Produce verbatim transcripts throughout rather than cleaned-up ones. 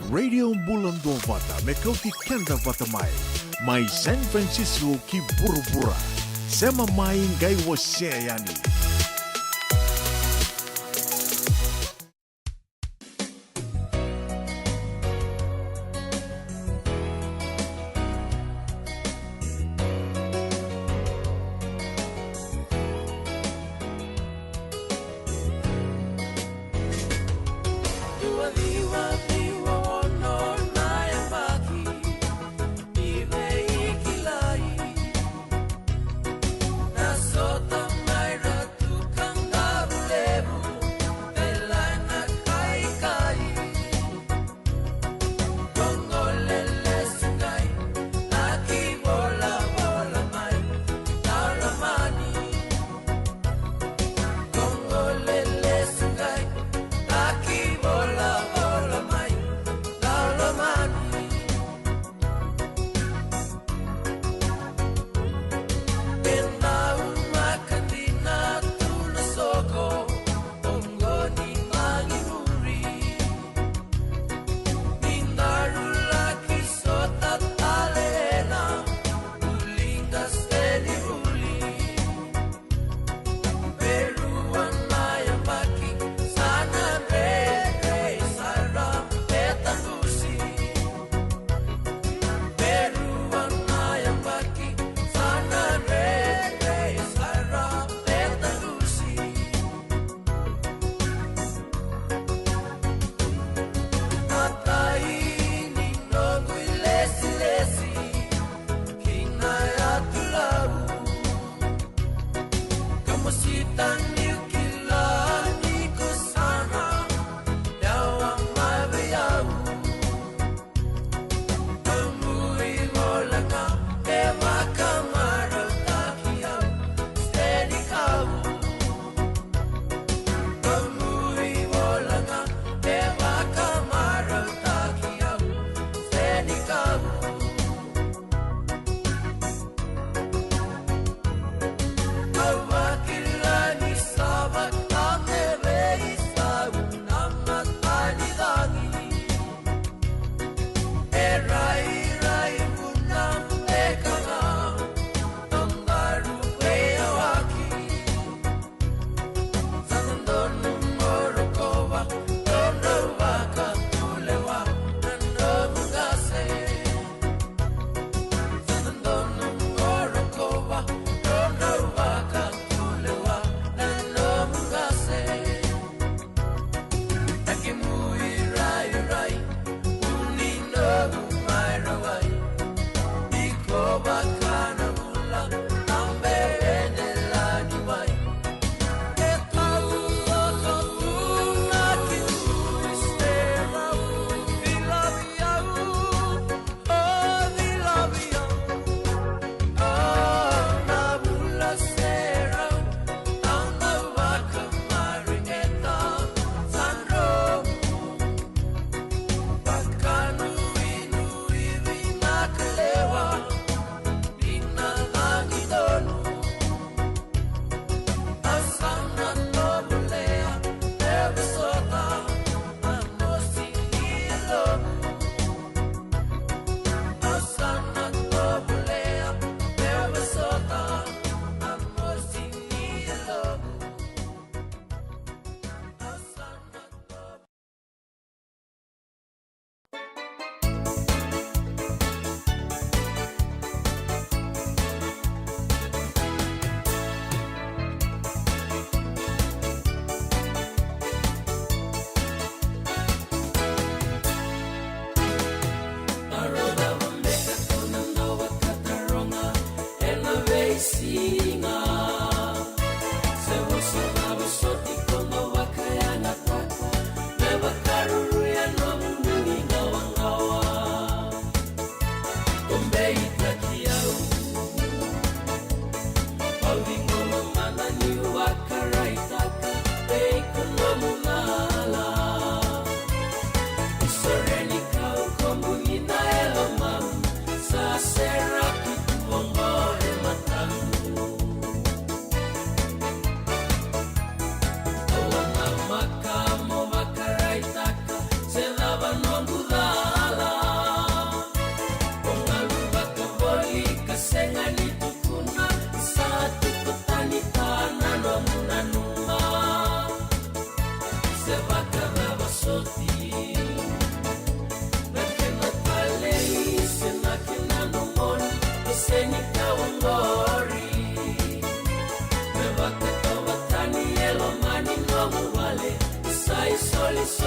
Radio Bula Duavata, me kauti keda vata mai. Mai San Francisco ki vuravura. Sema mai, qai wasea yani.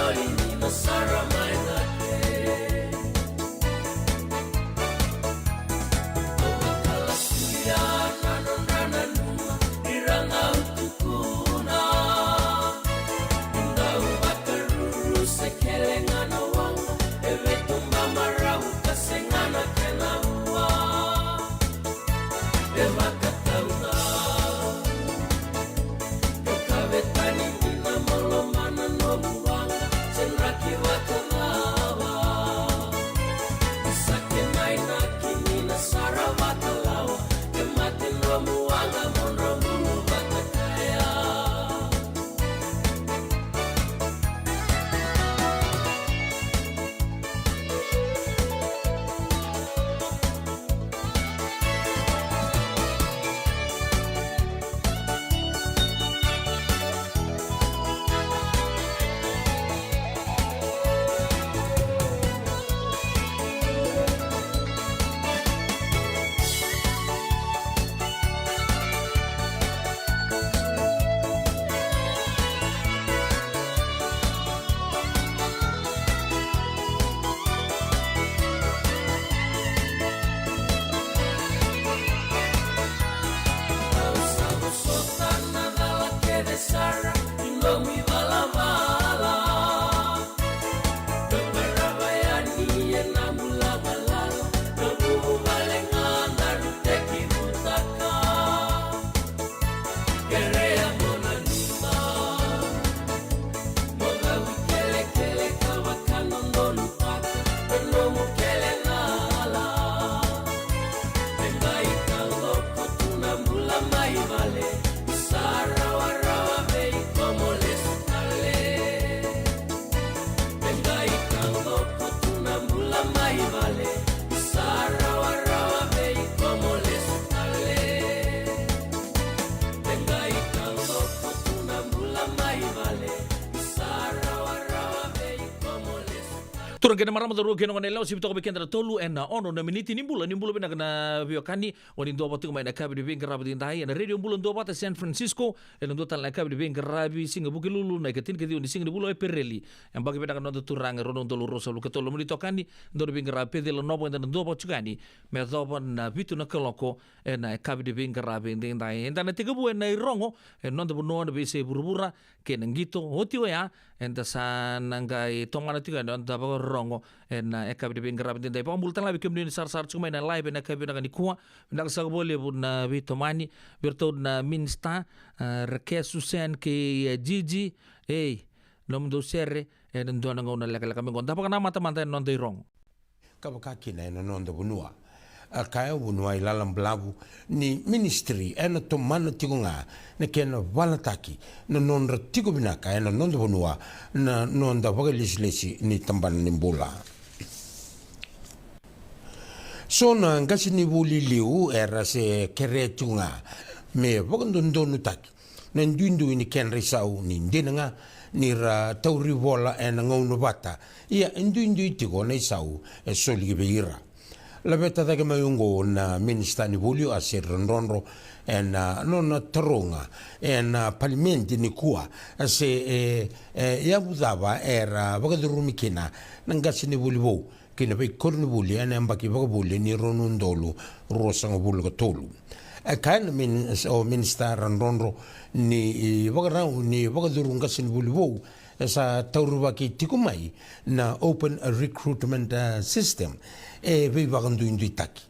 Soli ni na sara mai na ke. Au vakalasu ya na nodra nanuma, ira na au tukuna. Dau vakaruru se kele ga na waqa, e veituba marau ka sega na kena vua. E vakatauna. Ka kavetani ni na maloma na nomu waqa, se draki vakacava. Sa kena inaki ni na sara vakalawa, e mate nomu waqa mo dra bulu vata kaya. Au sa vosota na cala kece sara ni nomu ivalavala. Ka qarava yani ena bula galala, na vuvale ga daru tekivutaka. Kerea mo nanuma, mo cavuikelekele ka vakadodonutaka na nomu kele na cala. E qai taqoko tu na bula mai vale, ni sa rawarawa vei iko mo lesu tale. E qai taqoko tu na bula mai vale, ni sa rawarawa vei iko mo lesu tale. E qai taqoko tu na bula mai vale, ni sa rawarawa vei iko mo lesu tale. Turaga kei na marama, cauravou kei na goneyalewa, sivi toka vei keda na tolu ena ono na miniti. Ni bula, ni bula vinaka na veiwekani. O ni duavata tiko mai na yakavi ni veiqaravi edaidai ena Radio Bula Duavata San Francisco. Ena dua tale na yakavi ni veiqaravi siga Vukelulu, na ikatinikaciwa ni siga ni vula o Epereli. Yabaki vinaka na noda Turaga, rua na udolu ruasagavulu ka tolu. Nomuni itokani, dau ni veiqaravi Peceli Novo, eda na duavata tiko yani me yacova na vitu na kaloko ena yakavi ni veiqaravi edaidai. Eda na tekivu ena irogo ena noda vanua, na veiyasai vuravura kei na qito. Oti oya, eda sa na qai tomana tiko yani na noda vakarorogo ena yakavi ni veiqaravi edaidai. Vakabula tale ga vei kemuni ni sarasara tiko mai na live ena yakavi vinaka nikua. Vinaka saka vakalevu na veitomani vei iratou na minisita, a, Rake, Susan kei, e, Jiji. Ei, nomudou sere ena dua na gauna lekaleka mai qo. Da vakanamata mada ena noda irogo. Ka vaka kina ena noda vanua, a, kaya o Vuniwai Lalabalavu ni ministry ena tomana tiko ga na kena valataki na nodra tiko vinaka ena noda vanua na noda vakailesilesi ni tabana ni bula. So na qasenivuli liu era se kerea tiko ga me vakadodonutaki na duidui ni kedra isau, ni dina ga ni ra tauri vola ena gauna vata, ia e duidui tiko na isau e soli ki vei ira. Laveta cake mai oqo na minisita ni vuli, o Aseri Radrodro, ena nona taroga ena palimedi nikua se e, e yavu cava era vakacurumi kina na qasenivuli vou kei na veikoronivuli ena yabaki vakavuli ni rua na udolu ruasagavulu ka tolu. E kaya na minis-, o minisita Radrodro ni ivakarau ni vakacuru qasenivuli vou e sa taurivaki tiko mai na open recruitment, e, system e veivakaduiduitaki.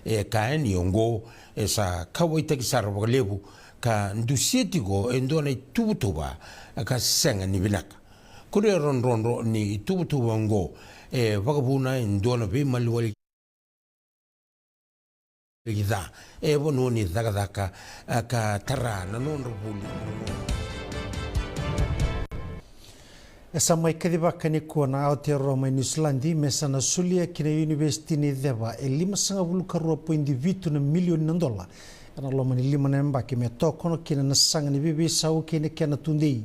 E kaya ni oqo e sa kauwaitaki sara vakalevu ka dusia tiko e dua na ituvatuva ka sega ni vinaka. Kuria Radrodro ni ituvatuva oqo e vakavuna e dua na veimaliwali ca e vanua ni cakacaka, a, ka tara na nodra vuli. E sa mai kacivaka nikua na Aotearoa mai Niusiladi me sa na solia ki na Univesiti ni Ceva e limasagavulu ka rua poidi vitu na milioni na dola ena loma ni lima na yabaki me tokona kina na saga ni veiveisau kei na kena tudei.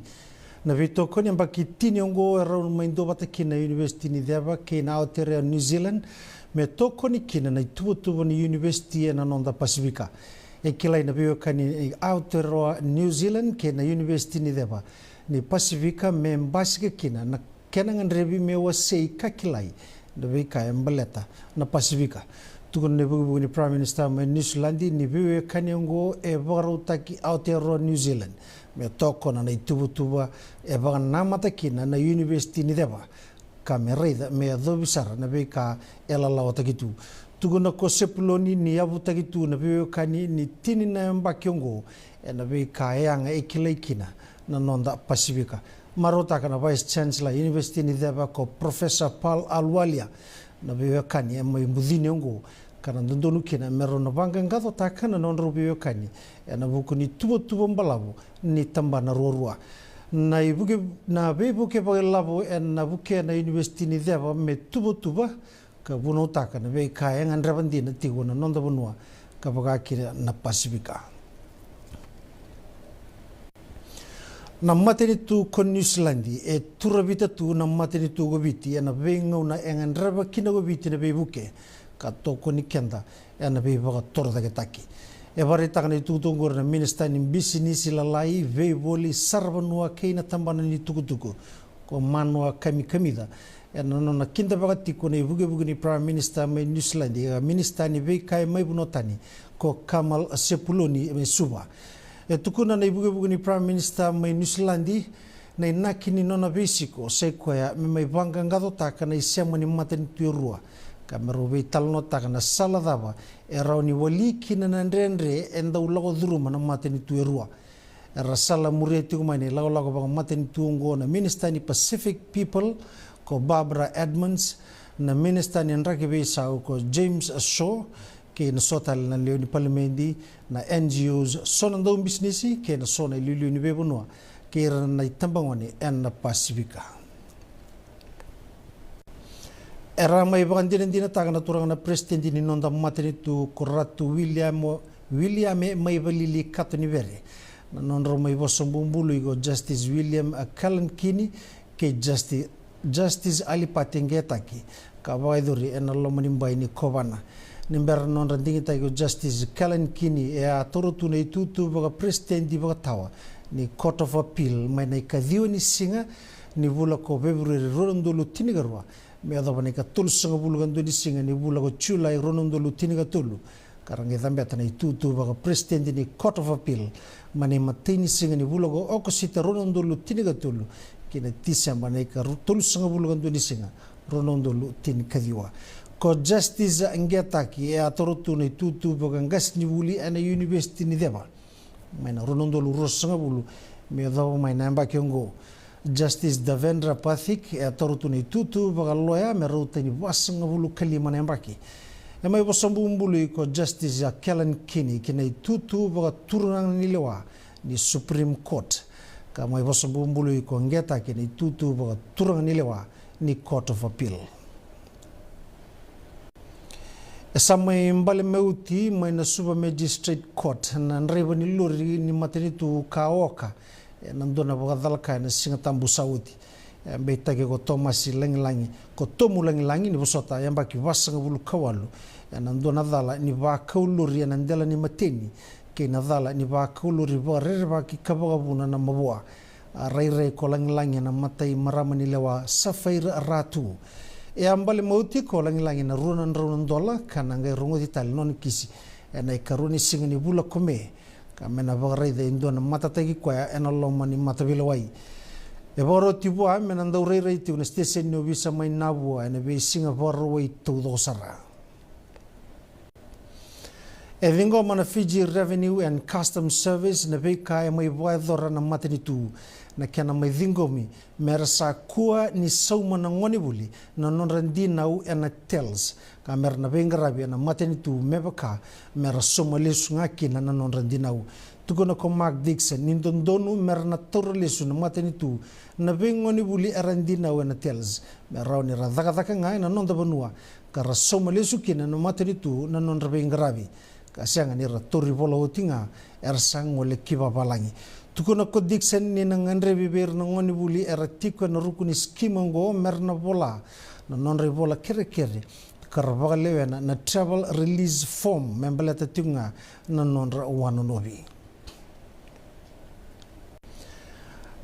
Na veitokoni yabaki tini oqo e rawa mai duavata kina na Univesiti ni Ceva kei na Aotearoa New Zealand me tokoni kina na ituvatuva ni univesiti ena noda Pasifika. E kilai na veiwekani ni Aotearoa New Zealand kei na Univesiti ni Ceva ni Pasifika me basika kina na kena gadrevi me wasei ka kilai na veika e baleta na Pasifika. Tukuna na ivukevuke ni Prime Minister mai Niusiladi ni veiwekani oqo e vakarautaki Aotearoa New Zealand me tokona na ituvatuva e vakanamata kina na Univesiti ni Ceva, ka me raica me yacovi sara na veika e lalawataki tu. Tukuna ko Sepuloni ni yavutaki tu na veiwekani ni tini na yabaki oqo ena veika e yaga e kilai kina na noda Pasifika. Marautaka na Vice Chancellor Univesiti ni Ceva ko Professor Paul Ahluwalia na veiwekani e mai bucini oqo, ka na dodonu kina me rau na vaqaqacotaka na nodrau veiwekani ena vuku ni tuvatuva balavu ni tabana ruarua. Na ivuke, na veivuke vakailavo ena vukea na Univesiti ni Ceva me tuvatuva ka vunautaka na veika e gadreva dina tiko na noda vanua ka vaka kina na Pasifika. Na matanitu ko Niusiladi e turavita tu na matanitu ko Viti ena veigauna e gadreva kina ko Viti na veivuke, ka tokoni keda ena veivakatorocaketaki. E vakaraitaka na itukutuku oqori na Minisita ni Bisinisi Lalai, Veivoli, Saravanua kei na Tabana ni Tukutuku, ko Manua Kamikamica, ena nona kidavaka tiko na ivukevuke ni Prime Minister mai Niusiladi, ka Minisita ni Veika e Mai Vanua Tani, ko Kamal Sepuloni mai Suva. E tukuna na ivukevuke ni Prime Minister mai Niusiladi, na inaki ni nona veisiko sa i koya me mai vaqaqacotaka na isema ni matanitu e rua, ka me rau veitalanoataka na sala cava e rawa ni wali kina na dredre e dau lako curuma na matanitu e rua. Era sala muria tiko mai na ilakolako vakamatanitu oqo na Minisita ni Pacific People ko Barbara Edmonds, na Minisita ni Draki Veisau ko James Shaw, kei na so tale na lewe ni Palimedi, na N G Os, so na daubisinisi kei na so na iliuliu ni veivanua kei ira na itabagone ena Pasifika. Era mai vakadinadinataka na turaga na Peresitedi ni noda matanitu ko Ratu William, William Maivalili Katonivere, na nodrau mai vosa bubului ko Justice William Kalanikini kei Justi-, Justice Alipate Qetaki, ka vakayacori ena loma ni bai ni kovana. Ni bera na nodra digitaki ko Justice Kalanikini, e a taura tu na itutu vakaperesitedi vakatawa ni Court of Appeal mai na ikaciwa ni siga ni vula ko Feperueri rua na udolu tinikarua me yacova na ikatolusagavulu ka dua ni siga ni vula ko Julai rua na udolu tinikatolu, ka ra qai cabeta na itutu vakaperesitedi ni Court of Appeal mai na imatai ni siga ni vula ko Okosita rua na udolu tinikatolu ki na Tiseba na ikatolusagavulu ka dua ni siga rua na udolu tinikaciwa. Ko Justice Qetaki e a taura tu na itutu vakaqasenivuli ena Univesiti ni Ceva mai na rua na udolu ruasagavulu me yacova mai na yabaki oqo. Justice Devendra Pathik e a taura tu na itutu vakaloya me rauta ni vasagavulu ka lima na yabaki. E mai vosa bubului ko Justice Kalanikini ki na itutu vakaturaga ni lewa ni Supreme Court, ka mai vosa bubului ko Qetaki na itutu vakaturaga ni lewa ni Court of Appeal. E sa mai bale mai oti mai na Suva Magistrate Court na draiva ni lori ni matanitu ka oka ena dua na vakacalaka ena Sigatabu sa oti. E beitaki ko Tomasi Lagilagi, ko Tomu Lagilagi, ni vosota, yabaki vasagavulu ka walu, ena dua na cala ni vakau lori ena dela ni mateni kei na cala ni vakau lori vakarerevaki ka vakavuna na mavoa. A rairai ko Lagilagi ena mata i marama ni lewa Safaira Ratu. E a bale mai oti ko Lagilagi ena rua na drau na dola ka na qai rogoci tale na nona kisi ena ikarua ni siga ni vula ko Me, ka me na vakaraica e dua na matataki koya ena loma ni mataveilewai. E vakaroti vua me na dau rairai tiko na siteseni ni ovisa mai Navua ena veisiga Vakarauwai taucoko sara. E ciqoma na Fiji Revenue and Customs Service na veika e mai vakayacora na matanitu, na kena mai ciqomi me ra sa kua ni sauma na gonevuli na nodra dinau ena TELS, ka me ra na veiqaravi ena matanitu me vaka me ra sauma lesu ga kina na nodra dinau. Tukuna ko Mark Dixon ni dodonu me ra na taura lesu na matanitu na veigonevuli era dinau ena TELS, me rawa ni ra cakacaka ga ena noda vanua ka ra sauma lesu kina na matanitu na nodra veiqaravi, ka sega ni ra tauri vola oti ga era sa gole ki vavalagi. Tukuna ko Dixon ni na gadrevi vei ira na gonevuli era tiko ena ruku ni scheme oqo me ra na vola na nodra ivola kerekere ka ra vakalewena na travel release form me baleta tiko ga na nodra wanonovi.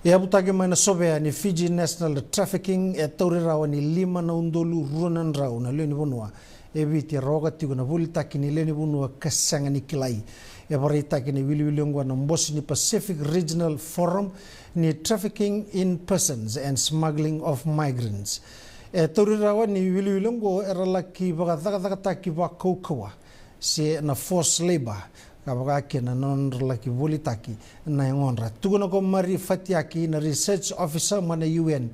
E yavutaki mai na sovea ni Fiji National Trafficking, e tauri rawa ni lima na udolu rua na drau na lewe ni vanua e Viti era oka tiko na volitaki ni lewe ni vanua ka sega ni kilai. E vakaraitaki na iwiliwili oqo na bose ni Pacific Regional Forum ni Trafficking in Persons and Smuggling of Migrants. E tauri rawa ni iwiliwili oqo era laki vakacakacakataki vakaukauwa se na forced labour, ka vaka kina na nodra laki volitaki na yagodra. Tukuna ko Mari Fatiaki, na research officer mai na U N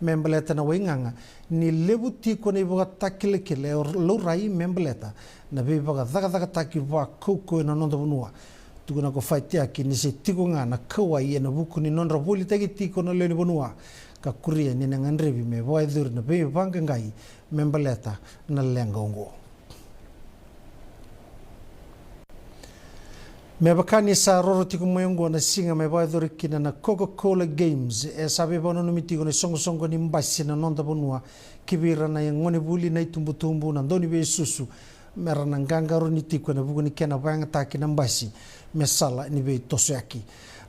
me baleta na waigaga, ni levu tiko na ivakatakilakila e laurai me baleta na veivakacakacakataki vakaukauwa ena noda vanua. Tukuna ko Fatiaki ni se tiko ga na kauwai ena vuku ni nodra volitaki tiko na lewe ni vanua, ka kuria ni na gadrevi me vakayacori na veivaqaqai me baleta na leqa oqo. Me vaka ni sa roro tiko mai oqo na siga me vakayacori kina na Coca-Cola Games, e sa veivakananumi tiko na isoqosoqo ni basi na noda vanua ki vei ira na gonevuli, na itubutubu, na dauniveisusu, me ra na qaqarauni tiko ena vuku ni kena vakayagataki na basi me sala ni veitosoyaki.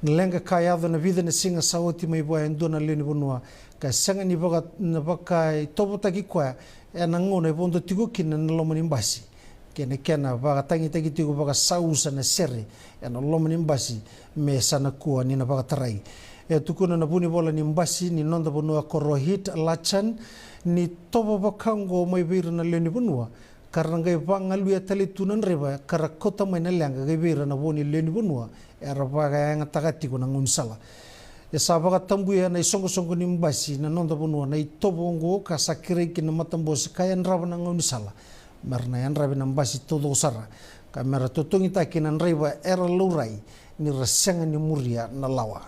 Na leqa ka yaco ena vica na siga sa oti mai vua e dua na lewe ni vanua ka sega ni vaka, na vakaitovotaki koya ena gauna e vodo tiko kina ena loma ni basi, kei na kena vakatagitaki tiko vakasausa na sere ena loma ni basi me sa na kua ni na vakatarai. E tukuna na vunivola ni basi ni noda vanua ko Rohit Lachan ni tovo vaka oqo mai vei ira na lewe ni vanua, ka ra na qai vagaluya tale tu na draiva ka ra kauta mai na leqa ki vei ira na vo ni lewe ni vanua era vakayagataka tiko na gaunisala. E sa vakatabuya na isoqosoqo ni basi na noda vanua na itovo oqo ka sa kerei kina na matabose ka yadrava na gaunisala me ra na yadravi na basi taucoko sara, ka me ra totogitaki na draiva era laurai ni ra sega ni muria na lawa.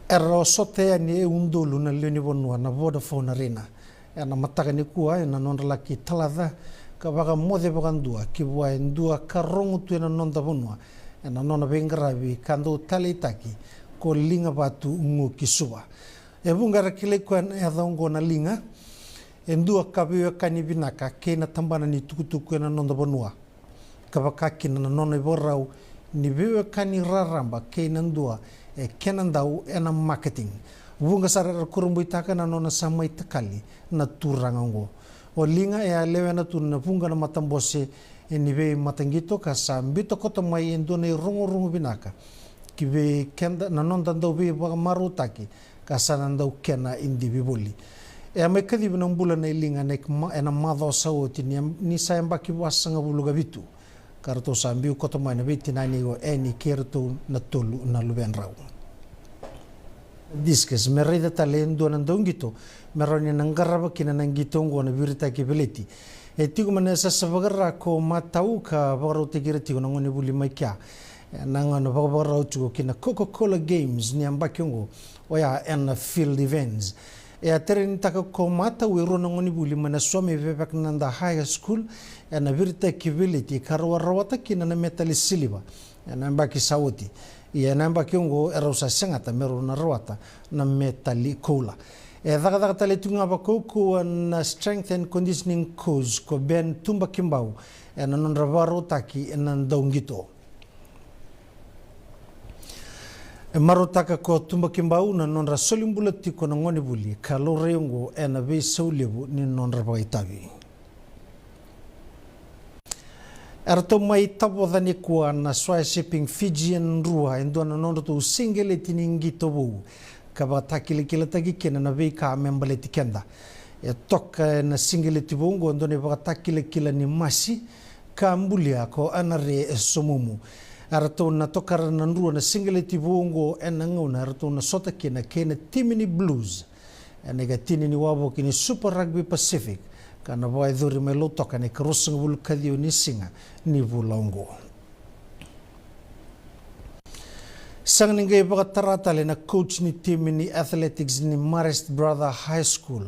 Era osota yani e udolu na lewe ni vanua na Vodafone Arena ena mataka nikua ena nodra laki talaca ka vakamoce vakadua ki vua e dua ka rogo tu ena noda vanua ena nona veiqaravi ka dau taleitaki, ko Liga Vatu Gukisuva. E vuqa era kilai koya ena yaca oqo na Liga, e dua ka veiwekani vinaka kei na tabana ni tukutuku ena noda vanua, ka vaka kina na nona ivakarau ni veiwekani raraba kei na dua e kena dau ena marketing. Vuqa sara era kurabuitaka na nona sa mai takali na turaga oqo. O Liga e a lewena tu na vuqa na matabose ni veimataqito ka sa biuta koto mai e dua na irogorogo vinaka ki vei keda na noda dau veivakamarautaki ka sa na dau kena idivi voli. E a mai kacivi na bula nei Liga ena macawa sa oti ni, ni sa yabaki vasagavulu ka vitu, ka ratou sa biu koto mai na veitinani o Eni kei iratou na tolu na luvedrau. Discus me raica tale e dua na dauqito me rawa ni na qarava kina na qito oqo na viritaki veleti. E tiko mai na yasayasa vakara ko Matau ka vakarautaki ira tiko na gonevuli mai kea ena gauna vakavakarau tiko ki na Coca-Cola Games ni yabaki oqo, oya ena Field Events. E a terenitaka ko Matau e rua na gonevuli mai na Swami Vivekananda High School ena viritaki veleti ka rau a rawata kina na metali siliva ena yabaki sa oti. Ia ena yabaki oqo e rau sa segata me rau na rawata na metali koula. E cakacaka tale tu ga vakaukauwa na strength and conditioning coach ko Ben Tubakibau ena nodra vakarautaki na dauqito. E marautaka ko Tubakibau na nodra solibula tiko na gonevuli ka laurai oqo ena veisau levu ni nodra vakaitavi. Eratou mai tavoca nikua na Swire Shipping Fijian Drua e dua na nodratou siqeleti ni qito vou ka vakatakilakilataki kina na veika me baleti keda. E toka ena siqeleti vou oqo e dua na ivakatakilakila ni masi ka bulia ko Anare Somumu. Eratou na tokara na Drua na siqeleti vou oqo ena gauna eratou na sota kina kei na timi ni Blues ena ikatini ni wavoki ni Super Rugby Pacific ka na vakayacori mai Lautoka ena ikaruasagavulu ka ciwa ni siga ni vula oqo. Sega ni qai vakatara tale na coach ni timi ni athletics ni Marist Brother High School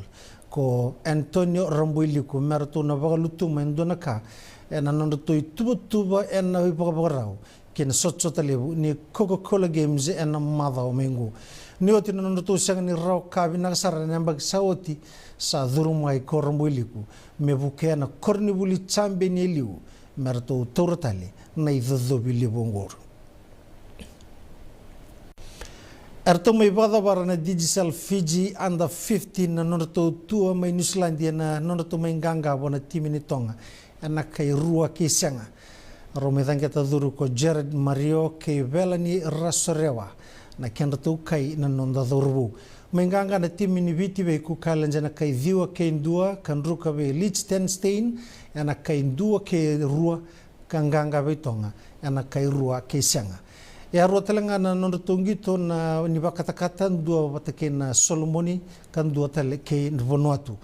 ko Antonio Raboiliku me ratou na vakalutuma e dua na ka ena nodratou ituvatuva ena ivakavakarau ki na sotasota levu ni Coca-Cola Games ena macawa mai oqo. Ni oti na nodratou sega ni rawa ka vinaka sara ena yabaki sa oti, sa curu mai ko Raboiliku me vukea na koronivuli jabeni e liu me ratou taura tale na icocovi levu oqo. Eratou mai vakacavara na Digicel Fiji Under fifteen na nodratou tua mai Niusiladi ena nodratou mai qaqa vua na timi ni Toga ena kai rua kei sega. Rau mai caqeta curu ko Jared Mario kei Velani Rasorewa na kedratou kai na noda cauravou. Mai qaqa na timi ni Viti vei Cook Islands ena kai ciwa kei dua, ka druka vei Liechtenstein ena kai dua kei rua, ka qaqa vei Toga ena kai rua kei sega. E a rua tale ga na nodratou qito na ni vakatakata, dua vata kei na Solomoni ka dua tale kei Vanuatu.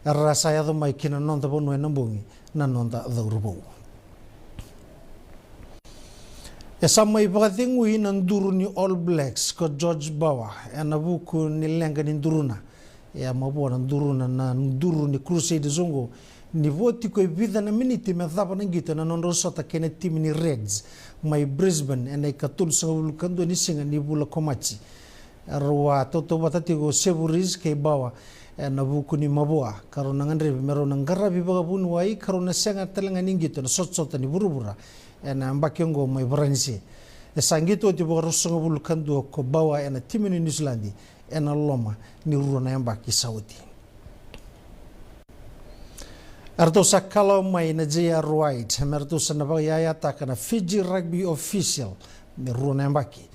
Era sa yaco mai ki na noda vanua ena bogi na noda cauravou. E sa mai vakacegui na duru ni All Blacks ko George Bower ena vuku ni leqa ni duruna. E a mavoa na duruna na duru ni Crusaders oqo ni vo tiko e vica na miniti me cava na qito ena nodrau sota kei na timi ni Reds mai Brisbane ena ikatolusagavulu ka dua ni siga ni vula ko Maji. Rau a tautauvata tiko o Sevu Reece kei Bower ena vuku ni mavoa, ka rau na gadrevi me rau na qaravi vakavuniwai ka rau na sega tale ga ni qito ena sotasota ni vuravura ena yabaki oqo mai Varanise. E sa qito oti vakaruasagavulu ka dua ko Bower ena timi ni Niusiladi ena loma ni rua na yabaki sa oti. Eratou sa kalawa mai na J R White me ratou sa na vakayayataka na Fiji Rugby Official me rua na yabaki.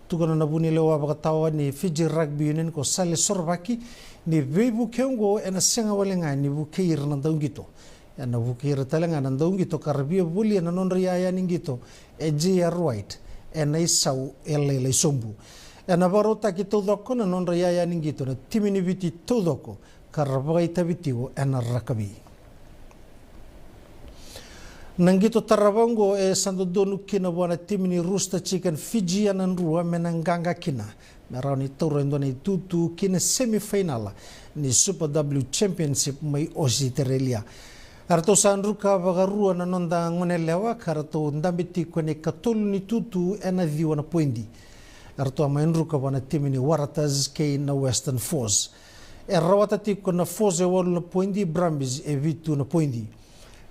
Tukuna na vunilewa vakatawa ni Fiji Rugby Union ko Sale Sorovaki ni veivuke oqo ena sega wale ga ni vukei ira na dauqito. Ena vukei ira tale ga na dauqito ka ra via volia na nodra iyaya ni qito e J R White ena isau e lailai sobu. Ena vakarautaki taucoko na nodra iyaya ni qito na timi ni Viti taucoko ka ra vakaitavi tiko ena rakavi. Na qito tarava oqo e sa dodonu kina vua na timi ni Rooster Chicken Fiji ena drua me na qaqa kina me rawa ni taura e dua na itutu ki na semifainala ni Super W Championship mai Ositerelia. Eratou sa druka vakarua na noda goneyalewa ka ratou dabe tiko ena ikatolu ni tutu ena ciwa na poidi. Eratou a mai druka vua na timi ni Waratahs kei na Western Force. E rawata tiko na Force e walu na poidi, Brumbies e vitu na poidi.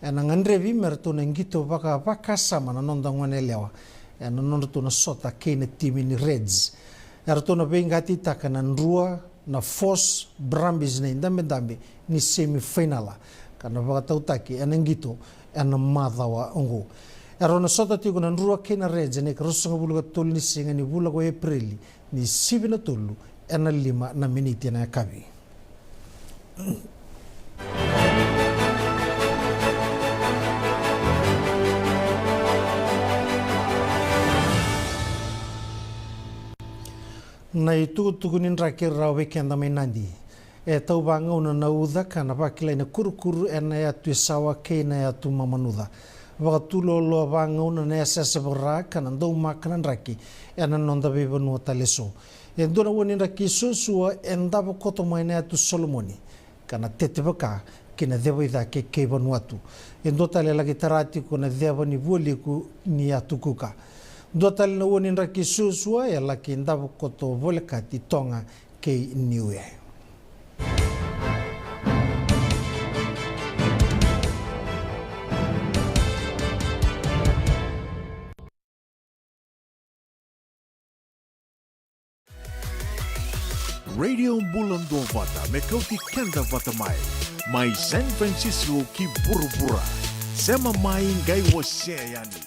Ena gadrevi me ratou na qito vakavakasama na noda goneyalewa ena nodratou na sota kei na timi ni Reds. Eratou na veiqatitaka na Drua, na Force, Brumbies na idabedabe ni semifainala ka na vakatautaki ena qito ena macawa oqo. Erau na sota tiko na Drua kei na Reds ena ikaruasagavulu ka tolu ni siga ni vula ko Epereli ni sivi na tolu ena lima na miniti ena yakavi. Na itukutuku ni draki rawa vei keda mai Nadi. E tau vagauna na uca ka na vakilai na kurukuru ena yatu Isawa kei na yatu Mamanuca. Vakatu loaloa vagauna na yasayasa vaka-Ra ka na daumaka na draki ena noda veivanua tale eso. E dua na ua ni draki suasua e davo koto mai na yatu Solomoni ka na tete vaka ki na ceva i cake kei Vanuatu. E dua tale e laki tara tiko na ceva ni vualiku ni yatu Kuka. Dua tale na ua ni draki suasua e laki davo koto volekati Toga kei Niue. Radio Bula Duavata me kauti keda vata mai. Mai San Francisco ki vuravura. Sema mai qai wasea yani.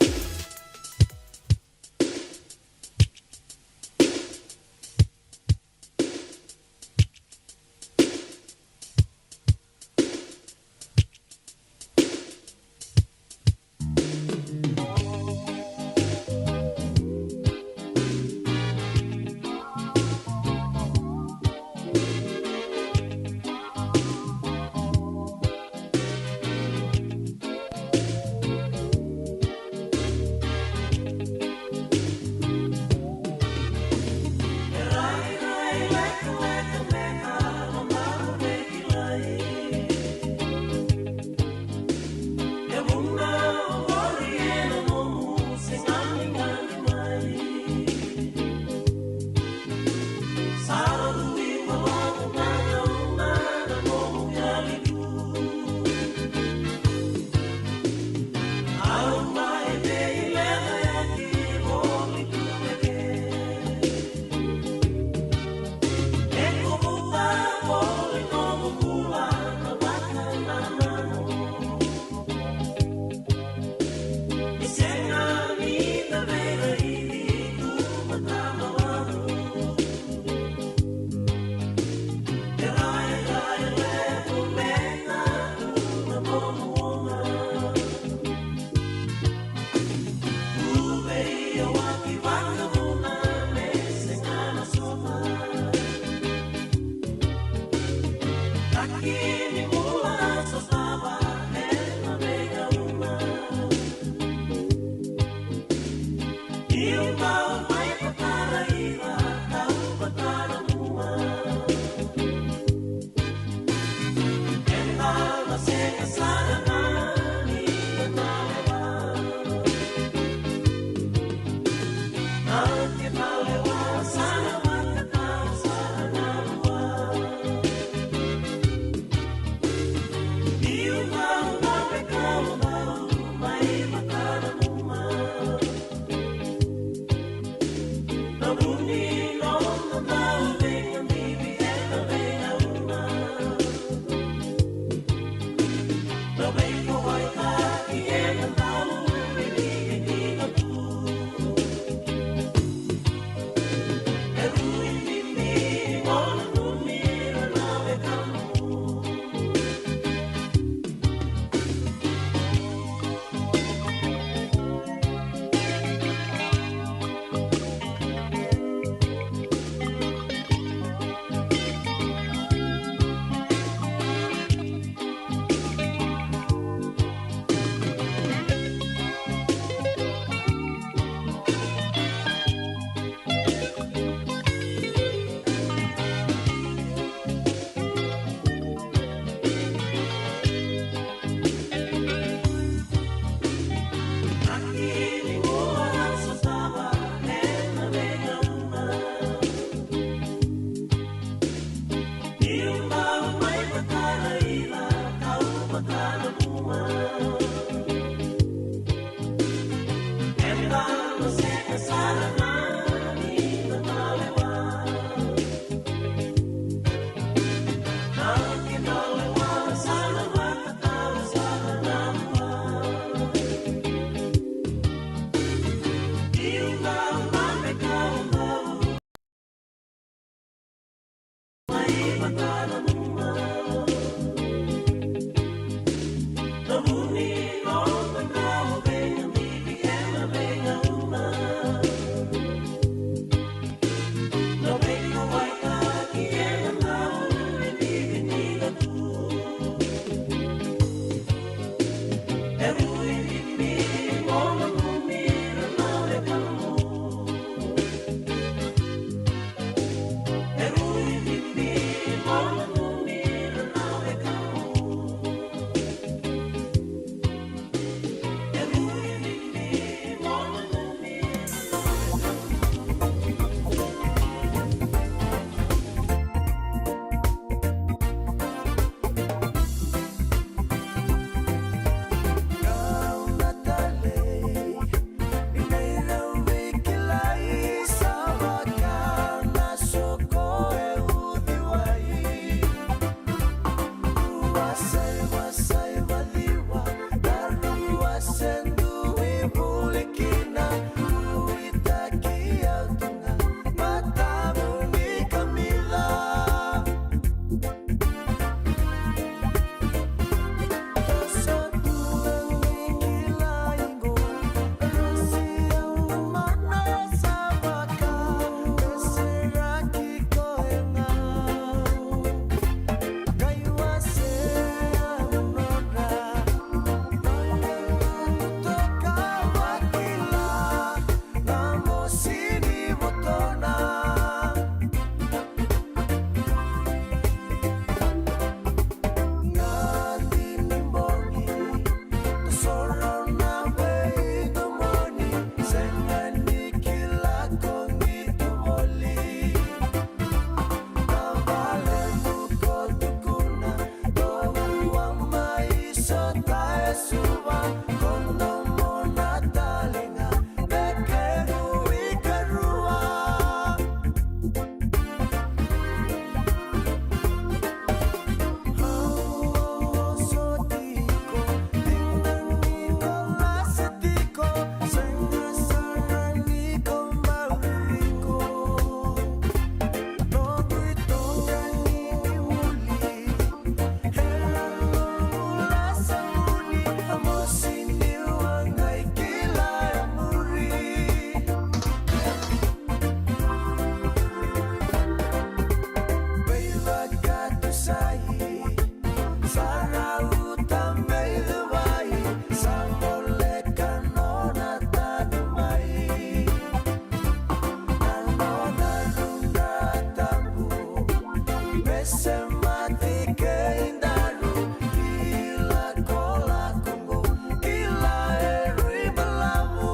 Semati kei daru, ilakolako qo, kila e rui balavu.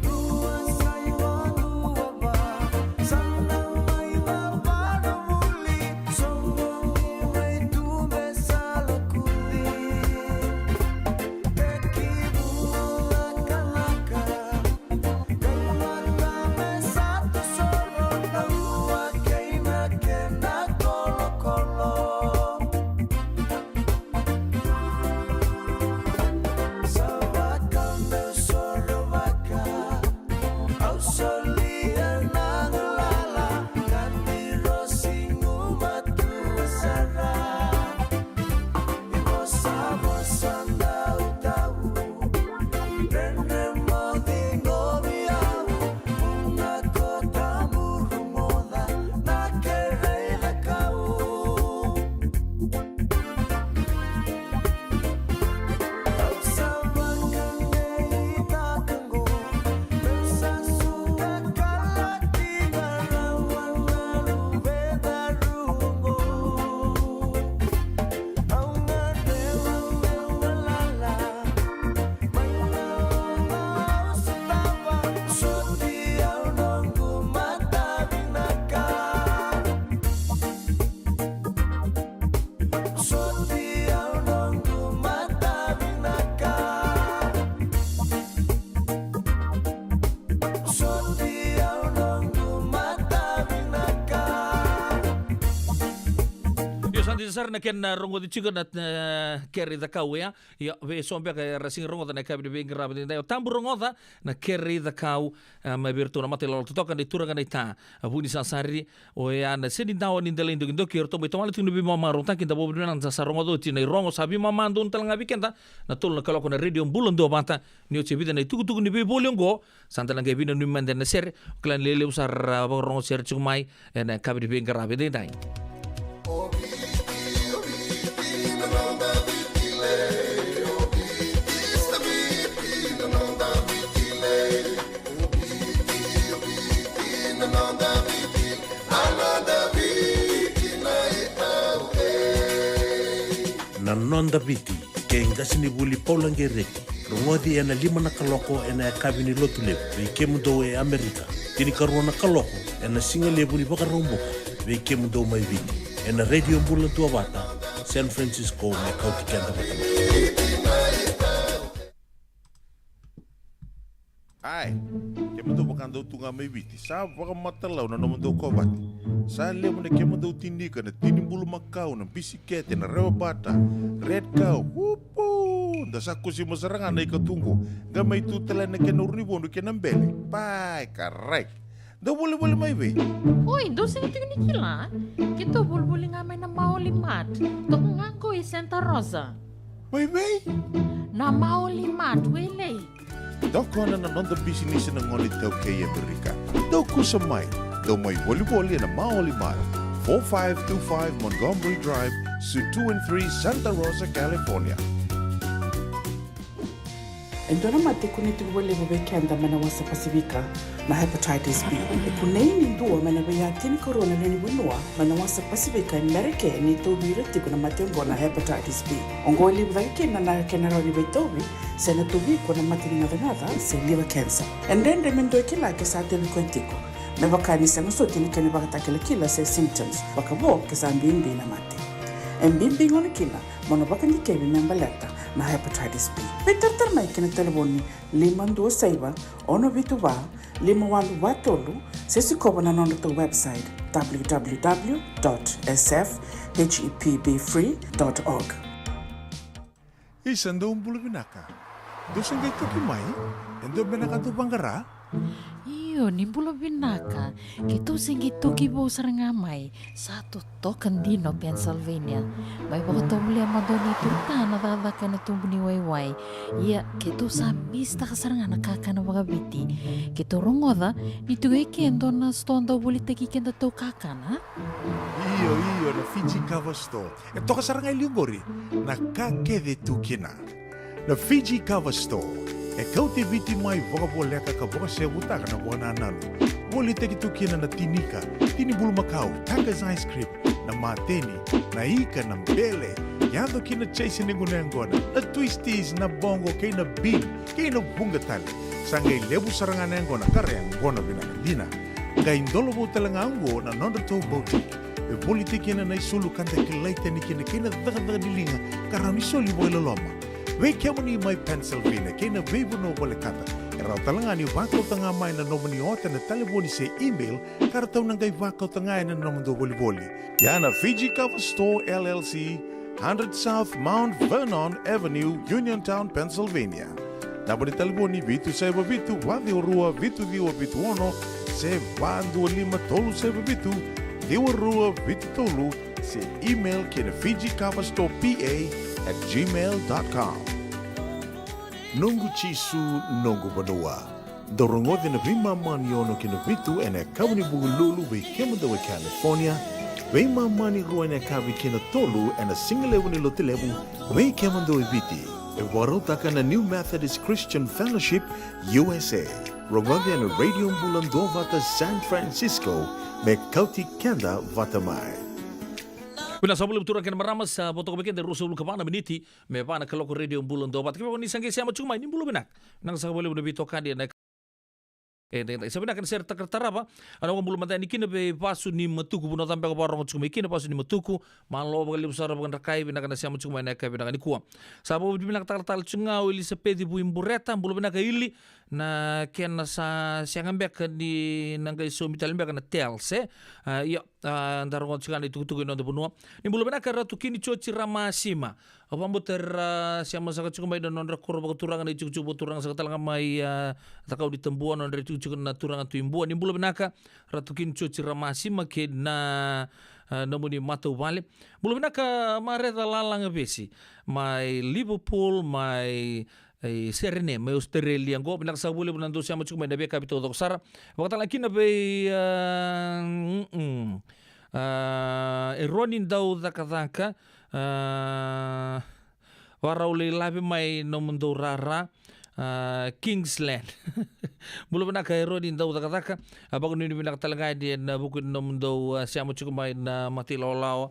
Dua saiva dua va, sa na mai na vanua vuli, soqo ni mai tu me sa lakuci. Tekivu lakalaka, Io, sa dina sara na kena rogoci tiko na, na kere i Cakau ya. Ia, vei so beka era sega ni rogoca na yakavi ni veiqaravi edaidai, o tabu rogoca na kere i Cakau, a, mai vei iratou na mata ilawalawa totoka, na ituraga na ita, a, Vunisasari, oya na Senidawa ni Delaidokidoki, eratou mai tomana tiko na veimama, rogotaki, da vakavinavinaka, sa rogoca oti na irogo, sa veimama donu tale ga vei keda na tolu na kaloko na Radio Bula Duavata. Ni oti e vica na itukutuku ni veivoli oqo, sa da na qai veinanumi mada ena sere, o kila ni lelevu sara vakarorogo sere tiko mai ena yakavi ni veiqaravi edaidai. Na Noda Viti, kei qasenivuli Paula Qereti. Rogoci ena lima na kaloko ena yakavi ni Lotulevu vei kemudou e Amerika. Tinikarua na kaloko ena sigalevu ni Vakaraubuka vei kemudou mai Viti, ena Radio Bula Duavata, San Francisco, me kauti keda vata mai. Ai, kemudou vaka dou tu ga mai Viti, sa vakamatalau na nomudou kovate. Sa levu na kemudou tinika, na tini bulumakau, na bisikete, na rewa bata, red cow, upu! Da sa kusima sara ga na ikatuqu, qai mai tu tale na kena urunivodu kei na bele. Pai, karai. Dou volivoli mai vei? Oi, dou sega tiko ni kila? Keitou volivoli ga mai na Maoli Mart. Toka ga qo i Santa Rosa. Mai vei? Na Maoli Mart, Wailei. Tokona na noda bisinisi na gone iTaukei e Amerika. Dou kusa mai, dou mai volivoli ena Maoli Mart, four five two five Montgomery Drive, Suite two and three, Santa Rosa, California. E dua na mate e kunei tiko vakalevu vei keda mai na wasa Pasifika, na hepatitis B. E kunei ni dua mai na veiya tinikarua na lewe ni vanua mai na wasa Pasifika e Merika ni tauvi ira tiko na mate oqo na hepatitis B. Oqo e levu cake kina na kena rawa ni veitauvi, se na tauvi iko na mate ni gacagaca se liver cancer. E dredre me dua e kila ke sa tauvi koya tiko, me vaka ni sega soti na kena ivakatakilakila se symptoms, vakavo ke sa bibi na mate. E bibi gona kina mo na vakadikevi me baleta na hepatitis B. Veitaratara mai ki na talevoni lima dua saiva, ono vitu va, lima walu va tolu, se sikova na nodratou website, w w w dot s f h e p b free dot org. Isa, dou bula vinaka. Dou se qai toki mai? E dua beka na ka dou vaqara? Io, ni bula vinaka. Keitou se qai toki vou sara ga mai. Sa totoka dina o Pennsylvania. Mai vakatovolea mada o Nei Turutana cakacaka ena tubu ni waiwai. Ia, keitou sa misitaka sara ga na kakana vakaviti. Keitou rogoca ni tiko e ke e dua na sitoa dau volitaki kedatou kakana. Io, io, na Fiji Kava Store. E toka sara ga e liu qori na ka kece tu kina. Na Fiji Kava Store E kauti Viti mai vakavoleka ka vakasevutaka na vakanananu. Volitaki tu kina na tinika, tini bulumakau, Tiger's ice cream, na mateni, na ika, na bele, yaco kina chase ni guna yaqona, na twisties, na boqo kei na bean, kei na vuqa tale. Sa qai levu sara ga na yaqona ka ra yaqona vinaka dina. Qai dolovou tale ga oqo na nodratou boutique. E volitaki kina na isulu ka da kilai tani kina kei na cakacaka ni liga ka rawa ni soli vakailoloma. Vei kemuni mai Pennsylvania kei na veivanua volekata, e rawa tale ga ni vakauta ga mai na nomuni ota ena talevoni se email ka ratou na qai vakauta ga ena nomudou volivoli. Ia na Fiji Cover Store L L C, hundred South Mount Vernon Avenue, Uniontown, Pennsylvania. Naba ni talevoni vitu saiva vitu, va ciwa rua, vitu ciwa vitu ono, se va dua lima tolu saiva vitu, ciwa rua vitu tolu, se email ki na Fiji Cover Store P A at gmail dot com. Noqu Jisu, noqu vanua. Dou rogoci na veimama ni ono ki na vitu ena yakavi ni Vukelulu vei kemudou e California, veimama ni rua ena yakavi ki na tolu ena sigalevu ni Lotulevu vei kemudou e Viti. E vakarautaka na New Methodist Christian Fellowship U S A. Rogoci ena Radio Bula Duavata San Francisco, me kauti keda vata mai. Vinaka saka vakalevu turaga kei na marama, sa vo toka vei keda e ruasagavulu ka va na miniti me va na kaloko. Radio Bula Duavata, kevaka ni sa qai sema tiko mai, ni bula vinaka. Vinaka saka vakalevu na veitokani ena, e, e, e, sa vinaka na sere takaratarava. A na vakabula mada yani kina vei Vasu ni Matuku, vanua cava beka vakarogo tiko mai kina Vasu ni Matuku. Malo vakalevu sara vakadrakai, vinaka na sema tiko mai ena yakavi vinaka nikua. Sa vakavinavinaka talatala tiko ga o Elisapeci Vuibureta, bula vinaka Ili, na kena sa sega beka ni na qai saumi tale beka na tale, se? A, ia, a, da rogoca tiko ga na itukutuku ena noda vanua. Ni bula vinaka Ratu Kini Joji Ramasima. Au vakabauta era sema saka tiko mai na nodra koro vakaturaga na itikotiko vakaturaga saka tale ga mai, a, Cakaunitabua, nodra itikotiko na turaga tu i Bua. Ni bula vinaka Ratu Kini Joji Ramasima kei na, a, nomuni matavuvale. Bula vinaka Mareca Lalagavesi mai Liverpool, mai, e, Serene, mai Australia qo. Vinaka saka vakalevu na dou sema tiko mai na veiyakavi taucoko sara. Vakatalega kina vei, a, mm, mm. A, Eroni Daucakacaka, a, Vakarau lai lave mai nomudou rara, a, Kingsland. Bula vinaka Eroni Daucakacaka, a, vakanuinui vinaka tale ga yani ena vuku ni nomudou, a, sema tiko mai na mata ilawalawa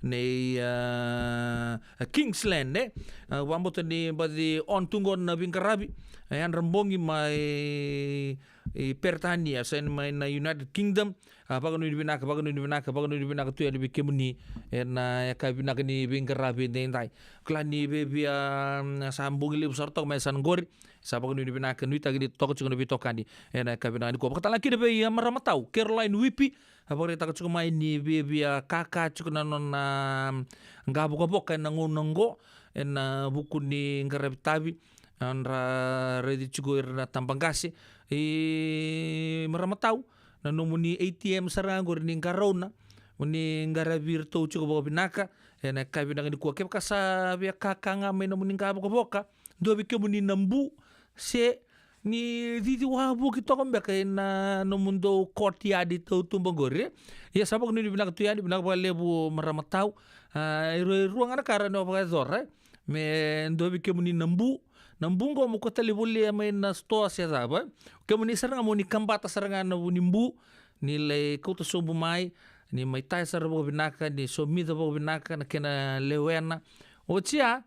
nei, a, Kingsland, e? A, vakabauta ni baci on tu qo na veiqaravi, e, yadra bogi mai, i Peritania, se mai na United Kingdom. A, vakanuinui vinaka, vakanuinui vinaka, vakanuinui vinaka tu yani vei kemuni ena yakavi vinaka ni veiqaravi edaidai. Kila ni via, via, mm, sa bogi levu sara toka mai sa na qori. Sa vakanuinui vinaka, nuitaki ni toka tiko na veitokani ena yakavi vinaka nikua. Vakatalega kina vei, a, marama tau Caroline Wipi, a, vakaraitaka tiko mai ni via, via kaka tiko na nona, mm, qavokavoka ena gauna qo ena vuku ni qaravi tavi. A, dra raici tiko ira na tabaqase. I marama tau, na nomuni A T M sara ga qori ni qarauna, mo ni qaravi iratou tiko vakavinaka ena yakavi vinaka nikua. Kevaka sa via kaka ga mai nomuni qavokavoka, dua vei kemuni na bu, se ni cici wavoki toka beka ena nomudou courtyard tautuba qori, e? Ia sa vakanuinui vinaka tu yani, vinaka vakalevu marama tau. A, e rua, e rua ga na ka rawa ni o vakayacora, e? Me dua vei kemuni na bu, na bu qo mo kua tale volia mai na sitoa se cava, e? Kemuni sara ga mo ni kabata sara ga na vu ni bu, ni lai kauta sobu mai, ni mai taya sara vakavinaka, ni somica vakavinaka na kena lewena. Oti ya,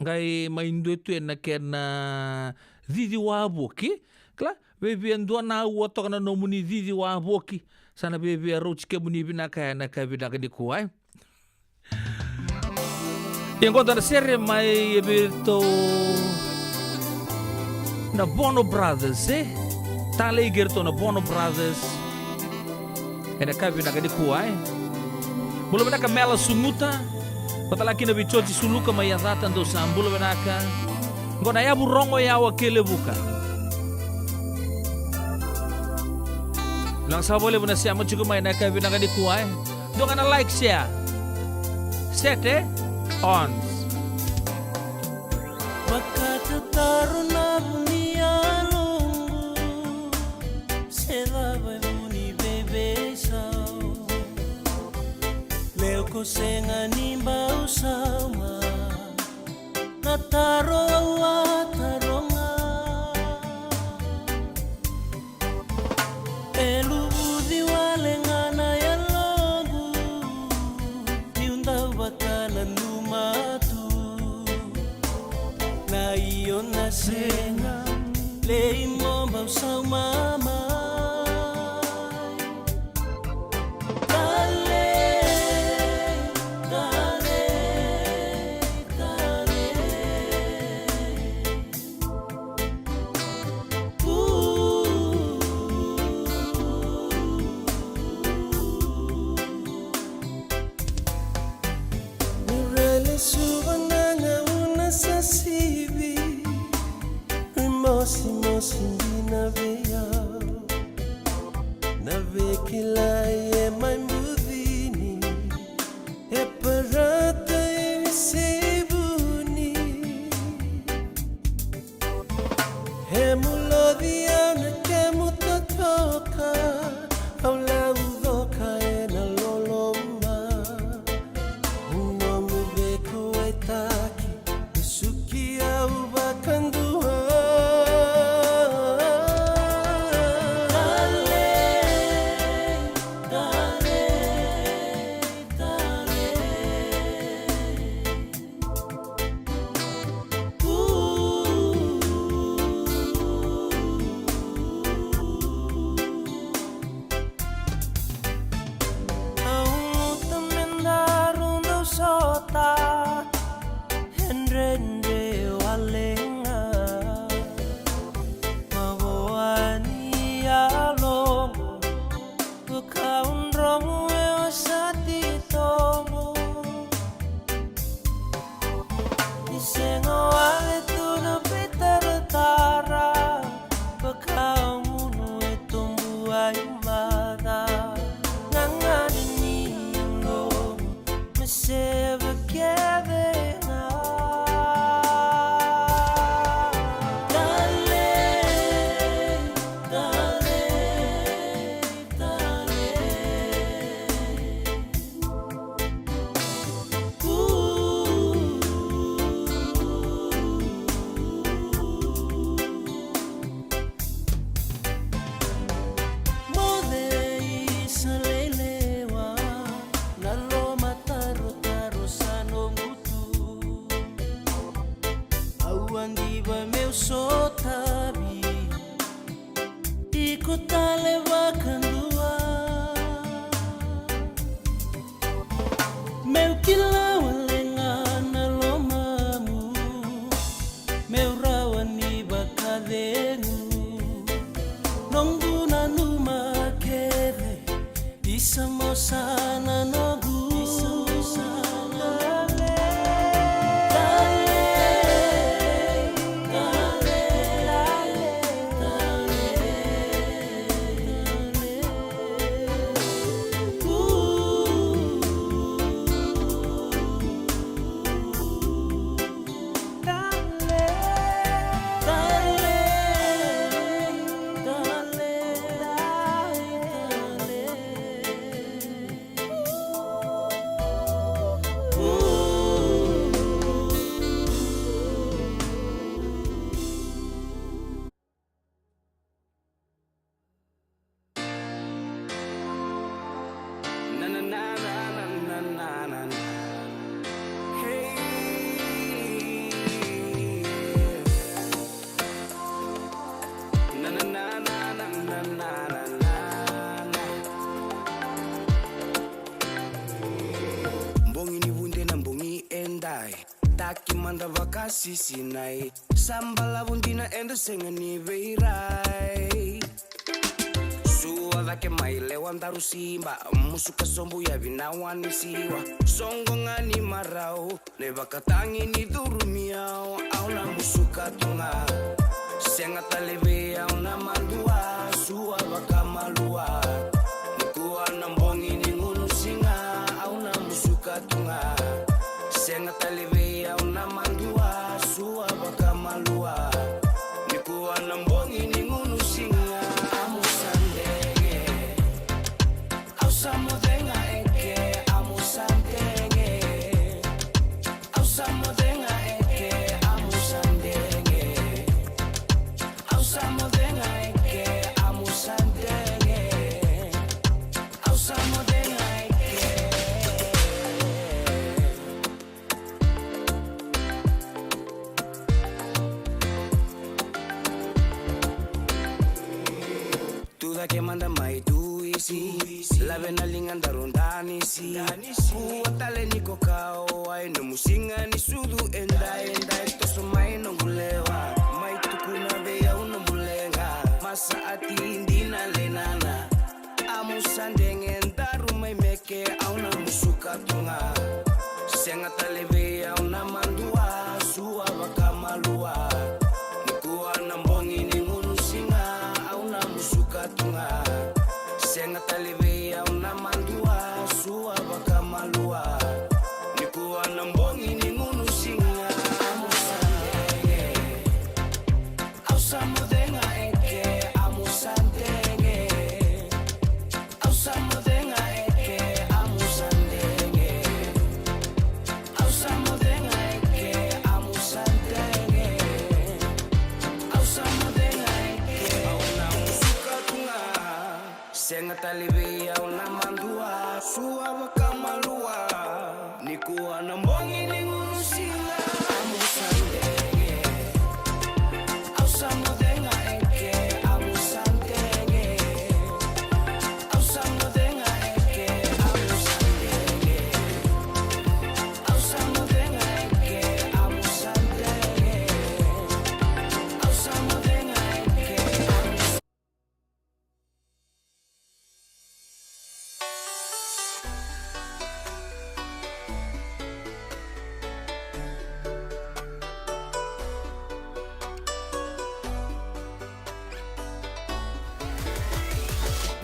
qai mai dua tu ena kena cici wavoki. Kila, via, via dua na aua toka na nomuni cici wavoki. Sa na via, via rauti kemuni vinaka ena yakavi vinaka nikua, e? Ia qo na sere mai vei iratou na Bono Brothers, e? Talei kei iratou na Bono Brothers ena yakavi vinaka nikua, e? Bula vinaka Mela Sumuta. Vakatalega kina vei Joji Suluka mai Yacata, dou sa bula vinaka. Qo na Yavu Rogo Yawa kei Levuka. Vinaka saka vakalevu na sema tiko mai ena yakavi vinaka nikua, e? Dua ga na like, share. Set, e? On. Vakatataro na vu ni yaloqu, se cava e vu ni veiveisau. Lewe ko sega ni bau sauma na taro au a taroga. Vekilai e mai bucini, e parata e veisei vuni. E muloci au na kemu totoka, au laucoka ena loloma. Nomu veikauwaitaki e suki au vakadua. Talei, talei, talei. Au luta me daru dau sota, e dredre wale ga. Mavoa ni yaloqu, vaka au dromu e wasa titobu. Ni sega wale tu na veitaratara, vaka au gunu e tobu ai maca. Gagana ni yaloqu me seva kece ga. Talei, talei, talei. Mo cei sa lelewa na lomatarotaro sa noqu tu. Au a diva meu sotavi iko tale vakadua. Meu kila wale ga na lomamu, meu rawa ni vakacegu. Noqu nanuma kece, isa mo sa na noqu. Na, na, na. Hey. Na, na, na. Bogi ni vude na bogi edai. Taki mada vakasisinai. Sa balavu dina eda sega ni veirai. Sua cake mai lewa daru siba. Musuka sobu yavi na wani siwa. Soqo ga ni marau. Na ivakatagi ni curumi au. Au na musuka tu ga. Sega tale vei au na madua. Sua vakamalua. Nikua na bogi ni gunu siga. Au na musuka tu ga. Sega tale vei au na madua, sua vakamalua. Nikua na bogi ni gunu siga, amu sa dege. Au sa moce ga eke, amu sa dege. Au sa moce ga eke, amu sa dege. Au sa moce ga eke, amu sa dege. Au sa moce ga eke. Tu cake mada mai tu isi. Lave na liga daru danisi. Kua tale ni ko kau ai nomu siga ni sucu edai, edai toso mai noqu lewa. Mai tukuna vei au nomu leqa. Masa ati dina lenana. Amu sa dege daru mai meke au na musuka tu ga. Sega tale vei au na madua sua vakamalua. Nikua na bogi ni gunu siga au na musuka tu ga. Sega Tali vei au na madua, sua vakamalua. Nikua na bogi ni gunu siga, amu sa dege. Au sa moce ga eke, amu sa dege. Au sa moce ga eke, amu sa dege. Au sa moce ga eke, amu sa dege. Au sa moce ga eke, au na usuka tu ga. Sega tali vei au na madua, sua vakamalua. Nikua na bogi ni gunu siga, amu sa dege. Au sa moce ga eke, amu sa dege. Au sa moce ga eke, amu sa dege. Au sa moce ga eke, amu sa dege. Au sa moce ga eke, amu sa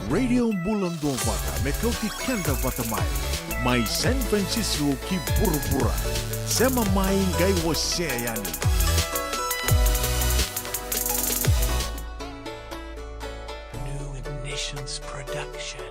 Radio Bula Duavata, me kauti keda vata mai. Mai San Francisco ki vuravura. Sema mai qai wasea yani. New Ignitions Production.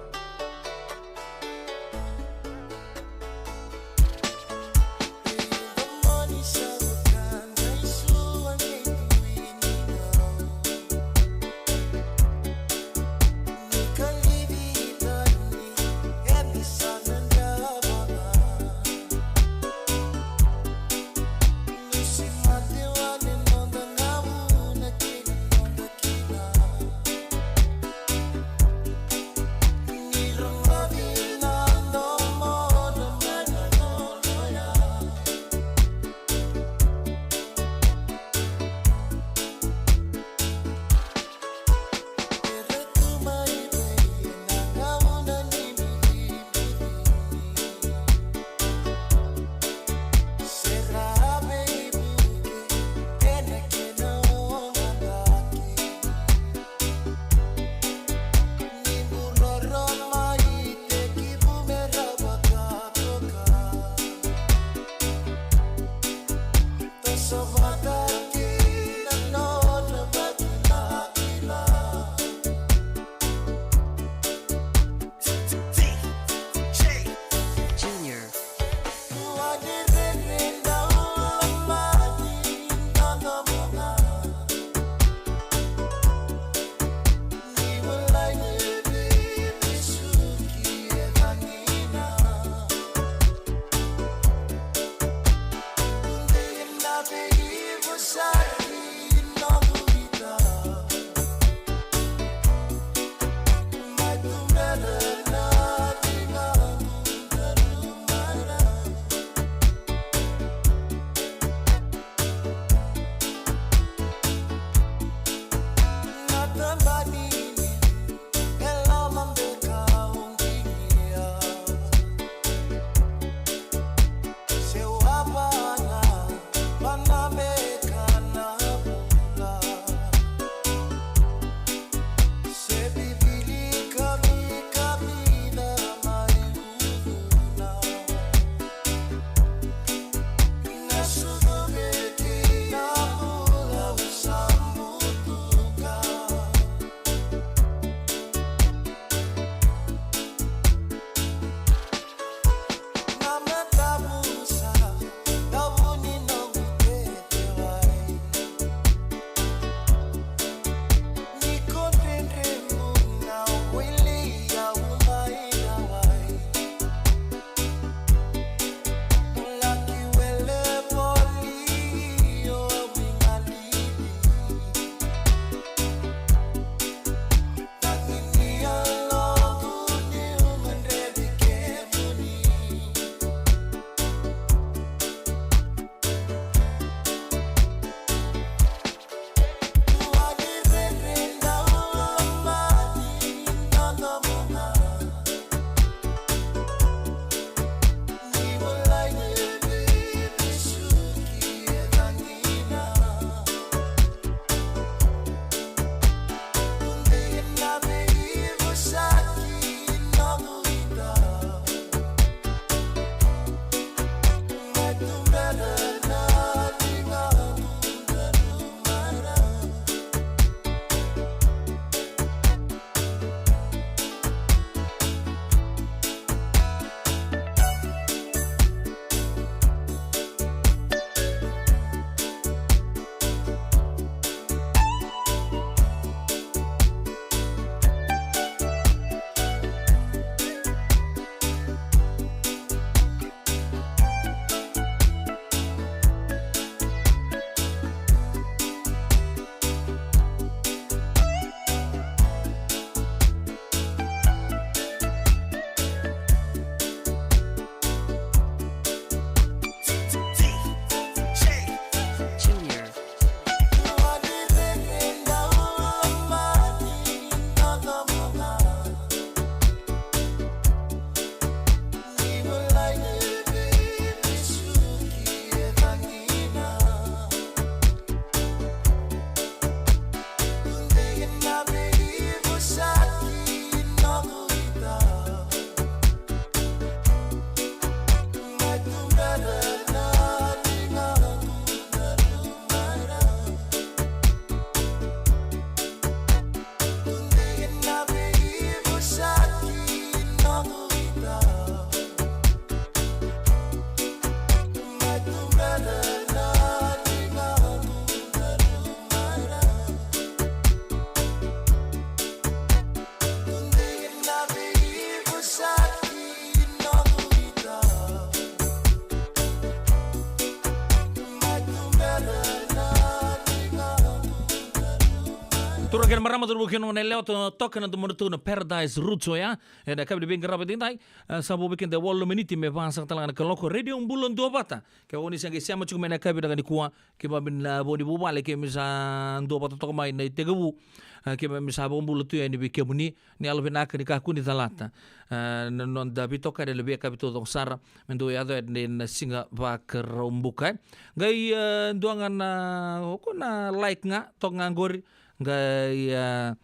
Kena marama, cauravou kei na goneyalewa, totoka na domodratou na Paradise Roots oya. Ena yakavi ni veiqaravi edaidai, e, sa vo vei keda e walu na miniti me vasaka tale ga na kaloko. Radio Bula Duavata. Ke o ni se qai sema tiko mai ena yakavi vinaka nikua, keimami na vo ni vuvale, keimami sa duavata toka mai na itekivu. E, keimami sa vakabula tu yani vei kemuni, ni yalovinaka ni kakua ni calata, e, na noda veitokani ena veiyakavi taucoko sara, me dau yaco yani ena siga Vakaraubuka, e. Qai, e, dua ga na, o koya na like ga, toka ga qori, qai, e,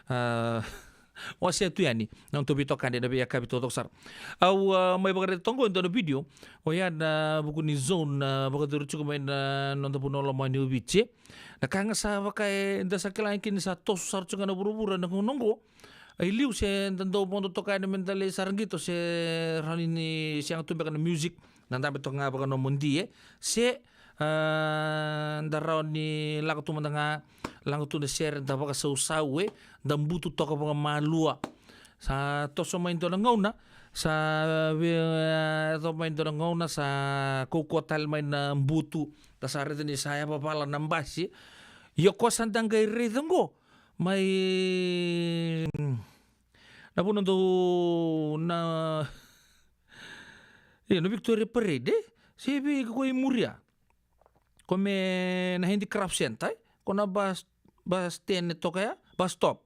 e, wasea tu yani na nodatou veitokani ena veiyakavi taucoko sara. Au, e, mai vakaraica toka qo e dua na video, oya ena vuku ni zone, e, vakacuru tiko mai na noda vanua lomani o Viti. Na ka ga sa vaka eda sa kila kina ni sa toso sara tiko ga na vuravura ena gauna oqo. E liu se da dau vodo toka yani meda lai sara qito se rawa ni sega tu beka na music, na dabe toka ga vakanomodi, e. Se, e, da rawa ni lako tu mada ga, lako tu na sere, da vakasausau, e, da butu toka vakamalua. Sa toso mai dua na gauna, sa vei, e, yaco mai dua na gauna, sa kaukauwa tale mai na butu, da sa raica ni sa yavavala na basi. Ia o koya sa da qai raica oqo mai na vanua dau na, io, na Victoria Parade, e? Se vei ko i muria. Ko me na Handicraft Centre, e? Ko na bus, bus stand e toka ya, bus stop.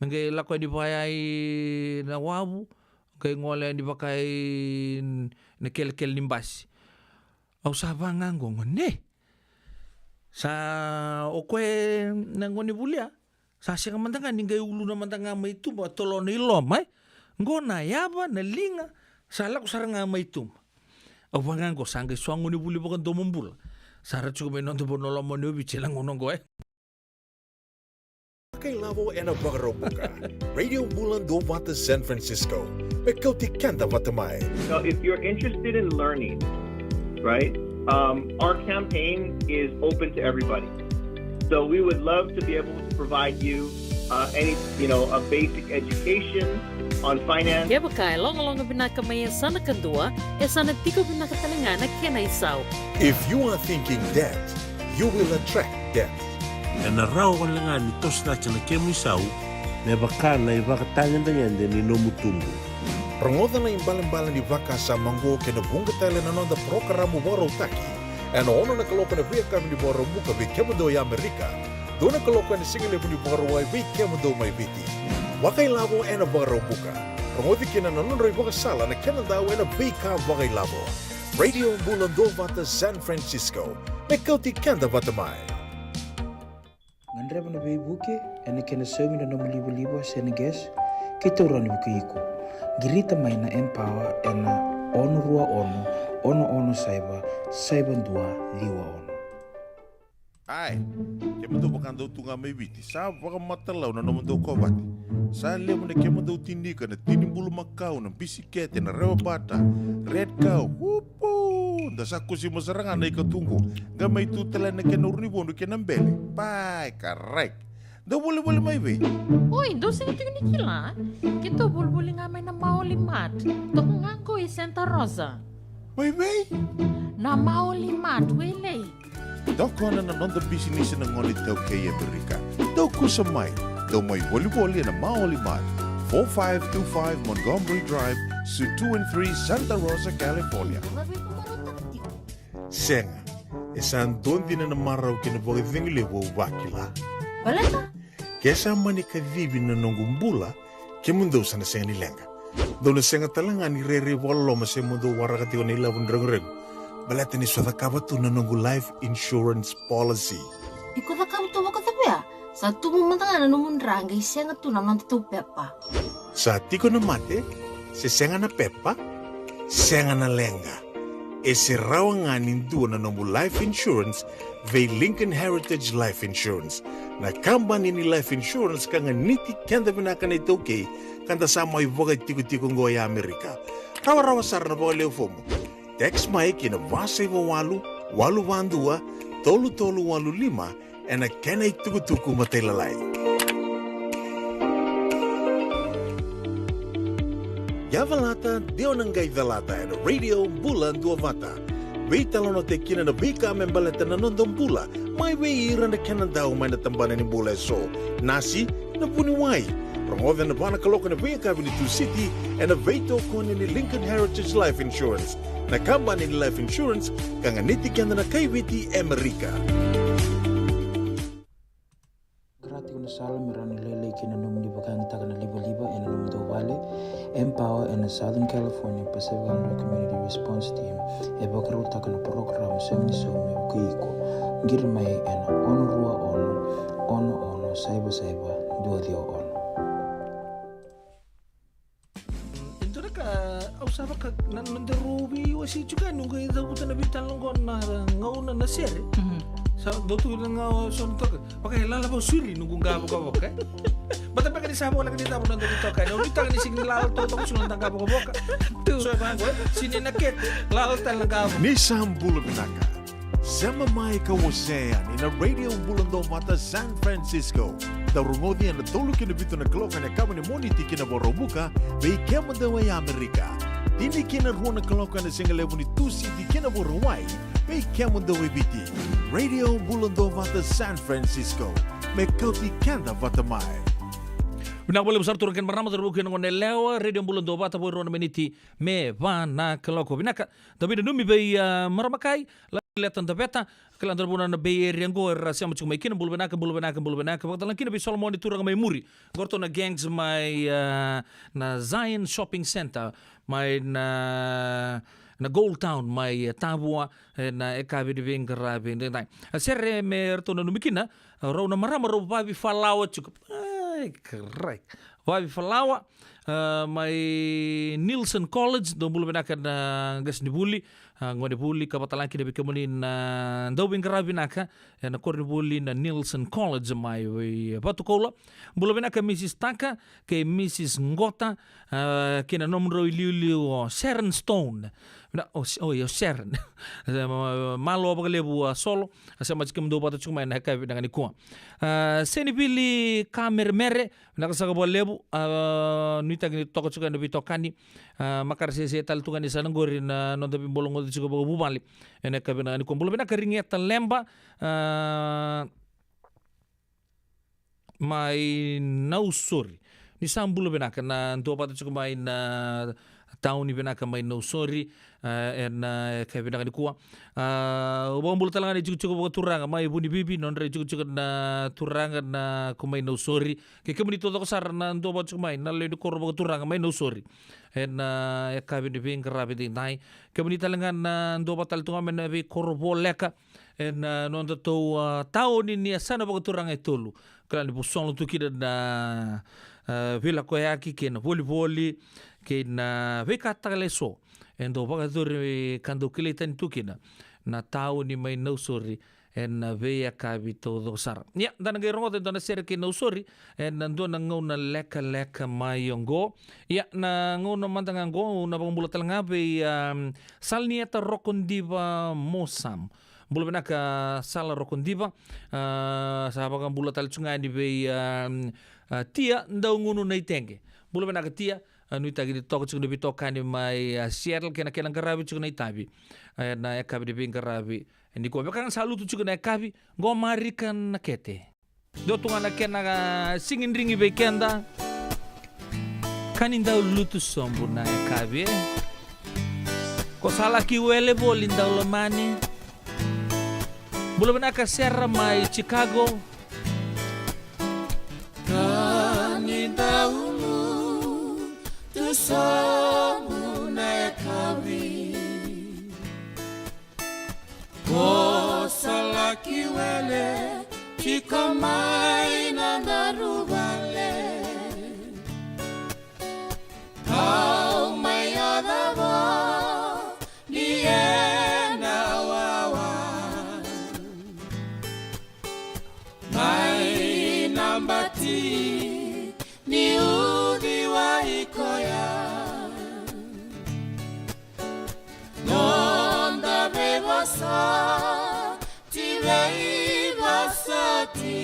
Me qai lako yani vaya i na wavu, qai gole yani vaka i na kelekele ni basi. Au sa vaqo, gone. Sa o koya na gone vuli ya. Sa sega mada ga ni qai uluna mada ga mai tuba, tolona i loma, e. Qo na yava, na liga, sa lako sara ga mai tuba. Au vaqo, sa qai so a gone vuli vakadomobula. Sa ra tiko mai noda vanua lomani o Viti ena gauna oqo, e. Vakailavo ena Vakaraubuka. Radio Bula Duavata San Francisco. Me kauti keda vata mai. Now, if you're interested in learning, right, um, our campaign is open to everybody. So we would love to be able to provide you, uh, any, you know, a basic education on finance. Kevaka e logaloga vinaka mai e sa na kadua, e sa na tiko vinaka tale ga na kena isau. If you are thinking debt, you will attract debt. Ena rawa wale ga ni toso cake na kemu isau me vaka na ivakatagedegede ni nomu tubu. Rogoca na ibalebale ni vakasama oqo kei na vuqa tale na noda parokaramu vakarautaki ena ono na kaloko ena veiyakavi ni Vakaraubuka vei kemudou e Amerika, dua na kaloko ena sigalevu ni Vakarauwai vei kemudou mai Viti. Vakailavo ena Vakaraubuka. Rogoci kina na nodra ivakasala na kenadau ena veika vakailavo. Radio Bula Duavata San Francisco. Me kauti keda vata mai. Gadreva na veivuke ena kena saumi na nomu livaliva se na gas, keitou rawa ni vukei iko. Qirita mai na Empower ena ono rua ono, ono ono saiva, saiva dua, ciwa ono. Ae, kemudou vakadau tu ga mai Viti, sa vakamatalau na nomudou kovate. Sa levu na kemudou tinika na tini bulumakau, na bisikete, na rewa bata, red cow, upu! Da sa kusima sara ga na ikatuqu. Qai mai tu tale na kena urunivodu kei na bele. Pai, karai. Dou volivoli mai vei? Oi, dou sega tiko ni kila. Keitou volivoli ga mai na Maoli Mart. Toka ga qo i Santa Rosa. Mai vei? Na Maoli Mart, Wailei. Tokona na noda bisinisi na gone iTaukei e Amerika. Dou kusa mai. Dou mai volivoli ena Maoli Mart, four five two five Montgomery Drive, Suite two and three, Santa Rosa, California. Sega, e sa dua dina na marau kei na vakacegu levu au vakila. Baleta? Ke sa mani kacivi na noqu bula, kemudou sa na sega ni leqa. Dou na sega tale ga ni rairai vakaloloma se mo dou waraka tiko na ilavo ni reguregu. Baleta ni sa cakava tu na noqu life insurance policy. Iko cakava tu vakacava ya? Sa tubu mada ga na nomu dra qai sega tu na nodatou pepa. Sa tiko na mate, se sega na pepa, sega na leqa. E se rawa ga ni dua na nomu life insurance vei Lincoln Heritage Life Insurance. Na kabani ni life insurance ka ganiti keda vinaka na iTaukei, ka da sa mai vakatikotiko oqo e Amerika. Rawarawa sara na vakalewe fomu. Text mai ki na va saiva walu, walu va dua, tolu tolu walu lima, ena kena itukutuku matailalai. Yavalata, de o na qai calata ena Radio Bula Duavata. Veitalanoataki kina na veika me baleta na noda bula, Mai vei ira na kena dau mai na tabana ni bula eso. Nasi, na vuniwai. Rogoca na va na kaloko ena veiyakavi ni Tusiti ena veitokoni ni Lincoln Heritage Life Insurance, na kabani ni life insurance ka ganiti keda na kai Viti e Amerika. Qara tiko na sala me rawa ni lailai kina na nomuni vakayagataka na livaliva ena nomudou vale. Empower ena Southern California Pacific Islander Community Response Team e vakarautaka na porokaramu Sega ni Sau me vukei iko. Qiri mai ena ono rua ono, ono ono saiva saiva dua ciwa ono. E dua na ka au sa vaka na noda rau veiwasei tiko yani, noqu e cavuta na veitalanoa qo na gauna na sere. Mhm. Sa dau tu na gauna so na toka. Vaka e lala vaka suri noqu qavokavoka, e. Bata beka ni sa voleka ni cava na noda veitokani. Au nuitaka ni sega ni lala totoka suru na noda qavokavoka. Tu. So e vaqo, e. Sega ni na kete, lala tale na qavo. Ni sa bula vinaka. Sema mai ka wasea yani na Radio Bula Dovata San Francisco. Dau rogoci ena tolu ki na vitu na kaloko ena yakavi ni Moniti ki na Vakaraubuka, vei kemudou e Amerika. Tini ki na rua na kaloko ena sigalevu ni Tusiti ki na Vakarauwai, vei kemudou e Viti. Radio Bula Dovata San Francisco. Me kauti keda vata mai. Vinaka vakalevu sara turaga kei na marama, cauravou kei na goneyalewa, Radio Bula Dovata, vo e rua na miniti me va na kaloko. Vinaka, da veinanumi vei, a, marama kai, Laleta Daveta, kila da na vuna na Bay Area qo era sema tiko mai kina, bula vinaka, bula vinaka, bula vinaka. Vakatalega kina vei Solomoni turaga mai muri. Qo ratou na gangs mai, a, na Zion Shopping Center, mai na, na Gold Town, mai, e, Tavua, ena yakavi ni veiqaravi edaidai. A sere me ratou nanumi kina, rau na marama rau vavifalawa tiko. Ai, karai. Vavifalawa, a, mai Nielsen College, dou bula vinaka na qasenivuli, a, gonevuli, ka vakatalega kina vei kemuni na dauveiqaravi vinaka ena koronivuli na Nielsen College mai Vatukoula. Bula vinaka Mrs Taka kei Mrs Qota, a, kei na nomudrau iliuliu o Sharon Stone. Na, o, o, o Sharon. Malo vakalevu a Solo, a sema tiko kemudou vata tiko mai na yakavi vinaka nikua. A, Senivili Kameremere, vinaka saka vakalevu, a, nuitaki ni toka tiko ena veitokani, a, makare sese tale tu ga ni sa na qori na noda veibologocotaki tiko vakavuvale. Ena yakavi vinaka nikua. Bula vinaka Rigeta Lemba, a, mai Nausori. Ni sa bula vinaka na duavata tiko mai na tauni vinaka mai Nausori, a, ena, e, yakavi vinaka nikua. A, au vakabula tale ga na itikotiko vakaturaga mai Vunivivi, nodra itikotiko na turaga na ko mai Nausori. Kei kemuni taucoko sara na duavata tiko mai na lewe ni koro vakaturaga mai Nausori. Ena, e, yakavi ni veiqaravi edaidai. Kemuni tale ga na duavata tale tu ga mai na veikoro voleka. Ena, a, nodatou, a, tauni ni yasana vakaturaga e tolu. Kila ni vosolo tu kina na, a, veilakoyaki kei na volivoli kei na veika tale eso. E dau vakayacori ka dau kilai tani tu kina na tauni mai Nausori ena veiyakavi taucoko sara. Ia, da na qai rogoca e dua na sere kei Nausori ena dua na gauna lekaleka mai oqo. Ia, na gauna mada ga oqo, au na vakabula tale ga vei, a, Salanieta Rokodiva Mosam. Bula vinaka Sala Rokodiva. A, sa vakabula tale tu ga yani vei, a, a, Tia Daugunu Naiteqe. Bula vinaka Tia, a, nuitaki ni toka tiko na veitokani mai, a, Seattle kei na kena qaravi tiko na itavi. A, ena yakavi ni veiqaravi. Nikua vaka ga sa lutu tiko na yakavi, qo Marika Nakete. Dua tu ga na kena, a, sigidrigi vei keda. Ka ni dau lutu sobu na yakavi, e. Ko sa laki wele voli dau lomani. Bula vinaka Sera mai Chicago. Ka ni dau lutu sobu na yakavi. Ko sa laki wele tiko mai na daru vale. Kau mai yaco vo ni ena wawa. Mai na bati ni uciwai koya. Noda veivosoti, veivosoti.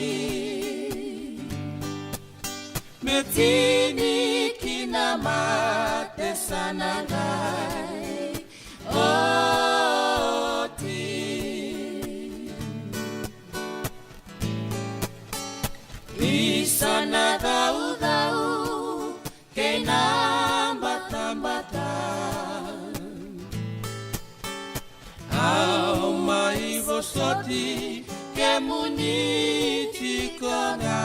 Me tini kina mate sa na qai oti. Soti kemuni tiko ga.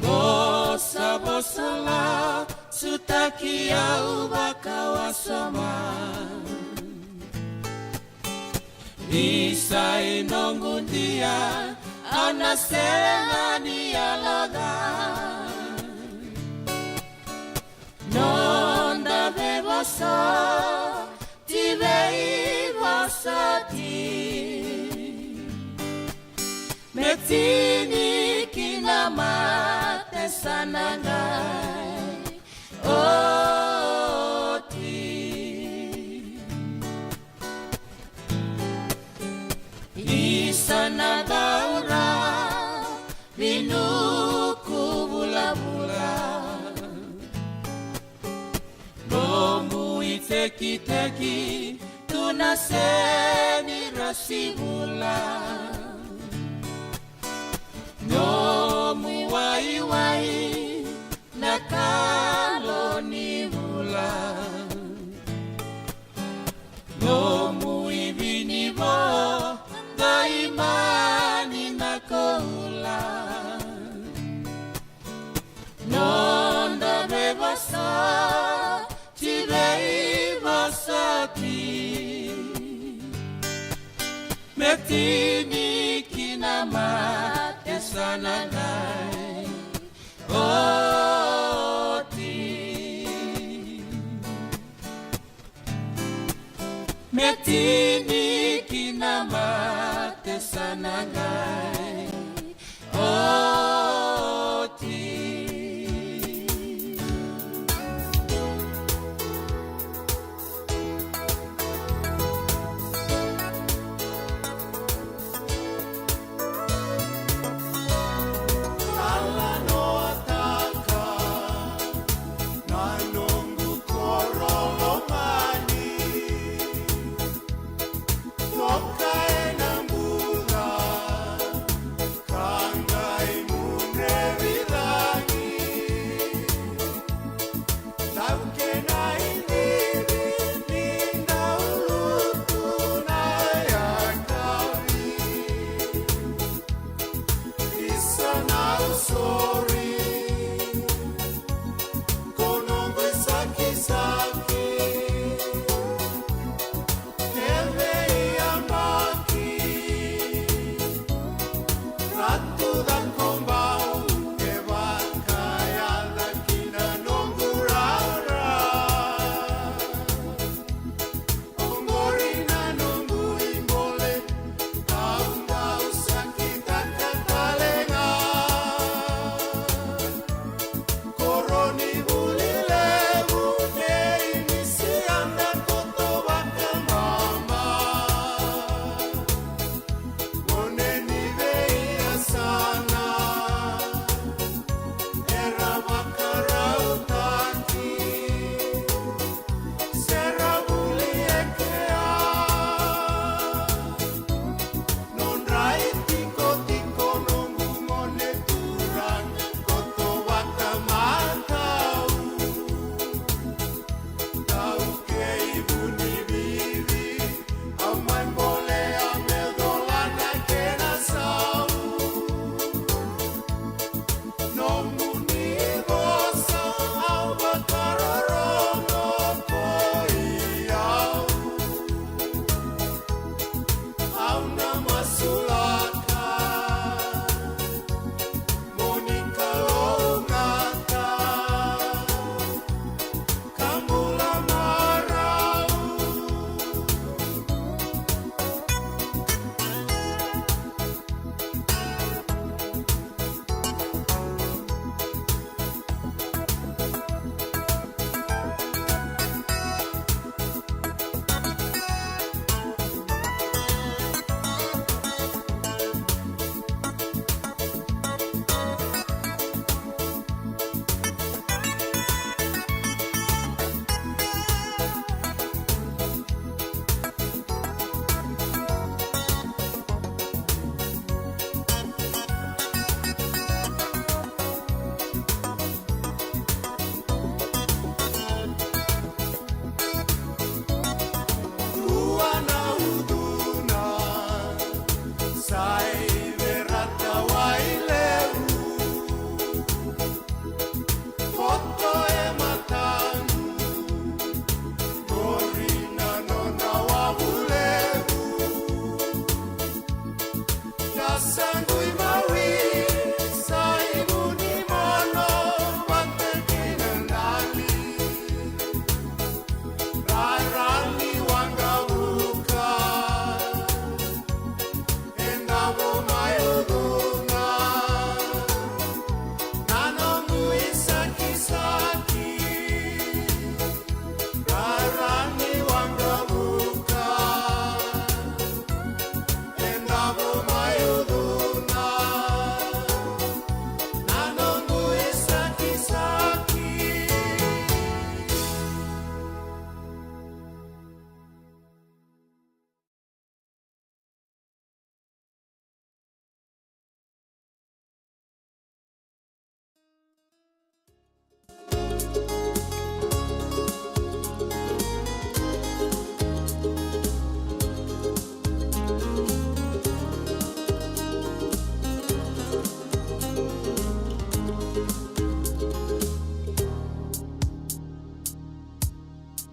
Vosa vosa la sutaki au vakawasoma. Isa i noqu dia, au na sega ni yaloca. Noda veivosoti veivosoti. Me tini ki na mate sa na qai oti. Isa na daura vinuku vulavula. Nomu itekiteki tu na seni rasivula. Nomu waiwai na kalo ni vula. Nomu ivinivo daimani na koula. Noda veivosoti veivosoti. Me tini ki na mate sa na qai oti. Me tini ki na mate sa na qai oti. Talanoataka na noqu koro lomani. Toka ena bula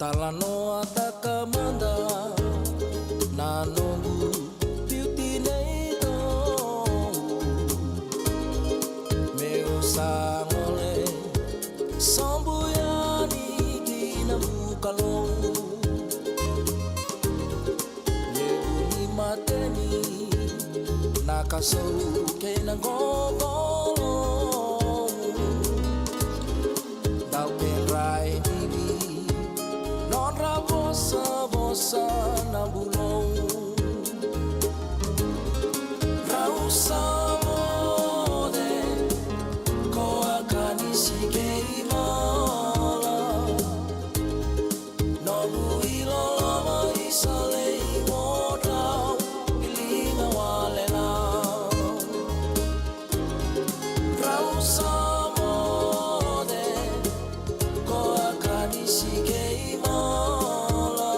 Talanoataka mada na noqu biuti nei Tou. Meu sa gole sobu yani ki na bukalou. Levu ni mateni na kasou kei na qoqolou. Dau kedrai bibi nodra vosavosa na bulou. Rau sa moce ko Akanisi kei Mala. Noqu iloloma i Salei mo drau i liga wale ga. Rau sa moce ko Akanisi kei Mala.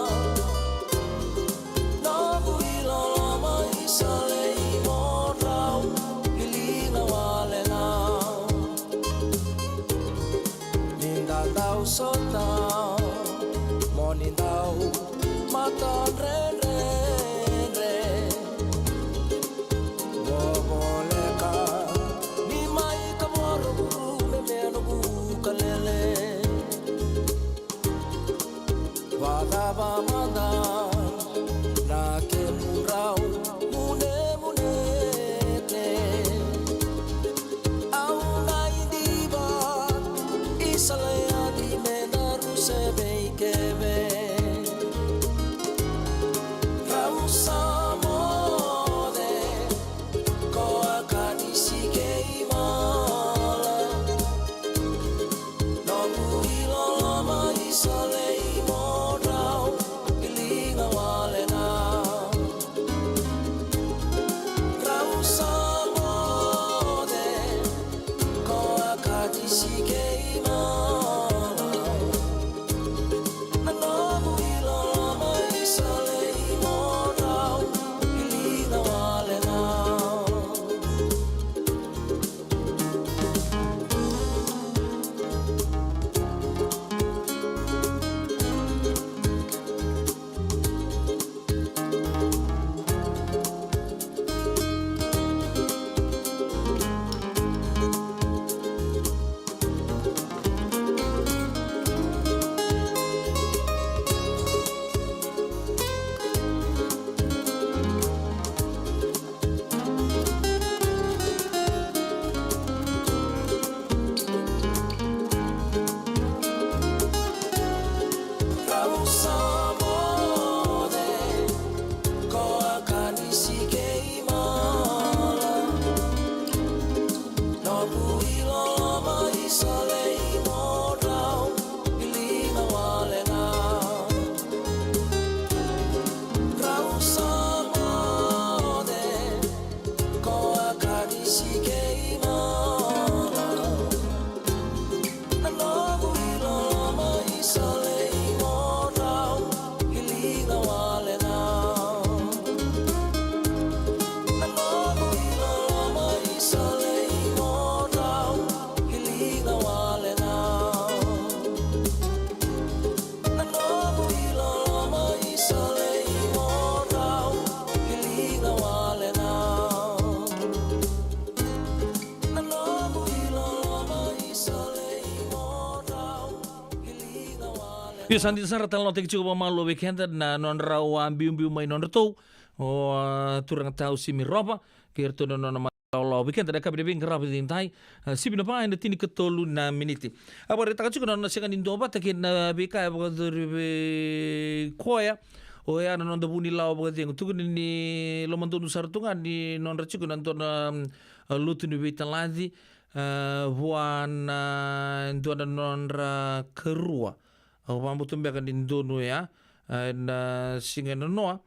Noqu iloloma i Salei mo drau i liga wale ga. Ni da dau sota mo ni dau matadredredre. Vovoleka ni mai ka voro vuru me me noqu kalele. Vacava mada na kemudrau munemunete. Au na idiva i Salei yani me daru se veikeve. Rau sa moce ko Akanisi kei Mala. Noqu iloloma i Salei mo drau i liga wale ga. Rau sa moce ko Akanisi kei Mala. Na noqu iloloma i Salei mo drau i liga wale ga. Rau sa moce ko Akanisi kei Mala. Noqu iloloma i Salei mo drau i liga wale ga. Rau sa moce ko Akanisi kei Mala. Na noqu iloloma i Salei mo drau i liga wale ga. Na noqu iloloma i Salei mo drau i liga wale ga. Na noqu iloloma i Salei mo drau i liga wale ga. Na noqu iloloma i Salei mo drau i liga wale ga. Io, sa dina sara, talanoataki tiko vakamalua vei keda na nodrau a biubiu mai nodratou o, a, turaga Tau Simi Rova kei iratou na nona lawalawa vei keda na yakavi ni veiqaravi edaidai. A, sivi na va ena tinikatolu na miniti. A vakaraitaka tiko na nona sega ni duavata kei na veika e vakayacori vei koya. Oya na noda vunilawa vakacegu, tukuni ni lomadonu sara tu ga ni nodra tiko na dua na, mm, a, lotu ni veitalaci, a, vua na dua na nodra karua. Au vakabauta beka ni donu oya, a, ena siga e nanoa,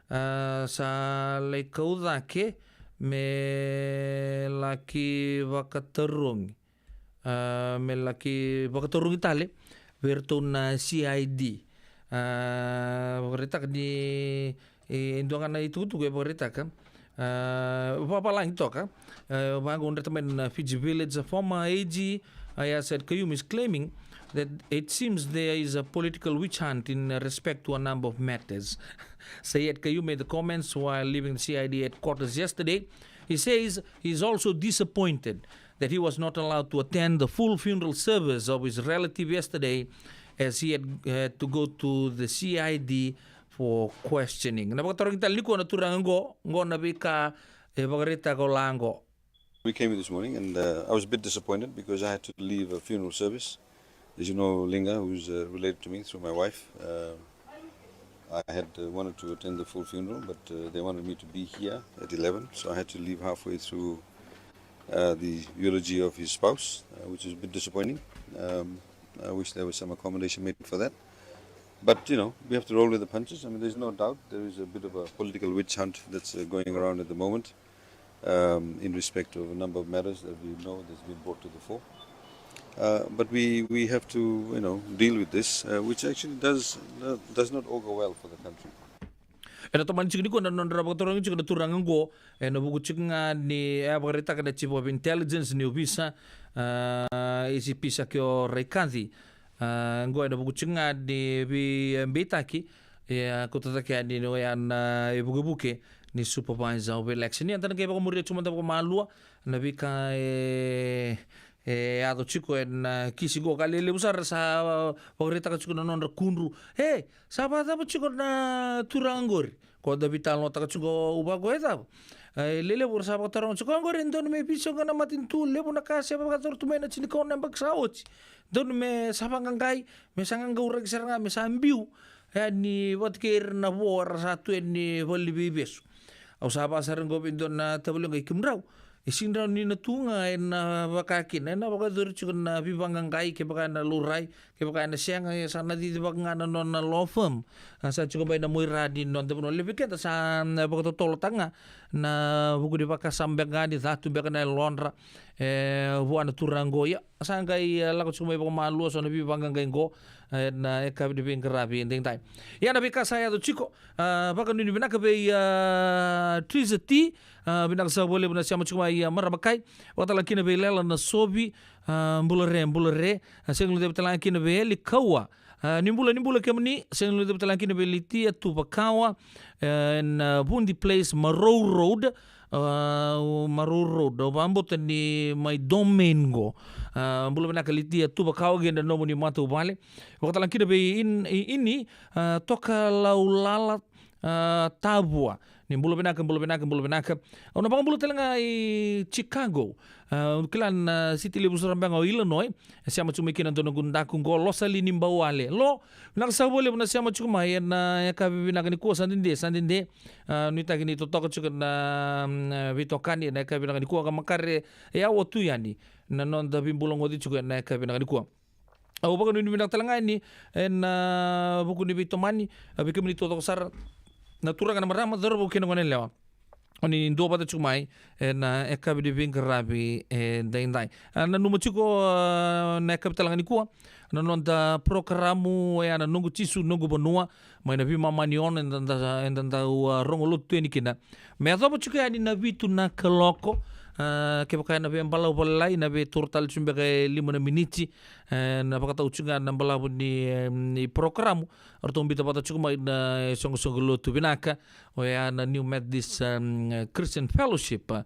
a, sa lai kau cake me laki vakatarogi, a, me laki vakatarogi tale vei iratou na C I D. A, vakaraitaka ni, e, e dua ga na itukutuku e vakaraitaka, a, vakavalagi toka, a, vaqo dreta mai na Fiji Village, a former A G, Aiyaz Sayed-Khaiyum is claiming that it seems there is a political witch hunt in respect to a number of matters. Sayed-Khaiyum made the comments while leaving the C I D headquarters yesterday. He says he is also disappointed that he was not allowed to attend the full funeral service of his relative yesterday, as he had, had to go to the C I D for questioning. Na vakatarogi tale nikua na turaga qo, qo na veika e vakaraitaka o la qo. We came this morning and, uh, I was a bit disappointed because I had to leave a funeral service. As you know, Linga, who's, uh, related to me through my wife, uh, I had, uh, wanted to attend the full funeral, but, uh, they wanted me to be here at eleven, so I had to leave halfway through, uh, the eulogy of his spouse, uh, which is a bit disappointing. Um, I wish there was some accommodation made for that. But, you know, we have to roll with the punches. I mean, there's no doubt there is a bit of a political witch hunt that's, uh, going around at the moment, um, in respect of a number of matters that we know that's been brought to the fore. Uh, but we, we have to, you know, deal with this, uh, which actually does, uh, does not augur well for the country. Ena tomani tiko nikua na nodra vakatarogi tiko na turaga qo, ena vuku tiko ga ni e vakaraitaka na Chief of Intelligence ni ovisa, a, A C P Sakio Raikaci. A, qo ena vuku tiko ga ni veibeitaki, e a kauta cake yani ni oya na ivukevuke ni supervisor of election. Ia da na qai vakamuria tiko mada vakamalua na veika e e yaco tiko ena kisi qo ka lelevu sara sa vakaraitaka tiko na nodra kudru. E, sa vakacava tiko na turaga qori? Ko da veitalanoataka tiko qo, au vaka e cava? E lelevu era sa vakataroga tiko qori, e dodonu me veisau ga na matanitu, levu na ka se vakayacori tu mai na tinikaono na yabaki sa oti. Dodonu me sa vaqaqai, me sa qaqauraki sara ga, me sa biu yani vata kei ira na vo era sa tu yani valeniveivesu. Au sa vaka sara qo vei dua na tavalequ i kemudrau. E sega ni rawa ni na tu ga ena vaka kina, ena vakayacori tiko na veivaqaqai, kevaka ena laurai, kevaka ena sega, e sa na cicivaka ga na nona law firm. A, sa tiko mai na muaira ni noda vanua. Levu vei keda sa, mm, vakatotolotaka ga na vuku ni vakasama beka ga ni catu beka na yalodra, e, vua na turaga qo. Ia, sa qai, e, lako tiko mai vakamalua so na veivaqaqai qo, e, ena yakavi ni veiqaravi edaidai. Ia na veika sa yaco tiko, a, vakanuinui vinaka vei, a, Triza T, a, vinaka saka vakalevu na sema tiko mai, a, Marama Kai. Vakatalega kina vei Lela Nasovi, a, bula re, bula re. A, sega ni guilecava talega kina vei Eli Kaua. A, ni bula, ni bula kemuni, sega ni guilecava talega kina vei Litia Tuvakawa, e, ena, a, Vudi Place, Marou Road, a, Marou Road, au vakabauta ni mai Domingo. A, bula vinaka Litia Tuvakawa kei na nomuni matavuvale. Vakatalega kina vei In-, I-, Ini, a, Tokalaulala, a, Tavua. Ni bula vinaka, bula vinaka, bula vinaka. Au na vakabula talega i Chicago. A, au kila na siti levu sara beka o Illinois. E sema tiko mai kina dua na noqu daku qo, Losali ni Bauale. Lo, vinaka saka vakalevu na sema tiko mai ena yakavi vinaka nikua, sa dede, sa dede. A, nuitaki ni totoka tiko na, mm, veitokani ena yakavi vinaka nikua, ka makare e awa tu yani na noda veibulagoci tiko ena yakavi vinaka nikua. Au vakanuinui vinaka talega yani ena, a, vuku ni veitomani, a, vei kemuni taucoko sara, na turaga, na marama, cauravou kei na goneyalewa. O ni duavata tiko mai ena, a, yakavi ni veiqaravi edaidai. A, nanuma tiko, a, na yakavi talega nikua na noda porokaramu, oya na Noqu Jisu, Noqu Vanua, mai na veimama ni ono eda, eda, eda dau, a, rogo lotu tu yani kina. Me yacova tiko yani na vitu na kaloko, a, kevaka ena veibalavu vakalailai, na veitoro tale tiko beka e lima na miniti, e, na vakatau tiko ga na balavu ni, e, ni porokaramu. Ratou biuta vata tiko mai na, e, soqosoqo lotu vinaka, oya na New Methodist, em, Christian Fellowship, e,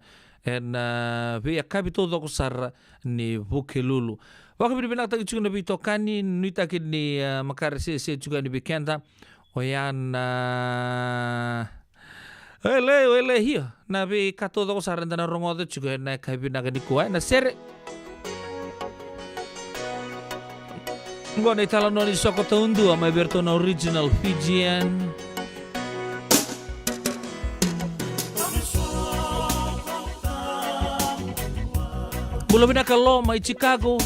ena, a, veiyakavi taucoko sara ni Vukelulu. Vakavinavinakataki tiko na veitokani, nuitaki ni, a, makare sese tiko yani vei keda. Oya na, a, Ele, ele, io. Na veika taucoko sara eda na rogoca tiko ena yakavi vinaka nikua, e, na sere. Qo na italanoa ni soko taudua mai vei iratou na Original Fijian. Bula vinaka Lo mai Chicago.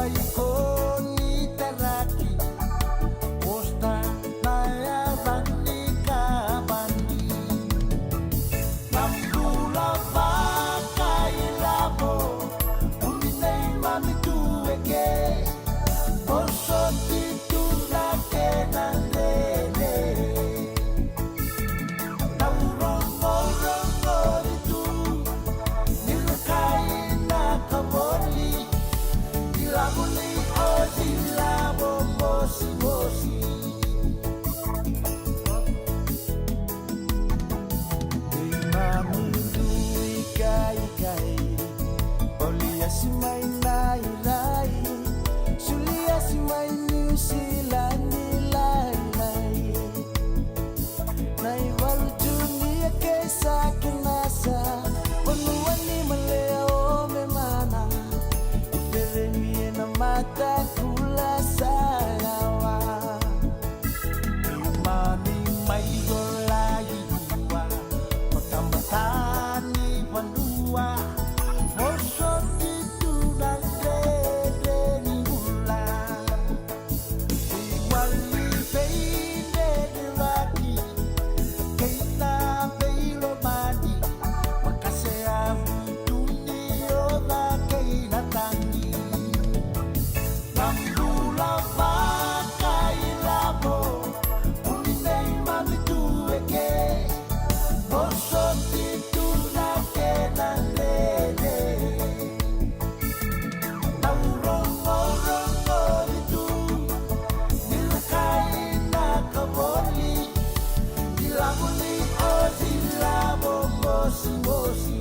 Iko ni taraki, posta na yava ni kabani. Na bula vakailavo, uni neimami tu eke. Vosoti tu na kena dredre. Dau rogorogo ni tu, ni na kai na kavoli, ni lavo ni osi lavo mosimosi. Keimami dui kaikai, oli asi mai na irai, suli asi mai Niu Siladi lailai. Na ivalu tu ni a kei sa kena sa, vanua ni malea o me mana, i feremi e na mata kula sa yawa. Keimami mai Golai Ua, o tabata ni vanua, vosoti tu na dredre ni bula. Iwali veidredrevaki kei na veilomani, vakasea vutu ni oca kei na tagi. Na bula vakailavo, uni neimami tu eke. Vosoti tu na kena dredre. Dau rogorogo ni tu, ni na kai na kavoli, ni lavo ni osi lavo mosimosi.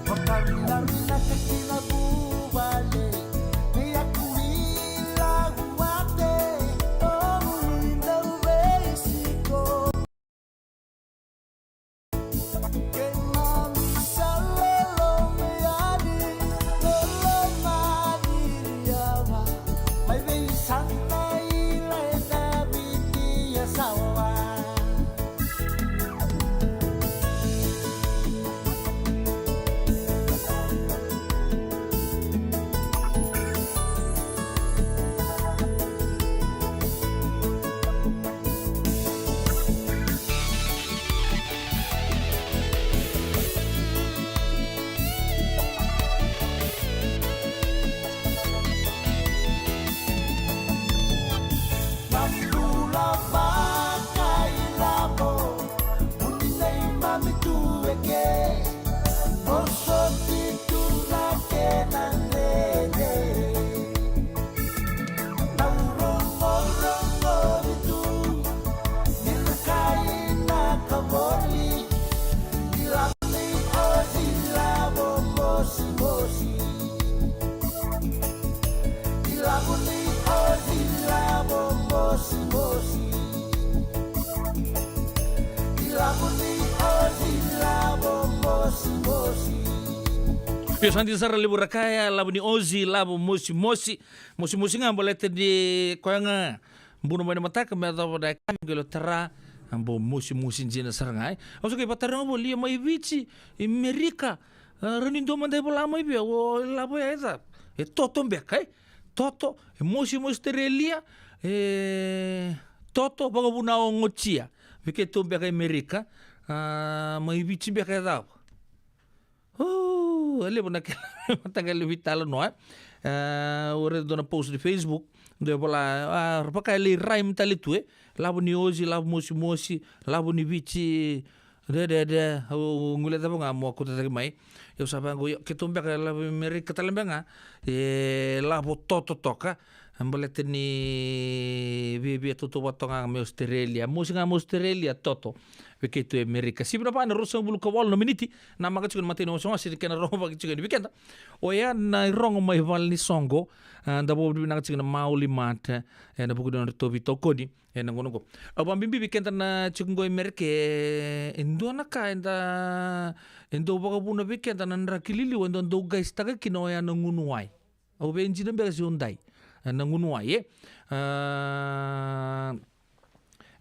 Vakavinavinaka ki na vuvale, ni a kui lagu vate, o uli dau veisiko. Keimami sa lolo me yali, lolo madiri yawa, mai veisana ila e na viti ya sawa. Na bula vakailavo, uni neimami tu eke. Vosoti tu na kena dredre. Dau rogorogo ni tu, ni na kai na kavoli, ni lavo ni osi lavo mosimosi. Ni lavo ni osi lavo mosimosi. Ni lavo ni osi lavo mosimosi. Io, sa dina sara, levu ra kaya, lavo ni osi lavo mosimosi. Mosimosi ga baleta ni koya ga buna mai na mataka me yacova na yakavi, qai lo tara, a bo mosimosi dina sara ga, e. Au sa qai vakataroga voli, ia mai Viti, i Merika, a, rawa ni dua mada e vola mai vei au, o lavo ya e cava? E toto beka, e? Toto, e mosi mai Ositerelia, e toto, vakavuna ogotia. Vei keitou beka e Merika, a, mai Viti beka e cava? O, e levu na kena mataqali veitalanoa, e. A, au raica dua na post ni Facebook, dua e vola, a, vaka e lai rhyme tale tu, e. Lavo ni osi, lavo mosimosi, lavo ni Viti, de, de, de, au guilecava ga mo kauta cake mai. Au sa vaqo, io, keitou beka e lavo Merika tale beka ga, e lavo toto toka. Baleta ni viavia tautauvata toka ga mai Ositerelia. Mosi ga mai Ositerelia, toto. Vei keitou e Merika. Sivi na va na ruasagavulu ka walu na miniti. Namaka tiko na imatai ni wasewase ni kena rogo vaka tiko yani vei keda. Oya na irogo mai vale ni soqo. A, da vakavinavinaka tiko na Maoli Mart, e, ena vuku ni nodratou veitokoni ena gauna oqo. Au vakabibi vei keda na tiko oqo e Merika, e, e dua na ka eda, e dau vakavuna vei keda na draki liliwa, e dau, dau qaisitaka kina, oya na gunu wai. Au via dina beka se au dai, e, na gunu wai, e. A,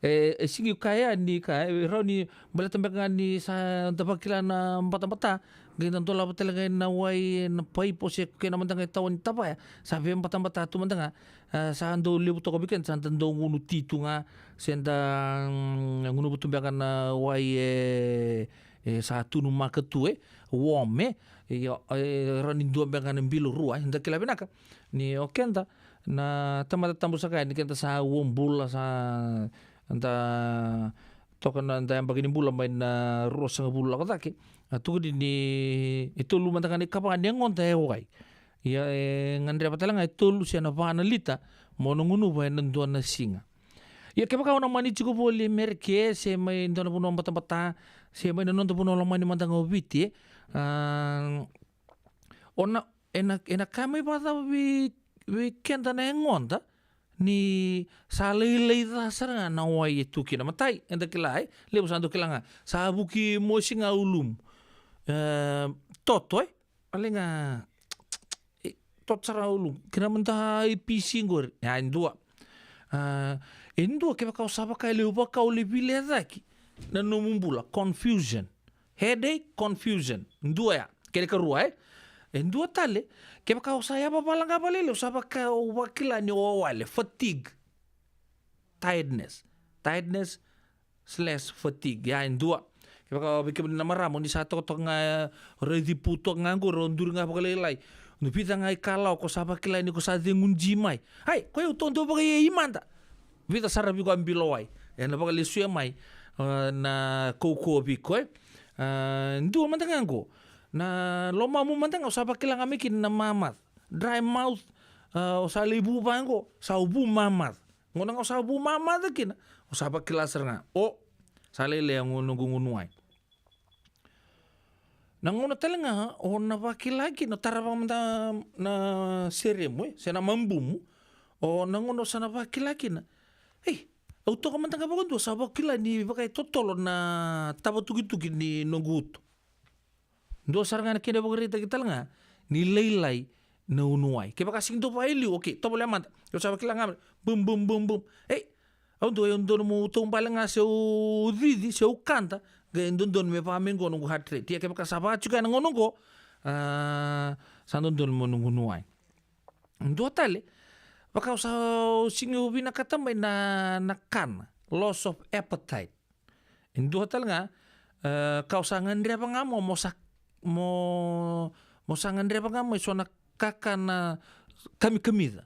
E, e sigi kaya ni ka, e, rawa ni baleta beka ga ni sa da vakila na batabata, qai da dolava tale ga na wai, na paipo se kena mada ga e tawa ni tavaya, sa veibatabata tu mada ga, a, sa dau levu toka vei keda, sa da dau gunu ti tu ga, se da, mm, gunuva tu beka na wai e, e sa tunumaka tu, e, warm, e, io, e, rawa ni dua beka ga na bilo rua, e, da kila vinaka. Ni o keda, na tamata tabu saka, ni keda sa uabula, sa da toka na da yabaki ni bula mai na ruasagavulu lako cake. A tukuni ni e tolu mada ga na ikava ni yagoda e wai. Ia e gadreva tale ga e tolu se na va na lita mo na gunuva ena dua na siga. Ia kevaka o na mani tiko voli e Mereke, se mai dua na vanua batabata, se mai na noda vanua lomani mada ga o Viti, e, a, o na, ena, ena kaya mai vakacava vei, vei keda na yagoda, ni sa lailai ca sara ga na wai e tu kina. Matai, eda kila, e, levu sa dau kila ga. Sa vuki mosi ga ulumu. E, toto, e, a lai ga, e, toto sara ga ulumu. Kena mada i P C qori. Ia, e dua. A, e dua, kevaka o sa vaka e levu vaka o lai vilecaki na nomu bula, confusion. Headache, confusion. Dua ya. Kena karua, e. E dua tale, kevaka o sa yavavala ga vakalailai, o sa vaka, o vakila ni o wale, fatigue. Tiredness. Tiredness slash fatigue. Ya e dua. Kevaka o vei kemuni na marama, ni sa tokatoka ga, e, raici pu toka ga qori, o duri ga vakalailai. Ni vica ga ikalawa, ko sa vakila ni ko sa cegu ji mai. Ai, ko yau toka dau vakaiai mada. Vica sara vei iko a bilo wai. Ena vakalesuya mai, a, na kaukauwa vei iko, e. A, dua mada ga qo. Na lomamu mada ga, o sa vakila ga mai kina na mamaca. Dry mouth, a, o sa lai vu vaqo, sa vu mamaca. Gauna ga o sa vu mamaca kina, o sa vakila sara ga. O, sa lailai a gu-, noqu gunu wai. Na gauna tale ga o na vakila kina, o tarava mada na seremu, e, se na mabumu, o na gauna o sa na vakila kina. Ei, au toka mada ga vakadua, sa vakila ni vaka e totolo na tavatukituki ni noqu uto. Dua sara ga na kena ivakaraitaki tale ga ni lailai na gunu wai. Kevaka sega ni dua vaka e liu, okay, tovolea mada. Au sa vakila ga, bum, bum, bum, bum. Ei, au dua, au dodonu meu taubale ga se au cici, se au kada, qai dodonu me vaka mai qo noqu heart rate. Ia kevaka sa vaka tiko ya na gauna qo, a, sa dodonu meu noqu gunu wai. Dua tale, vaka au sa, au sega ni vinakata mai na, na kana, loss of appetite. E dua tale ga, e, ka o sa gadreva ga mo, mo sa, mo, mo sa gadreva ga mai so na kakana kamikamica.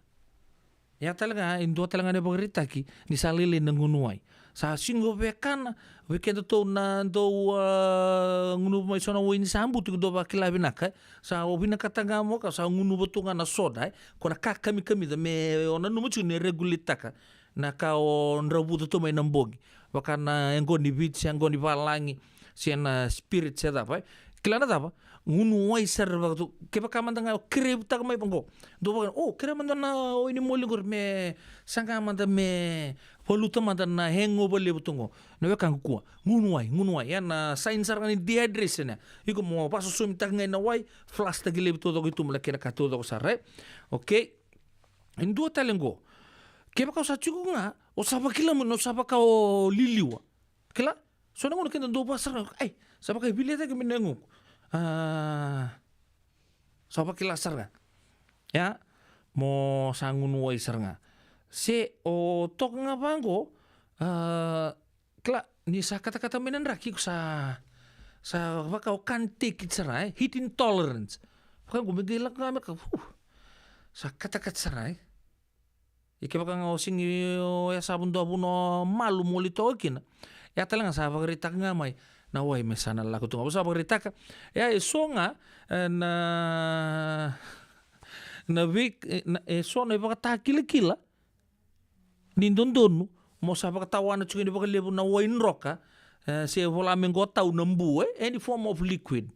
Ia tale ga, e dua tale ga na ivakaraitaki ni sa lailai na gunu wai. Sa sega ni via kana, vei kedatou na dau, a, gunuva mai so na wai ni sa butu, ke dau vakila vinaka, e. Sa o vinakata ga mo ka, sa gunuva tu ga na soda, e. Ko na ka kamikamica me o nanuma tiko ni regulate-taka na ka o dravuca tu mai na bogi. Vaka na yaqona ni Viti, se yaqona ni valagi, se na spirit, se cava, e. Kila na cava? Gunu wai sara vaka tu. Kevaka mada ga o crave-taka mai vaqo. Dua vaka, o, kerea mada na wai ni moli qori me saga mada me valuta mada na hangover levu tu qo. Na wekaqu kua. Gunu wai, gunu wai. Ya na sign sara ga ni dehydration ya. Iko mo vasosomitaka ga na wai, flush-taki laivi taucoko i tubu, na kena ka taucoko sara, e. Okay. E dua tale qo. Kevaka o sa tiko ga, o sa vakila mo ni o sa vaka o liliwa. Kila? So na gauna keda dau vaka sara, ai, sa vaka e viletaki mai na yagoqu. A, sa vakila sara ga. Ia, mo sa gunu wai sara ga. Se o toka ga vaqo, a, kila, ni sa katakata mai na draki, iko sa, sa vaka o can't take it sara, e? Heat intolerance. Vaka qo me qai lako ga me ka, fu, sa katakata sara, e? Ia kevaka ga o sega ni o ya sa vanua, vanua malu mo li toka kina. Ia tale ga sa vakaraitaka ga mai na wai me sa na lako tu ga. Sa vakaraitaka. Ia e so ga, e, na, na vei, e, na, e so na ivakatakilakila ni dodonu mo sa vakatawana tiko ni vakalevu na wai droka, e, se vola me qo tau na bu, e, any form of liquid,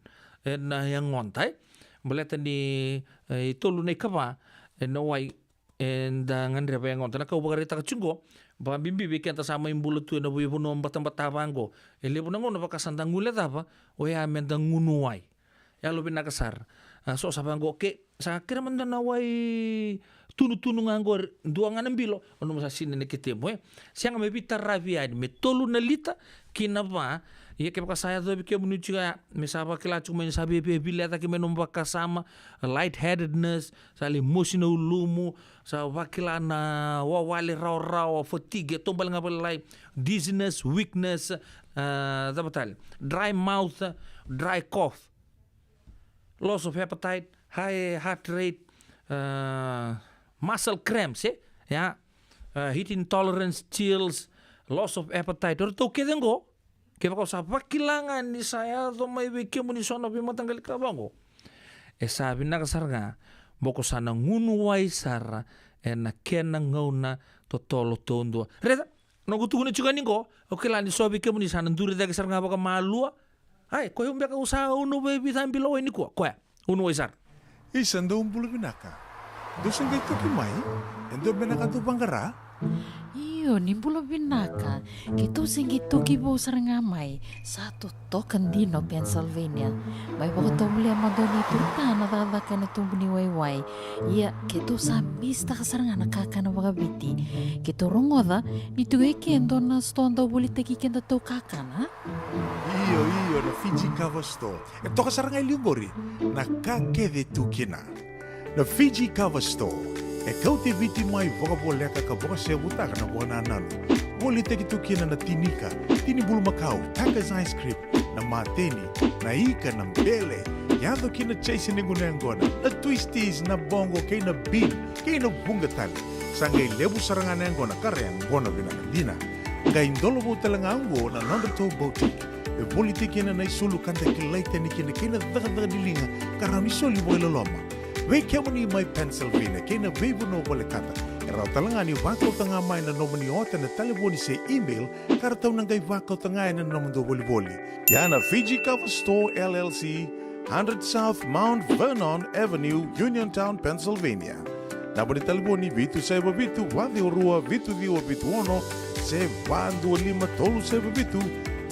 e, na yagoda, e. Baleta ni, e, e tolu na ikava, e, na wai eda gadreva yagoda. Na ka au vakaraitaka tiko qo, vakabibi vei keda sa mai bula tu ena veivanua batabata vaqo. E levu na gauna vaka sa da guilecava, oya me da gunu wai. Yalovinaka sara. A, so sa vaqo, ke, sa kerea mada na wai tunutunu ga oqori, dua ga na bilo, o nomu sa sinai na ketemu, e. Sega me veitaravi yani, me tolu na lita ki na va. Ia kevaka sa yacovi kemuni tiko ya, me sa vakila tiko mai ni sa via, via viletaki mai nomu vakasama, lightheadedness, sa lai mosi na ulumu, sa vakila na wawale rawarawa, fatigue, e taubale ga vakalailai, dizziness, weakness, ah, cava tale? Dry mouth, dry cough, loss of appetite, high heart rate, ah, muscle cramps, e? Ia, ah, heat intolerance, chills, loss of appetite. O ratou kece oqo, kevaka o sa vakila ga ni sa yaco mai vei kemuni so na veimataqali ka vaqo, e sa vinaka sara ga mo ko sa na gunu wai sara ena kena gauna totolo taudua. Raica, noqu tukuna tiko yani qo, o kila ni so vei kemuni sa na duri cake sara ga vakamalua. Ai, koya beka au sa unu vei vica bilo wai nikua, koya unu wai sara. Isa, dou bula vinaka. Dou se qai toki mai? E dua beka na ka dou vaqara? Io, ni bula vinaka. Keitou se qai toki vou sara ga mai. Sa totoka dina o Pennsylvania. Mai vakatovolea mada o neitou ita na cakacaka ena tubu ni waiwai. Ia, keitou sa misitaka sara ga na kakana vakaviti. Keitou rogoca ni tu e ke dua na sitoa dau volitaki kedatou kakana. Io, io, na Fiji Cover Store. E toka sara ga e liu qori na ka kece tu kina. Na Fiji Cover Store e kauti Viti mai vakavoleka ka vakasevutaka na vakanananu. Volitaki tu kina na tinika, tini bulumakau, Tucker's ice cream, na mateni, na ika, na bele, yaco kina chase ni gunu yaqona, na twisties, na boqo kei na bean, kei na vuqa tale. Sa qai levu sara ga na yaqona ka ra yaqona vinaka dina. Qai dolovou tale ga oqo na nodratou boutique. E volitaki kina na isulu ka da kilai tani kina kei na cakacaka ni liga ka rawa ni soli vakailoloma. Vei kemuni mai Pennsylvania kei na veivanua volekata, e rawa tale ga ni vakauta ga mai na nomuni ota ena talevoni se email ka ratou na qai vakauta ga ena nomudou volivoli. Ia na Fiji Cover Store L L C, hundred South Mount Vernon Avenue, Uniontown, Pennsylvania. Naba ni talevoni vitu saiva vitu, va ciwa rua, vitu ciwa vitu ono, se va dua lima tolu saiva vitu,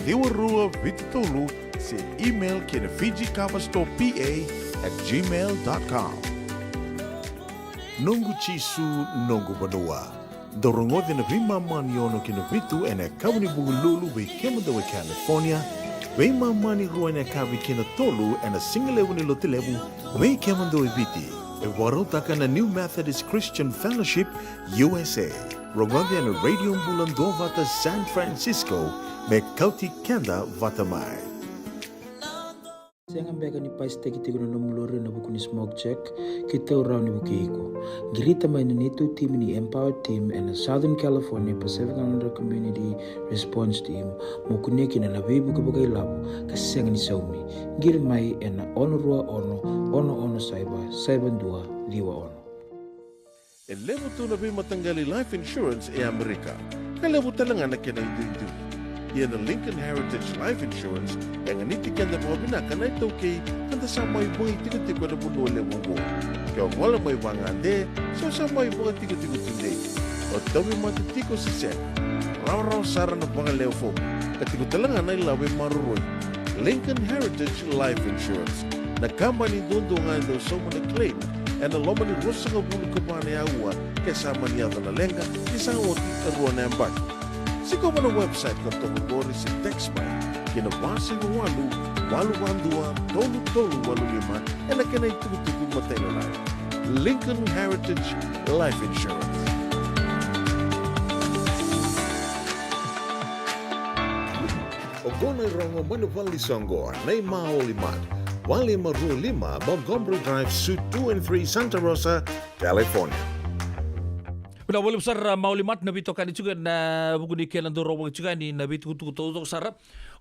ciwa rua vitu tolu, se email ki na Fiji Cover Store P A at gmail dot com. Noqu Jisu, noqu vanua. Dou rogoci na veimama ni ono ki na vitu ena yakavi ni Vukelulu vei kemudou e California, veimama ni rua ena yakavi ki na tolu ena sigalevu ni Lotulevu vei kemudou e Viti. E vakarautaka na New Methodist Christian Fellowship U S A. Rogoci ena Radio Bula Duavata San Francisco me kauti keda vata mai. Sega beka ni pasitaki tiko na nomu lori ena vuku ni smoke check? Keitou rawa ni vukei iko. Qirita mai na neitou timi ni Empower Team ena Southern California Pacific Islander Community Response Team mo kunea kina na veivuke vakailavo ka sega ni saumi. Qiri mai ena ono rua ono, ono ono saiva, saiva dua ciwa ono. E levu tu na veimataqali life insurance e Amerika, ka levu tale ga na kena iduidui. Ia na Lincoln Heritage Life Insurance e ganiti keda vakavinaka na iTaukei ka da sa mai vagaitikotiko ena vanua levu oqo. Ke o gole mai vagade, se o sa mai vakatikotiko tudei, o tauvimate tiko se sega, rawarawa sara na vagalewe fomu, ka tiko tale ga na ilavo e maroroi. Lincoln Heritage Life Insurance, na kabani duadua ga e dau sauma na claim ena loma ni ruasagavulu ka va na aua ke sa mani yaco na leqa ni sa oti e rua na yabaki. Sikova na website ka toka qori se text mai ki na va saiva walu, walu va dua, tolu tolu walu lima ena kena itukutuku matailalai. Lincoln Heritage Life Insurance. Oqo na irogo mai na vale ni soqo, na iMaoli Mart, walu lima rua lima Montgomery Drive, Suite two and three, Santa Rosa, California. Vinaka vakalevu sara Maoli Mart na veitokani tiko ena vuku ni kena dau rogo tiko yani na veitukutuku taucoko sara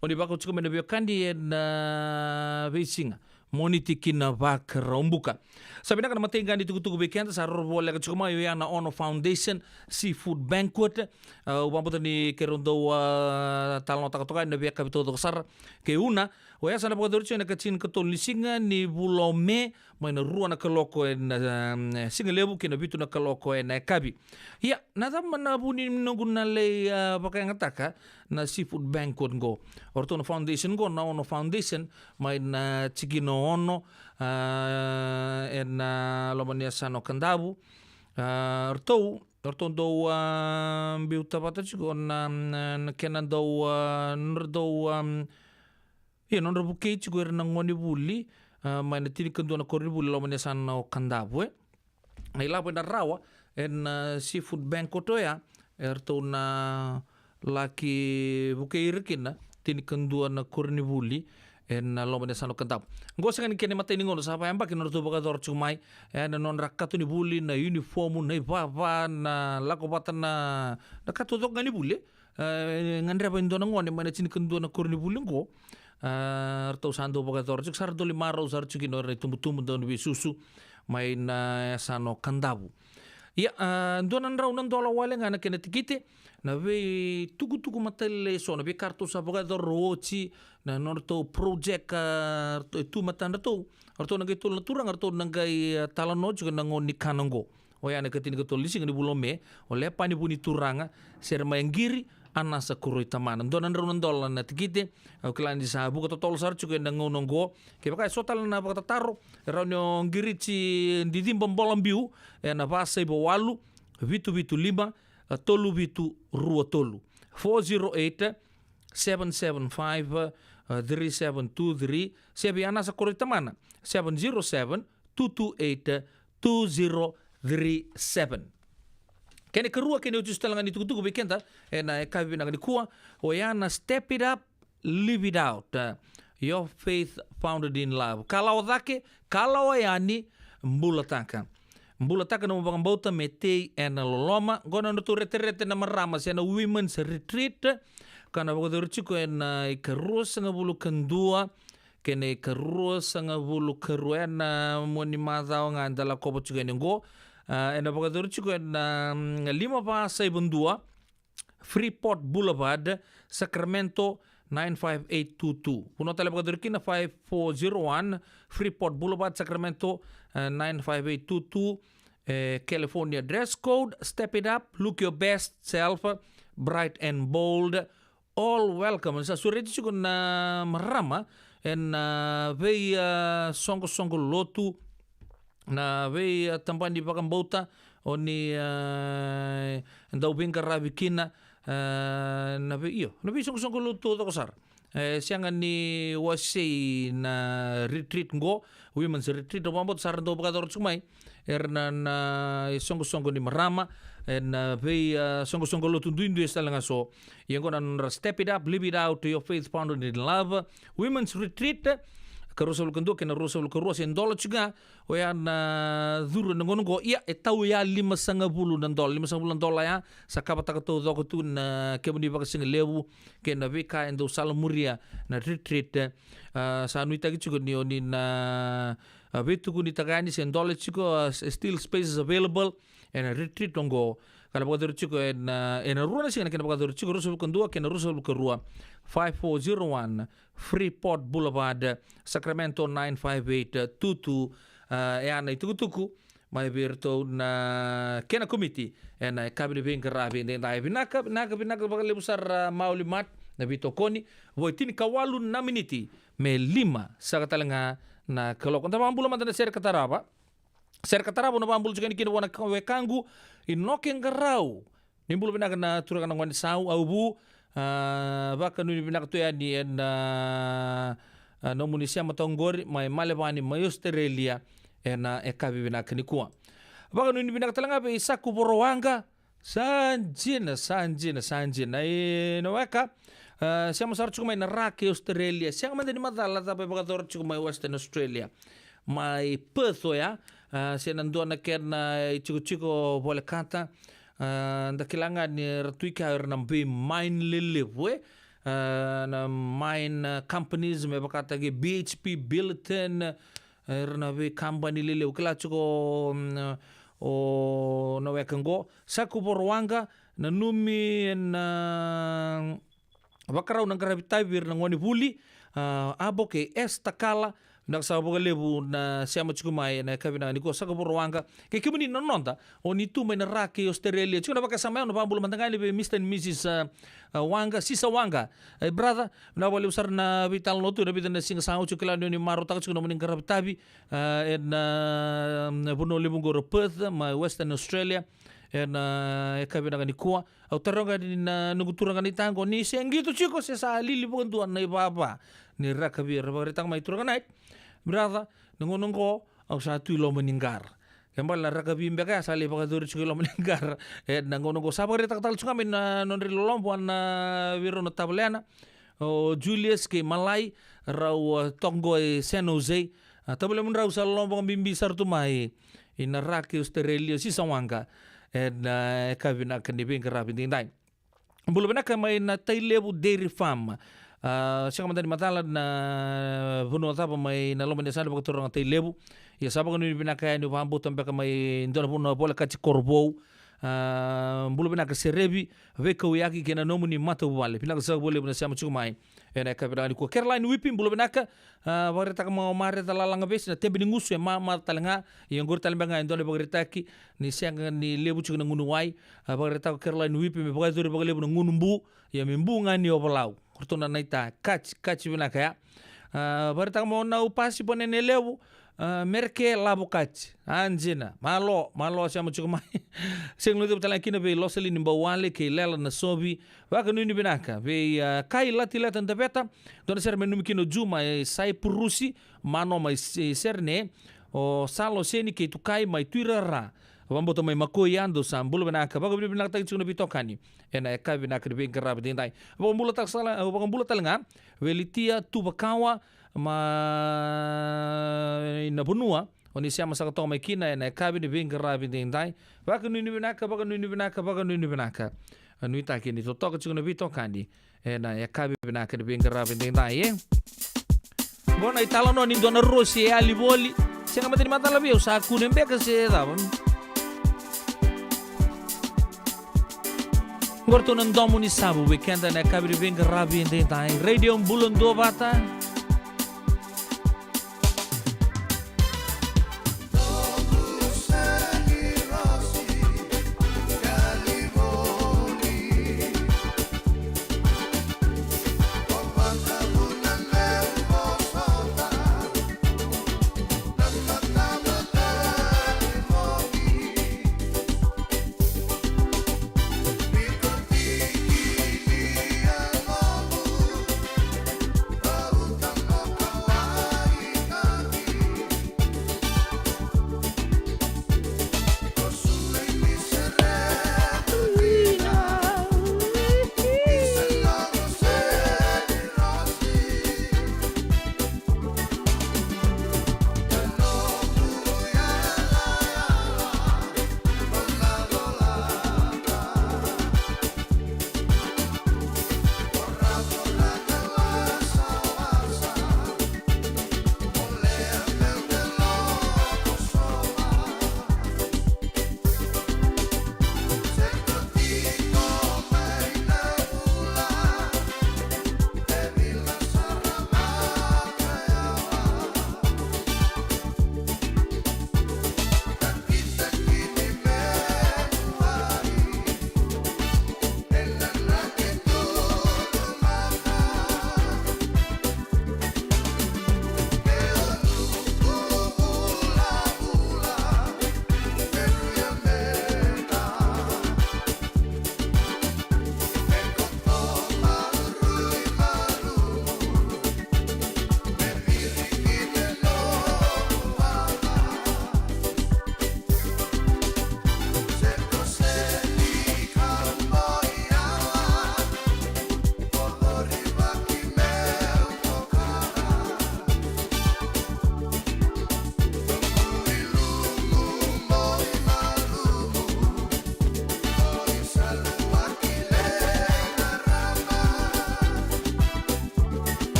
o ni vakau tiko mai na veiwekani ena veisiga. Moniti ki na Vakaraubuka. Sa vinaka na mataqali itukutuku vei keda sa roro voleka tiko mai, oya na Ono Foundation Seafood Banquet. Au vakabauta ni keirau dau, a, talanoataka toka ena veiyakavi taucoko sara. Ke una, oya sa na vakayacori tiko ena ka tinikatolu ni siga ni vula o Me, mai na rua na kaloko ena, a, sigalevu kei na vitu na kaloko ena yakavi. Ia, na cava na vu ni noqu na lai, a, vakayagataka na Seafood Banquet qo? O ratou na foundation qo, na Ono Foundation, mai na tikina ono, a, ena loma ni yasana o Kadavu. A, ratou, ratou dau, a, biuta vata tiko na, na, na kena dau, a, nodra dau, a, ia, nodra vukei tiko ira na gone vuli, a, mai na tinikadua na koronivuli loma ni yasana o Kadavu, e. Na ilavo ena rawa ena, a, Seafood Banquet oya, e ratou na laki vukei ira kina tinikadua na koronivuli ena loma ni yasana o Kadavu. Qo sega ni kena imatai ni gauna, sa vayabaki na nodratou vakayacora tiko mai, e, na nodra katonivuli, na uniform, na ivava, na lako vata na, na ka taucoko ga ni vuli, e. E gadreva e dua na gone mai na tinikadua na koronivuli qo, e, ratou sa dau vakayacora tiko, sa ra dau lai marau sara tiko kina o ira na itubutubu dau ni veisusu mai na yasana o Kadavu. Ia, a, dua na drau na dola wale ga na kena tikite, na veitukutuku matailalai eso, na veika ratou sa vakayacora oti, na nodratou project, a, ratou, e tu matadratou, ratou na qai tolu na turaga, ratou na qai, a, talanoa tiko ena gauna ni kana qo. Oya na ikatinikatolu ni siga ni vula o Me, o Lepani Vunituraga, Sere Mai Qiri, Anasa Koroi Tamana. Dua na drau na dola na tikite, au kila ni sa vuka totolo sara tiko ena gauna qo. Kevaka e so tale na vakatataro, e rawa ni o qiriti Diciba Bolabiu, ena va saiva walu, vitu vitu lima, tolu vitu rua tolu. Four zero eight, seven seven five, three seven two three, se vei Anasa Koroi Tamana, seven zero seven, two two eight, two zero three seven. Kena ikarua, kena iotioti tale ga ni tukutuku vei keda ena yakavi vinaka nikua, oya na Step It Up, Live It Out, a, Your Faith Founded in Love. Kalawa cake, kalawa yani, bulataka. Bulataka nomu vakabauta me tei ena loloma. Qo na nodratou reterete na marama se na Women's Retreat, ka na vakayacori tiko ena ikaruasagavulu ka dua kei na ikaruasagavulu ka rua, ena mua ni macawa ga eda lakova tiko yani qo. A, ena vakayacori tiko ena, mm, lima va saiva dua Freeport Boulevard, Sacramento, nine five eight two two. Vanua tale vakayacori kina, five four zero one Freeport Boulevard, Sacramento, e, nine five eight two two. E, California dress code, step it up, look your best self, bright and bold, all welcome. Sa sureti tiko na marama ena, a, vei, a, soqosoqo lotu, na vei, a, tabana ni vakabauta o ni, a, dau veiqaravi kina, a, na vei, io, na vei soqosoqo lotu taucoko sara. E sega ni wasei na retreat qo, Women's Retreat, au vakabauta sa ra dau vakayacora tiko mai era na, na isoqosoqo ni marama ena vei, a, soqosoqo lotu duidui e sa tale ga so. Ia qo na nodra Step It Up, Live It Out, Your Faith Founded in Love, Women's Retreat, ka ruasagavulu ka dua kei na ruasagavulu ka rua, se dola tiko ga oya na curu ena gauna qo. Ia, e tau ya limasagavulu na dola, limasagavulu na dola ya, sa kavataka taucoko tu na kemu ni vakasigalevu kei na veika e dau salamuria na retreat. A, sa nuitaki tiko ni o ni na, a, veitukunitaka yani se dola tiko, a, s-, still spaces available ena retreat oqo. Ka na vakayacori tiko ena, ena rua na siga na kena vakayacori tiko, ruasagavulu ka dua kei na ruasagavulu ka rua, five four zero one Freeport Boulevard, Sacramento, nine five eight two two. A, e a na itukutuku mai vei iratou na kena komiti ena yakavi ni veiqaravi edaidai. Vinaka, vinaka, vinaka vakalevu sara, a, Mauli Mat, na veitokoni. Vo e tinikawalu na miniti me lima saka tale ga na kaloko. Da vakabula mada na sere ka tarava. Sere ka tarava au na vakabula tiko yani kina vua na wekaqu Inoke Qarau. Ni bula vinaka na turaga na gone sau, au vu, a, vakanuinui vinaka tu yani ena, a, nomuni sema toka qori mai Malevani mai Australia ena yakavi vinaka nikua. Vakanuinui vinaka tale ga vei Saku Vorowaqa. Sa dina, sa dina, sa dina. E, na weka, a, sema sara tiko mai na Ra kei Australia. Sega mada ni macala cava e vakayacora tiko mai Western Australia. Mai Perth oya, a, se na dua na kena itikotiko volekata, a, da kila ga ni ra tu i kea o ira na vei mine lelevu, e? A, na mine, a, companies me vakataki B H P, Billiton, e, ira na veikabani lelevu. Kila tiko, mm, o na weka qo, Saku Vorowaqa, nanumi ena, a, vakarau na qaravi tavi vei ira na gone vuli, a, a, okay, S Takala, Vinaka saka vakalevu na sema tiko mai ena yakavi vinaka nikua, saka Voro Waqa. Kei kemuni na noda o ni tu mai na Ra kei Australia, tiko na vakasama, au na vakabula mada ga yani vei Mister and Missus, a, a, Waqa, Sisa Waqa. E, brother, vinaka vakalevu sara na veitalanoa tu ena vica na siga sa oti. Au kila ni o ni marautaka tiko na nomuni qaravi tavi, a, ena, a, vanua levu qori o Perth mai Western Australia. Ena, a, yakavi vinaka nikua, au taroga ni na noqu turaga ni taqo ni se qito tiko se sa lili vakadua na ivava ni rakavi. Era vakaraitaka mai, turaga nai, brother, na gauna oqo au sa tu i loma ni qara. Ke bale na rakavi beka ya sa lai vakayacori tiko i loma ni qara. Ena gauna oqo sa vakaraitaka tale tiko ga mai na nodra iloloma vua na, vei rau na tavalena o Julius kei Malai, rau, a, toka qo e San Jose. A, tavalemudrau sa loloma vakabibi sara tu mai ina Ra kei Australia, Sisa Waqa, ena, a, yakavi vinaka ni veiqaravi edaidai. Bula vinaka mai na Tailevu Dairy Farm. A, sega mada ni macala na vanua cava mai na loma ni yasana vakaturaga Tailevu. Ia sa vakanuinui vinaka yani, au vakabauta beka mai dua na vanua volekati Korovou. A, bula vinaka Serevi Veikauyaki kei na nomuni matavuvale. Vinaka saka vakalevu na sema tiko mai ena yakavi vinaka nikua. Caroline Wipi, bula vinaka. A, vakaraitaka mai o Mareca Lalagavesi, na tebe ni gusu e mamaca tale ga. Ia oqori tale beka ga e dua na ivakaraitaki ni sega ni levu tiko na gunu wai. A, vakaraitaka o Caroline Wipi me vakayacori vakalevu na gunu bu, ia me bu ga ni ovalau. Ko ratou na naita, kati, kati vinaka ya. A, vakaraitaka mai o Nau Pasi Bonene Levu, a, Mereke Lavo Kati. A, dina. Malo, malo sema tiko mai. Sega ni levu tale ga kina vei Losalini Bauwale kei Lela Nasovi. Vakanuinui vinaka vei, a, Kai Latileta Daveta. Dua na sere me nanumi kina o Ju mai Saipurusi, Mano mai Se-, Serene, o Salo Seni kei Tukai mai Tuirara. Vakabauta mai Makoia, dou sa bula vinaka. Vakavinavinakataki tiko na veitokani ena yakavi vinaka ni veiqaravi edaidai. Vakabulataka sala, vakabula tale ga vei Litia Tuvakawa mai na vanua o ni sema saka toka mai kina ena yakavi ni veiqaravi edaidai. Vakanuinui vinaka, vakanuinui vinaka, vakanuinui vinaka. A, nuitaki ni totoka tiko na veitokani ena yakavi vinaka ni veiqaravi edaidai, e. Qo na italanoa ni dua na rosi e yali voli. Sega mada ni macala vei au, sa kune beka se cava. Qo ratou na Domo ni Savu vei keda ena yakavi ni veiqaravi edaidai. Radio Bula Duavata.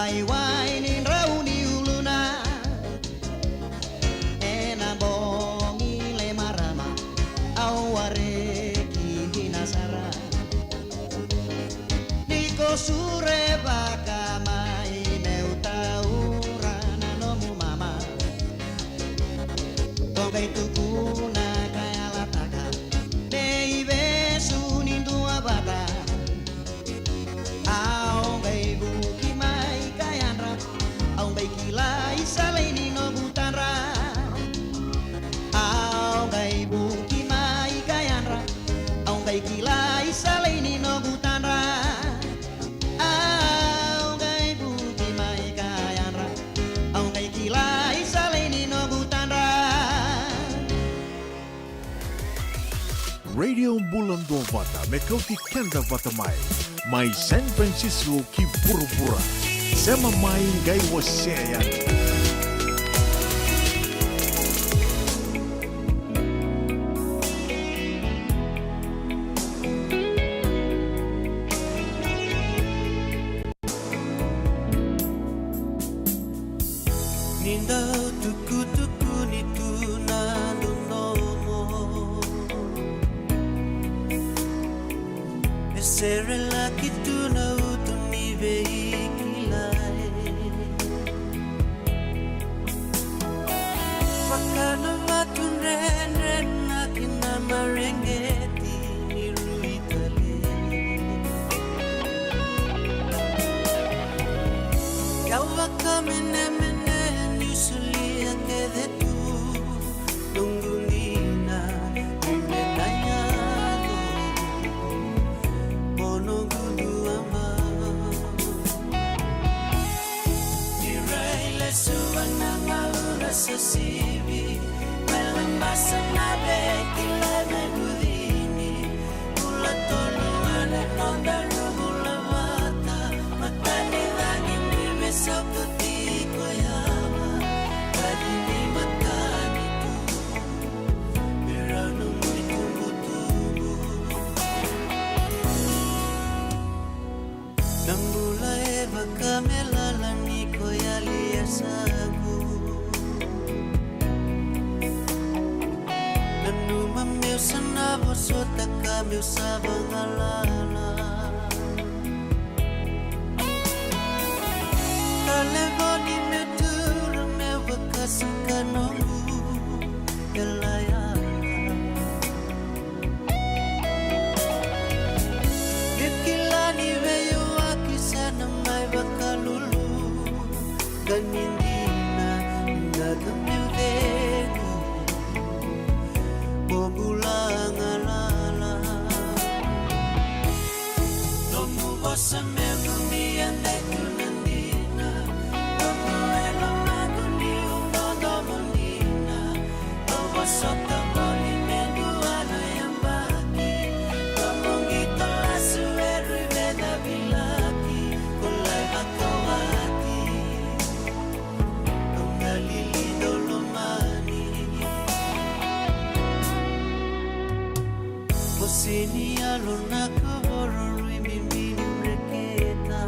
Waiwai ni drau ni uluna, ena bogi le marama, au a reki dina sara. Ni ko surevaka mai meu taura na nomu mama. Ko qai tukuna ka yalataka, me ivesu ni dua vata. Au qai vuki mai ka yadra, au qai kilai sa lai ni noqu tadra. Au qai vuki mai ka yadra, au qai kilai sa lai ni noqu tadra. Au qai vuki mai ka yadra, au qai kilai sa lai ni noqu tadra. Radio Bula Duavata, me kauti keda vata mai. Mai San Francisco ki vuravura. Sema mai qai wasea yani. Ni dau tukutukuni tu na dodomo, e serelaki tu na uto ni veikilai. Vaka na vatu dredre na kena mareqeti ni rui tale. Kau vakamenemene niu solia kece tu noqu dina, ni me na yaco mo noqu duavata. Ni rai lesu va na gauna sa sivi, me labasa na veikilai me bucini. Bula tolu ga na nodaru bula vata, matani cagi ni veisautu tiko yawa, ka ni ni matani tu, me rau nomu itubutubu. Na bula e vaka me lala ni ko yali e yasaku. Nanuma meu sa na vosota ka meu sa vagalala. Talevoni meu tura meu vakasaka noqu yalaya. Ke kila ni veiwaki sa na mai vakalulu, ka ni dina na ka meu cegu, mo bula galala. Nomu vosa meu kumi e dai tu na dina, nomu e lomaqu niu dodomo dina. Au vosota voli me dua na yabaki, ka mo qito lasu e rui vecavilaki, ko lai vakawati, au galili dau lomani. Vosi ni yalo na kavoro rui bibi ni breketa.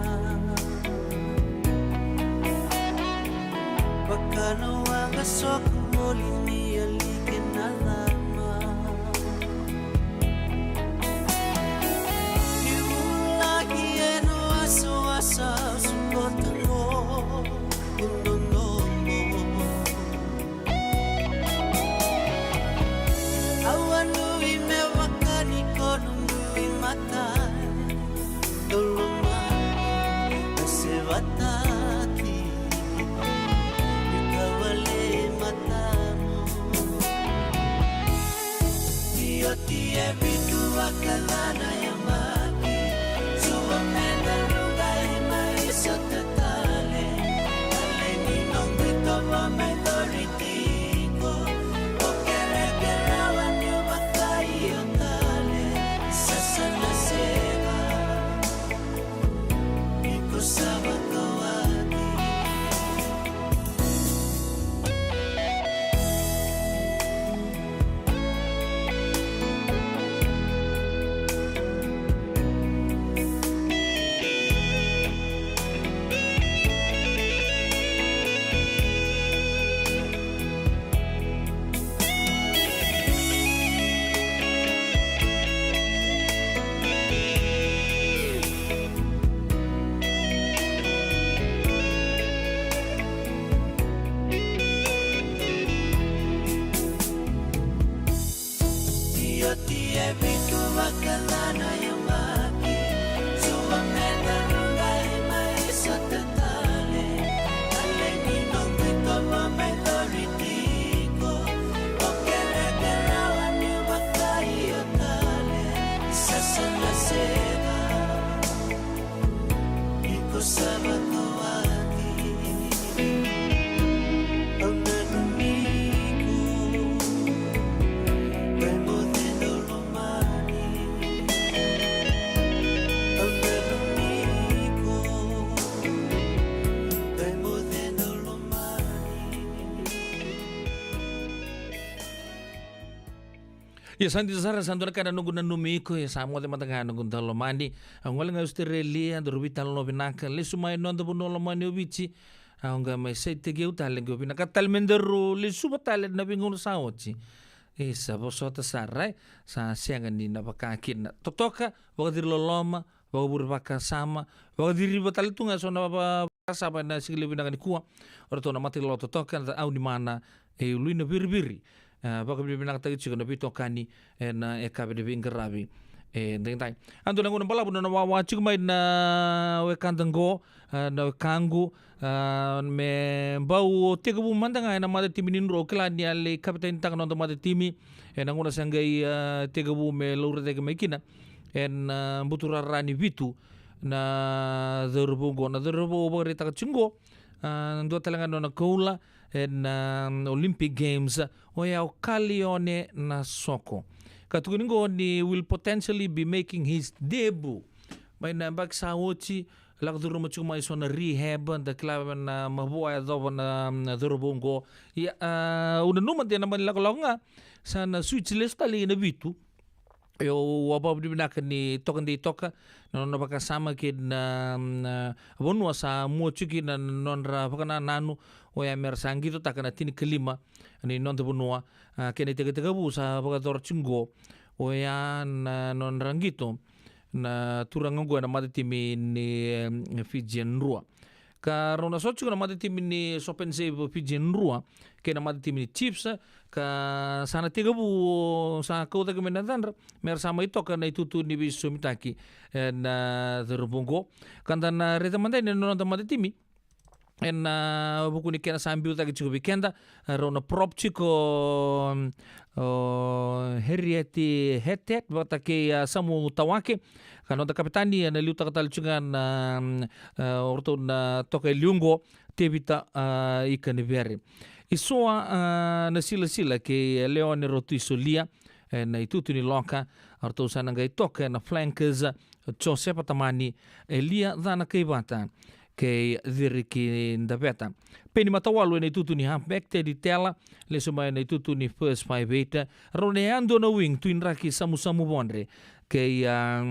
Vaka na waqa soko voli ni yali kena cama. Ni vulagi ena wasawasa au sukota qo, u dodomo. Au a dui me vaka ni ko dui mata. Dau lomani, na sevataki, ni kavale matamu. Ia sa dina sara, sa dua na ka na noqu nanumi iko, ia sa moce mada ga na noqu dau lomani. A gole ga i Australia, daru veitalanoa vinaka, lesu mai na noda vanua lomani o Viti. A oqo mai saitaki au tale qo, vinaka tale me daru lesuva tale na veigauna sa oti. E sa vosota sara, e sa sega ni na vaka kina. Totoka, vakaciri loloma, vakavure vakasama, vakaciriva tale tu ga eso na va-, vakasama ena siga levu vinaka nikua. O ratou na matailoa totoka, na au ni mana, e Uluina Viriviri. A, vakavinavinakataki tiko na veitokani ena, e, yakavi ni veiqaravi edaidai. A dua na gauna balavu na nona wawa tiko mai na wekada qo, a, na wekaqu, a, me bau tekivu mada ga ena matatimi ni Drua. Au kila ni a lai kavetanitaka na noda matatimi ena gauna sa qai, a, tekivu me laurai cake mai kina ena, a, buturara ni vitu na cauravou qo. Na cauravou au vakaraitaka tiko qo, a, dua tale ga na nona koula ena, a, Olympic Games, oya o Kalione Nasoko. Ka tukuni qo ni will potentially be making his debut mai na yabaki sa oti, lako curuma tiko mai eso na rehab, da kila na mavoa e yacova na, na cauravou qo. Ia, a, au nanuma de na mani lakolako ga, sa na switch lesu tale ina vitu. Io, au vakavinavinaka ni toka dei toka na nona vakasama kei na, na vanua sa mua tiko kina na nodra vakanananu, oya mera sa qitotaka na tinikalima ni noda vanua, a, kei na itekitekivu sa vakayacora tiko qo, oya na nodra qito na turaga qo ena matatimi ni, em, Fijian Drua. Ka rau na sota tiko na matatimi ni Sopensave Fijian Drua kei na matatimi ni Chiefs, ka sa na tekivu, sa kau cake mai na yacadra mera sa mai toka na itutu ni veisosomitaki ena cauravou qo. Ka da na raica mada yani na noda matatimi ena vuku ni kena sa biu cake tiko vei keda, rau na prop tiko, o Harriet Hetet vata kei, a, Samu Tawake. Ka noda kapitani ena liutaka tale tiko ga na, a, o ratou na toka e liu qo, Tevita, a, Ikanivere. Isoa, a, Nasilasila kei Leone Rotuisolia ena itutu ni loka. O ratou sa na qai toka ena flankers, Josefa Tamani, Elia Cana Kaivata kei Ciriki Daveta. Peni Matawalu ena itutu ni halfback, Teddy Tela lesu mai ena itutu ni first five eight. Rau na yadua na wing, Tuidraki Samusamu Vodre kei, a,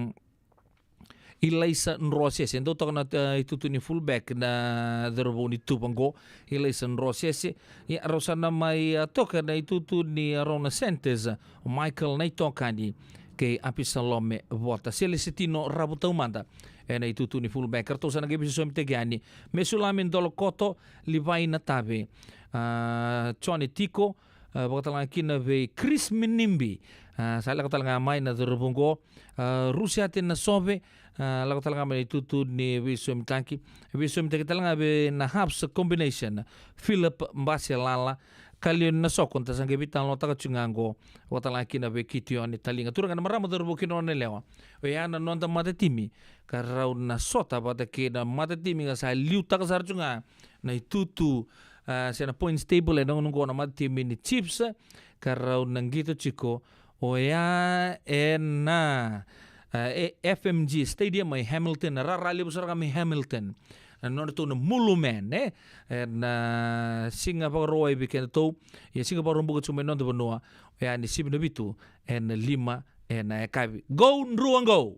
Ilaisa Drosese. Dau toka na, a, itutu ni fullback na cauravou ni Tuva qo, Ilaisa Drosese. Ia rau sa na mai, a, toka na itutu ni, a, rau na centres, o Michael Naitokani kei Apisalome Vota. Selesetino Ravu Taumada ena itutu ni fullback. Ratou sa na qai veisosomitaki yani. Mesulami Dolokoto, Livai Natave, a, Johnny Tiko, a, vakatalega kina vei Chris Minimbi, a, sa lako talega mai na cauravou qo, a, Rusiate Nasove, a, lako talega mai na itutu ni veisosomitaki. Veisosomitaki talega vei na halves combination, Philip Baselala, Kalione Nasoko, da sa qai veitalanoataka tiko ga qo, vakatalega kina vei Kitione Taliga. Turaga na marama, cauravou kei na nona yalewa, oya na noda matatimi ka rau na sota vata kei na matatimi ka sa liutaka sara tiko ga na itutu, a, se na points table ena gauna qo na matatimi ni Chiefs, ka rau na qito tiko oya ena, a, e, F M G Stadium mai Hamilton, rara levu sara ga mai Hamilton. Na nodratou na Mulu Man, e, ena siga Vakarauwai vei kedatou, ia siga Vakaraubuka tiko mai noda vanua, oya ni sivi na vitu ena lima ena yakavi. Go Drua go!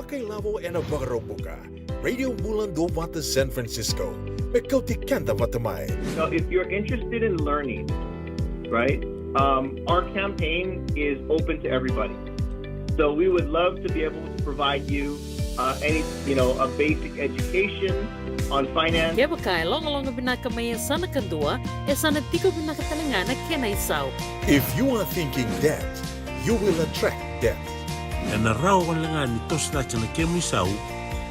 Vakailavo ena Vakaraubuka. Radio Bula Duavata San Francisco. Me kauti keda vata mai. Now, if you're interested in learning, right, um, our campaign is open to everybody. So we would love to be able to provide you, uh, any, you know, a basic education on finance. Kevaka e logaloga vinaka mai yasana kadua, e sa na tiko vinaka talega na kena isau. If you are thinking debt, you will attract debt. Ena rawa walega ni toso cake na kemu isau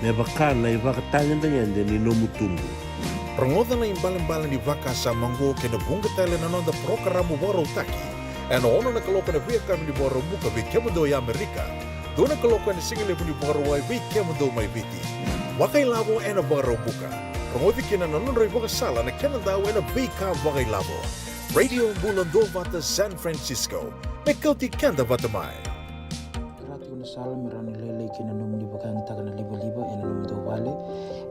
me vaka na ivakatagedegede ni nomu tubu. Rogoca na ibalebale ni vakasama oqo kei na vuqa tale na noda parokaramu vakarautaki ena ono na kaloko ena veiyakavi ni Vakaraubuka vei kemudou e Amerika, dua na kaloko ena sigalevu ni Vakarauwai vei kemudou mai Viti. Vakailavo ena Vakaraubuka. Rogoci kina na nodra ivakasala na kenadau ena veika vakailavo. Radio Bula Duavata San Francisco. Me kauti keda vata mai. Tara tiko na sala me rawa ni lailai kina na nomuni vakayagataka na livaliva ena nomudou vale.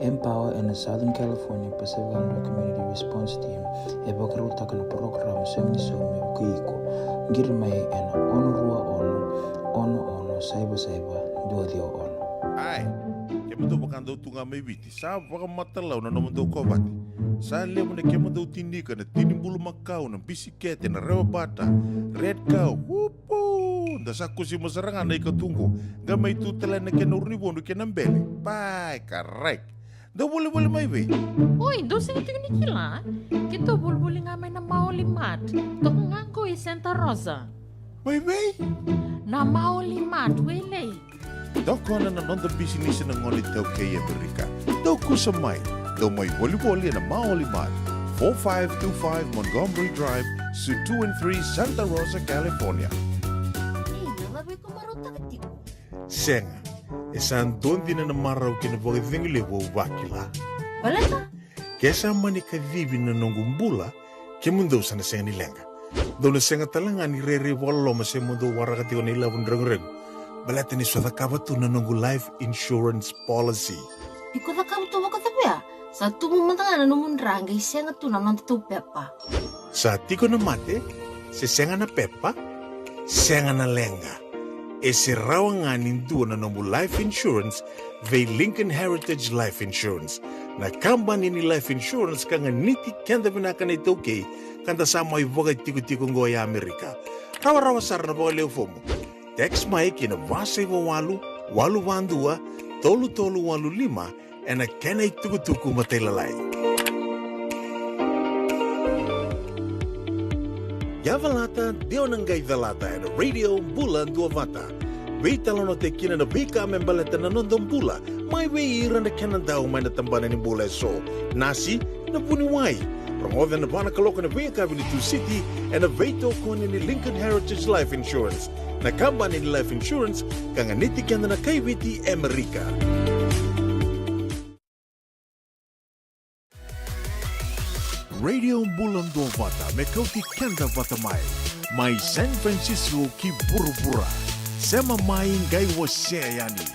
Empower ena Southern California Pacific Islander Community Response Team e vakarautaka na parokaramu Sega ni Saumi me vukei iko. Qiri mai ena ono rua ono, ono ono saiva saiva, dua ciwa ono. Ai, kemudou vakadau tu ga mai Viti, sa vakamatalau na nomudou kovate. Sa levu na kemudou tinika na tini bulumakau, na bisikete, na rewa bata, red cow, upu! Da sa kusima sara ga na ikatuqu, qai mai tu tale na kena urunivodu kei na bele. Pai, karai. Dou volivoli mai vei? Oi, dou sega tiko ni kila? Keitou volivoli ga mai na Maoli Mart. Toka ga qo i Santa Rosa. Mai vei? Na Maoli Mart, Wailei. Tokona na noda bisinisi na gone iTaukei e Amerika. Dou kusa mai. Dou mai volivoli ena Maoli Mart, four five two five Montgomery Drive, Suite two and three, Santa Rosa, California. Ei, na cava iko marautaka tiko? Sega. E sa dua dina na marau kei na vakacegu levu au vakila. Baleta? Ke sa mani kacivi na noqu bula, kemudou sa na sega ni leqa. Dou na sega tale ga ni rairai vakaloloma se mo dou waraka tiko na ilavo ni reguregu. Baleta ni sa cakava tu na noqu life insurance policy. Iko cakava tu vakacava ya? Sa tubu mada ga na nomu dra qai sega tu na nodatou pepa. Sa tiko na mate, se sega na pepa, sega na leqa. E se rawa ga ni dua na nomu life insurance vei Lincoln Heritage Life Insurance, na kabani ni life insurance ka ganiti keda vinaka na iTaukei, ka da sa mai vakaitikotiko oqo e Amerika. Rawarawa sara na vakalewe fomu. Text mai ki na va saiva walu, walu va dua, tolu tolu walu lima, ena kena itukutuku matailalai. Ia calata, de o na qai calata ena Radio Bula Duavata. Veitalanoataki kina na veika me baleta na noda bula, mai vei ira na kena dau mai na tabana ni bula eso. Nasi, na vuniwai. Rogoca ena va na kaloko ena veiyakavi ni Tusiti, ena veitokoni ni Lincoln Heritage Life Insurance, na kabani ni life insurance ka ganiti keda na kai Viti e Amerika. Radio Bula Duavata me kauti keda vata mai, mai San Francisco ki vuravura. Sema mai, qai wasea yani.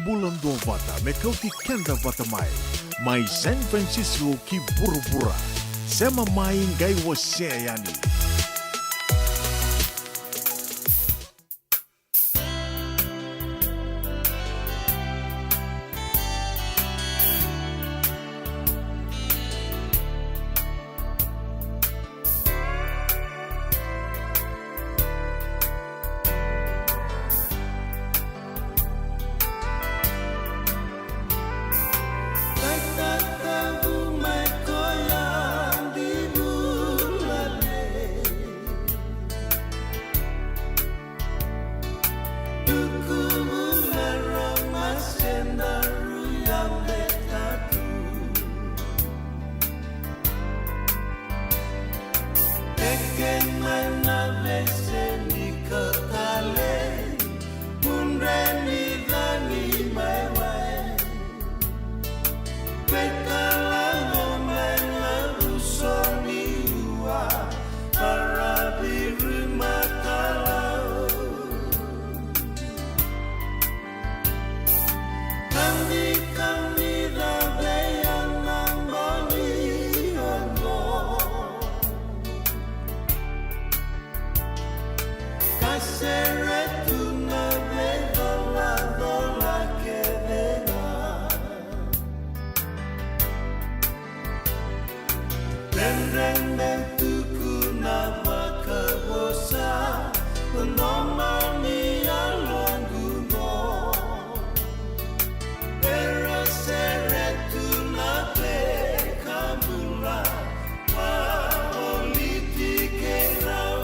Bula duavata me kauti keda vata mai, mai San Francisco ki vuravura. Sema mai, qai wasea yani. Dredre me tukuna vakavosa, o nomani yaloqu no. Era sere tu na veikamula, vavoliti keirau.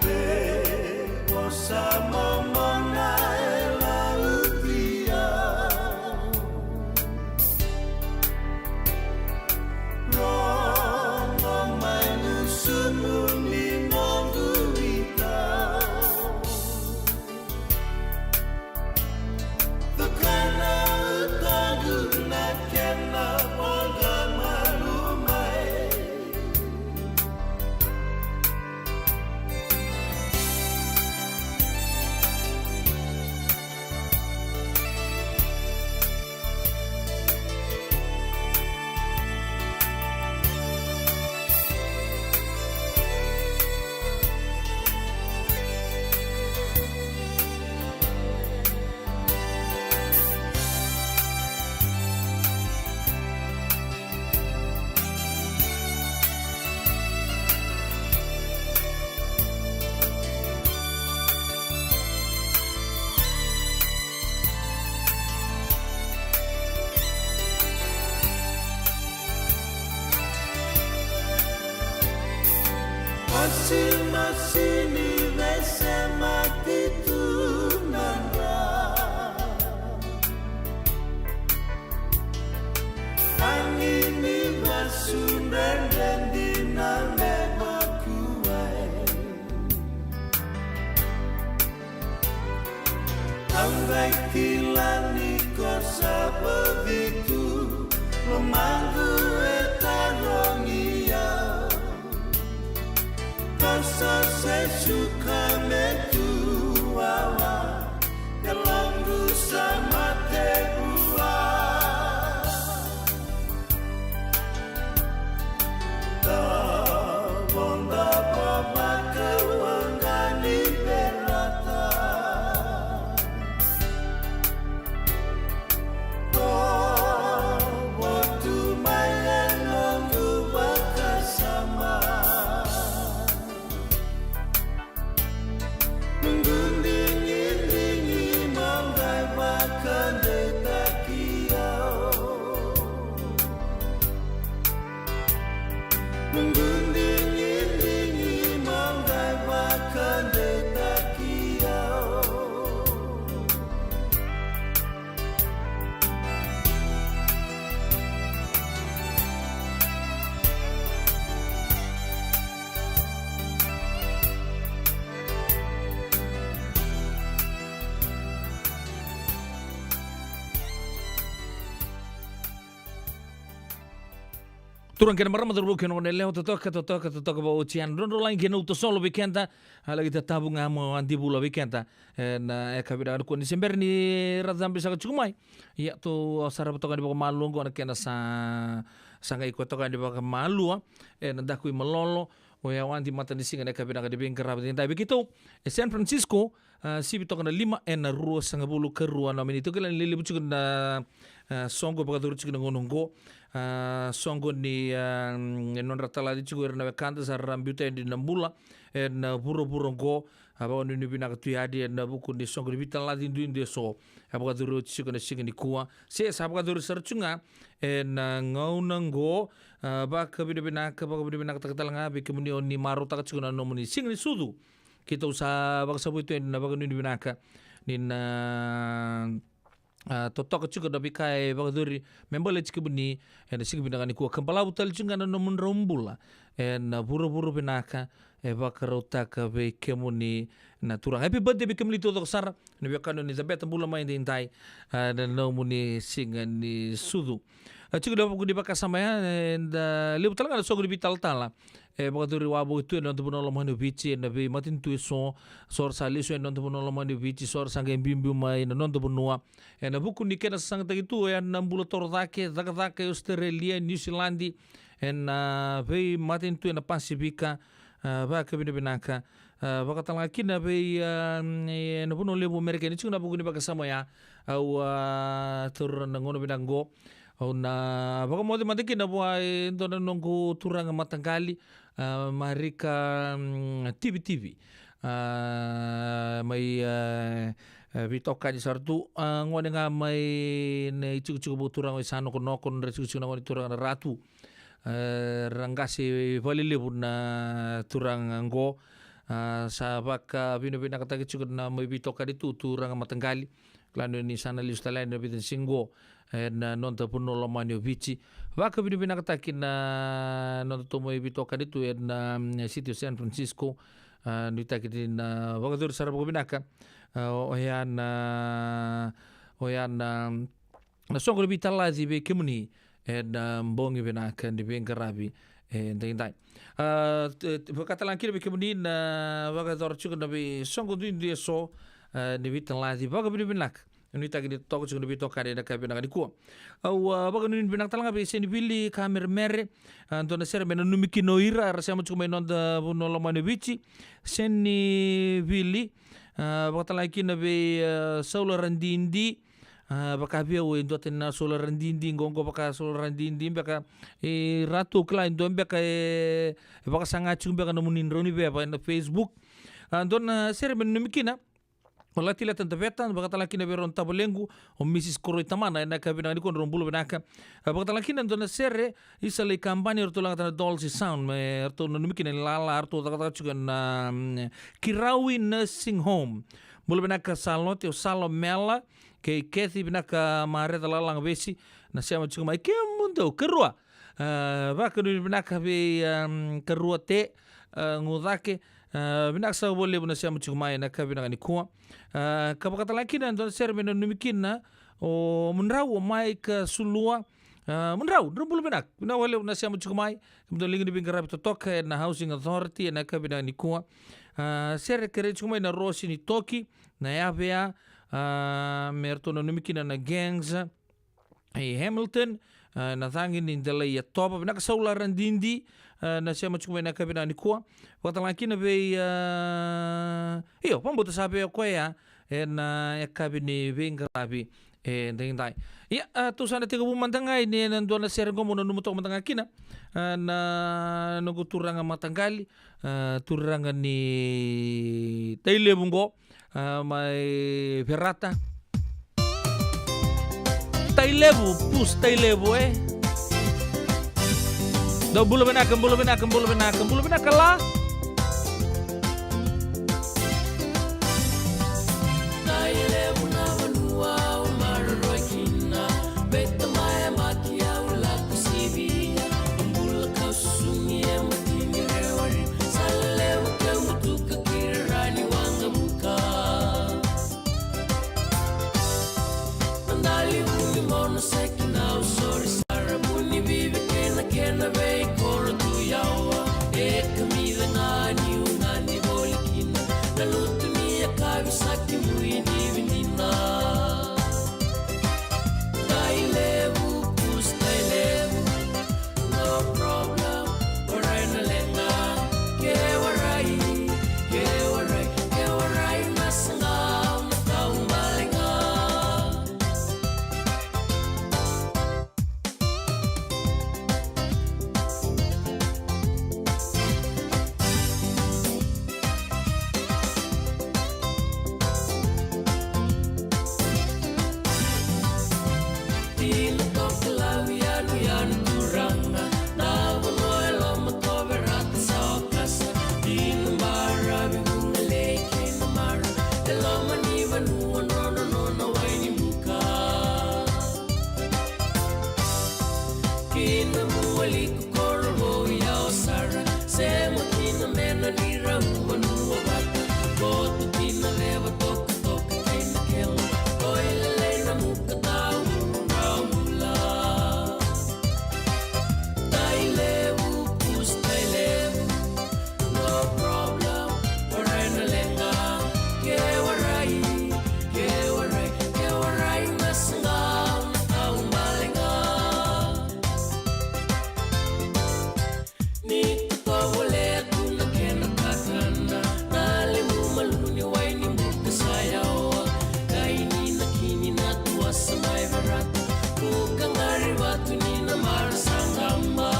Veivosaki momona e lautia. Rogo mai na sumu ni noqu ita. Tukana utogu na kena voqa malu mai. Masimasini veisemati tu na dra. Tagi ni vasu dredre dina me vakuai. Au qai kila ni ko sa bogi tu, lomaqu e tarogi au. Ko sa se suka me tu wawa, yaloqu sa mate vua. Tavoda vavaka waqa ni verata. Ko Turaga kei na marama, cauravou kei na goneyalewa, totoka, totoka, totoka vakaoti yani. Drodro lagi kei na uto solo vei keda, a, laki tatavu ga mo a di vula vei keda. E, na, e ka vinaka nikua ni se bera ni ra cabe saka tiko mai. Ia, tou sarava toka ni vakamalua oqo na kena sa, sa qai koya toka ni vakamalua. E, na daku i malolo, o ya wadi matanisiga na ka vinaka ni veiqaravi ni dai vei keitou. E San Francisco, a, sivi toka na lima ena ruasagavulu ka rua na miniti. Tou kila ni lelevu tiko na, a, soqo vakacuru tiko na gauna oqo. A, soqo ni, a, mm, e nodra talaci tiko ira na wekada sa ra biuta yani na bula ena vuravura oqo. A, vakanuinui vinaka tu yani ena vuku ni soqo ni veitalaci duidui eso. A, vakacuru oti tiko na siga nikua. Se sa vakacuru sara tiko ga ena gauna oqo. A, vakavinavinaka, vakavinavinakataka tale ga vei kemuni o ni marautaka tiko na nomuni siga ni sucu. Keitou sa vakasavui tu ena vakanuinui vinaka ni na, a, totoka tiko na veika e vakacuri me baleti kemuni ena siga vinaka nikua. Ka balavu tale tiko ga na nomudrau bula ena vuravura vinaka e vakarautaka vei kemuni na Turaga. Happy birthday vei kemuni taucoko sara. Ni veiwekani o ni cabeta bula mai edaidai, a, na nomuni siga ni sucu. A, tiko na vuku ni vakasama ya, eda levu tale ga na soqo ni veitalatala e vakacuri wavoki tu ena noda vanua lomani o Viti, ena veimatanitu eso, so ra sa lesu ena noda vanua lomani o Viti, so ra sa qai biubiu mai na noda vanua. Ena vuku ni kena sasagataki tu ena bula toro cake, cakacaka e Australia, New Zealand, ena veimatanitu ena Pasifika, a, vakavinavinaka, a, vakatalega kina vei, a, ena vanua levu Amerika, ni tiko na vuku ni vakasama ya, au, a, taura na gauna vinaka oqo, au na vakamoce mada kina vua e dua na noqu turaga mataqali, a, Marika, mm, Tivitivi. A, mai, a, a, veitokani sara tu, a, gone ga mai na itikotiko vakaturaga o Isanokonoko, nodra itikotiko na gone turaga na Ratu. E, ra qase vakalevu na turaga oqo. A, sa vakavinavinakataki tiko na mai veitokani tu, turaga mataqali. Kila ni sa na lesu tale yani na vica ni siga oqo ena noda vanua lomani o Viti. Vakavinavinakataki na noda tou mai veitokani tu ena, mm, city o San Francisco. A, nuitaki ni na vakacuri sara vakavinaka. A, oya na, oya na, na soqo ni veitalaci vei kemuni ena bogi vinaka ni veiqaravi edaidai. A, t-, t-, vakatalega kina vei kemuni na vakayacora tiko na veisoqo duidui eso, a, ni veitalaci, vakavinavinaka. Nuitaki ni totoka tiko na veitokani ena ka vinaka nikua. Au, a, vakanuinui vinaka talega vei Senivili Kameremere, a, dua na sere me nanumi kina o ira era sema tiko mai noda vanua lomani o Viti. Senivili, a, vakatalega kina vei, a, Saula Radidi, a, vaka vei au e duatani na Saula Radidi, qoqo vaka Saula Radidi beka, e, ratou kila e dua beka e, e vakasaga tiko beka nomuni drau ni veva ena Facebook. A, dua na sere me nanumi kina o Latileta Daveta, vakatalega kina vei rau na tavalequ, o Mrs Koroi Tamana, ena ka vinaka nikua, drau bula vinaka. A, vakatalega kina dua na sere, Isa Lei Kabani, eratou lagata na Dolce Sound, me ratou nanumi kina ni lala, eratou cakacaka tiko na, mm, Kirawi Nursing Home. Bula vinaka Salote, o Salo Mela, kei Kathy vinaka Mareta Lalagavesi, na sema tiko mai kemudou, karua. A, vakanuinui vinaka vei, um, karua te, a, Gucake, a, vinaka saka vakalevu na sema tiko mai ena ka vinaka nikua. A, ka vakatalega kina dua na sere me nanumi kina o mudrau o Maika Sulua. A, mudrau, drau bula vinaka. Vinaka vakalevu na sema tiko mai. Kemudou liga ni veiqaravi totoka ena Housing Authority ena ka vinaka nikua. A, sere kerei tiko mai na Rosi ni Toki, na Yavea, a, me ratou nanumi kina na Gangs, e Hamilton, a, na cagi ni Delai Yatova, vinaka Saula Radidi, a, na sema tiko mai ena yakavi vinaka nikua. Vakatalega kina vei, a, io, vakabauta sa vei o koya ena yakavi ni veiqaravi edaidai. Ia, a, tou sa na tekivu mada ga yani ena dua na sere qo meu nanuma toka mada ga kina, a, na noqu turaga mataqali, a, turaga ni Tailevu qo, a, mai Verata. Tailevu, pus Tailevu, e. Dou bula vinaka, bula vinaka, bula vinaka, bula vinaka la. Tailevu na vanua au maroroya kina, vei tamai yabaki au lako sivia, bula kau susugi e matini rewari, sa levu keu mutuka kira rani waqavuka. Dali vuni mono seki na usori sara vuni vivi kena kena vei Ina mualiku koro vou yawa sara, sema kina mena ni rau vanua vata, koto kina leva tokatoka kei na kela, oi lelei na muka tau drau bula. Tai levu, pusi tai levu, no problem, warai na leqa, ke warai, ke warai, ke warai na saqa, na tau bale ga. Ni ka tovolea tu na kena kakana, na levu malu ni wai ni buka sa yawa. Kai ni na kini na tua sa mai verata, buka qari vatu ni na mara sa qaba.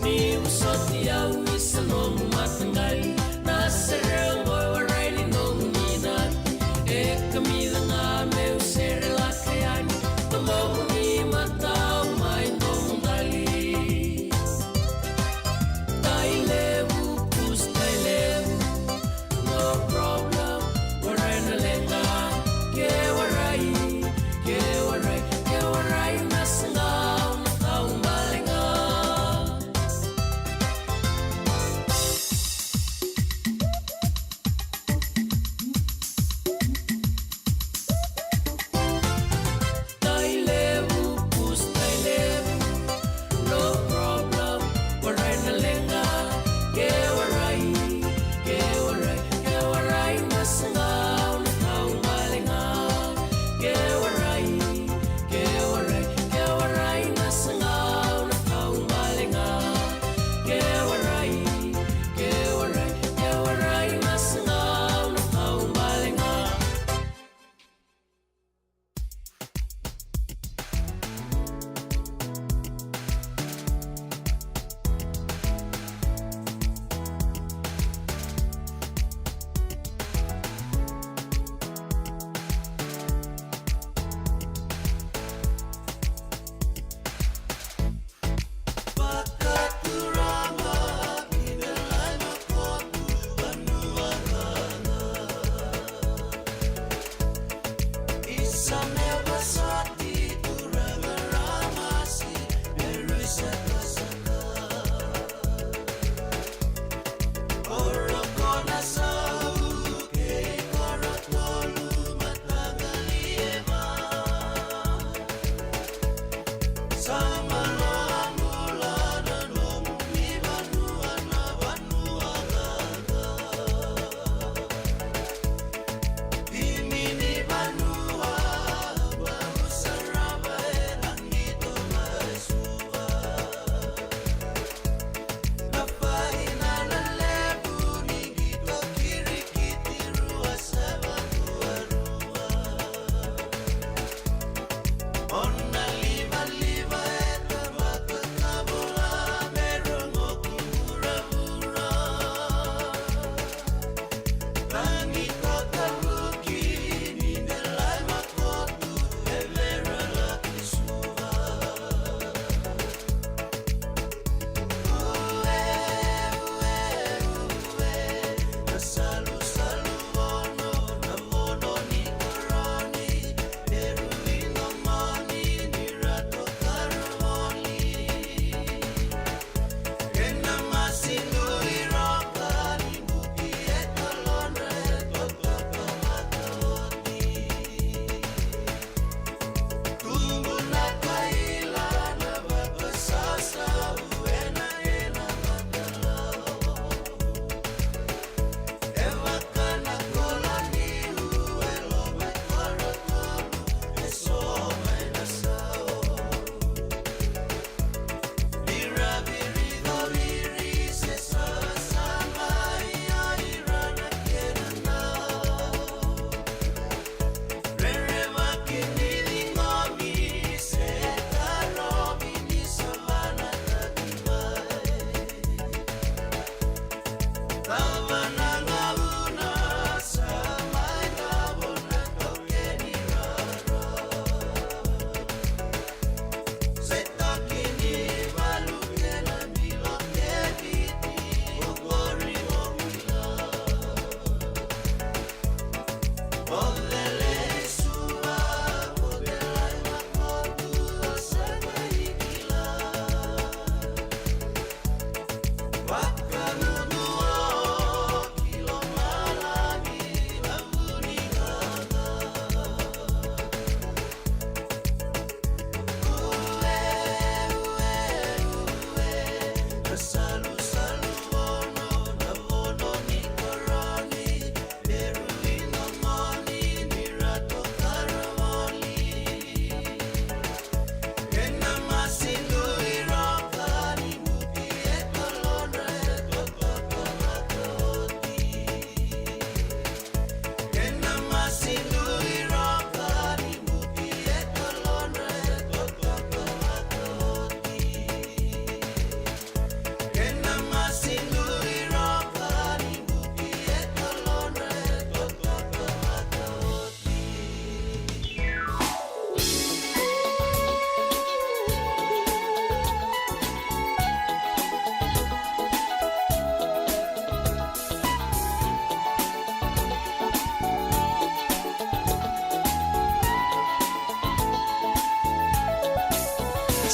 Ni vosoti au ni sa nomu mataqali, na sere oqo e warai ni nomu ninati. E kamica ga meu sere laka yani, na bobu ni matau mai domo qali. Tai levu, pusi tai levu, no problem, warai na leqa, ke warai, ke warai, ke warai na saqa, na tau bale ga. Tai levu, pusi tai levu, no problem, warai na leqa, ke warai, ke warai, ke warai na saqa, na tau bale ga, ke warai, ke warai, ke warai na saqa, na tau bale ga, ke warai, ke warai, ke warai na saqa, na tau bale ga.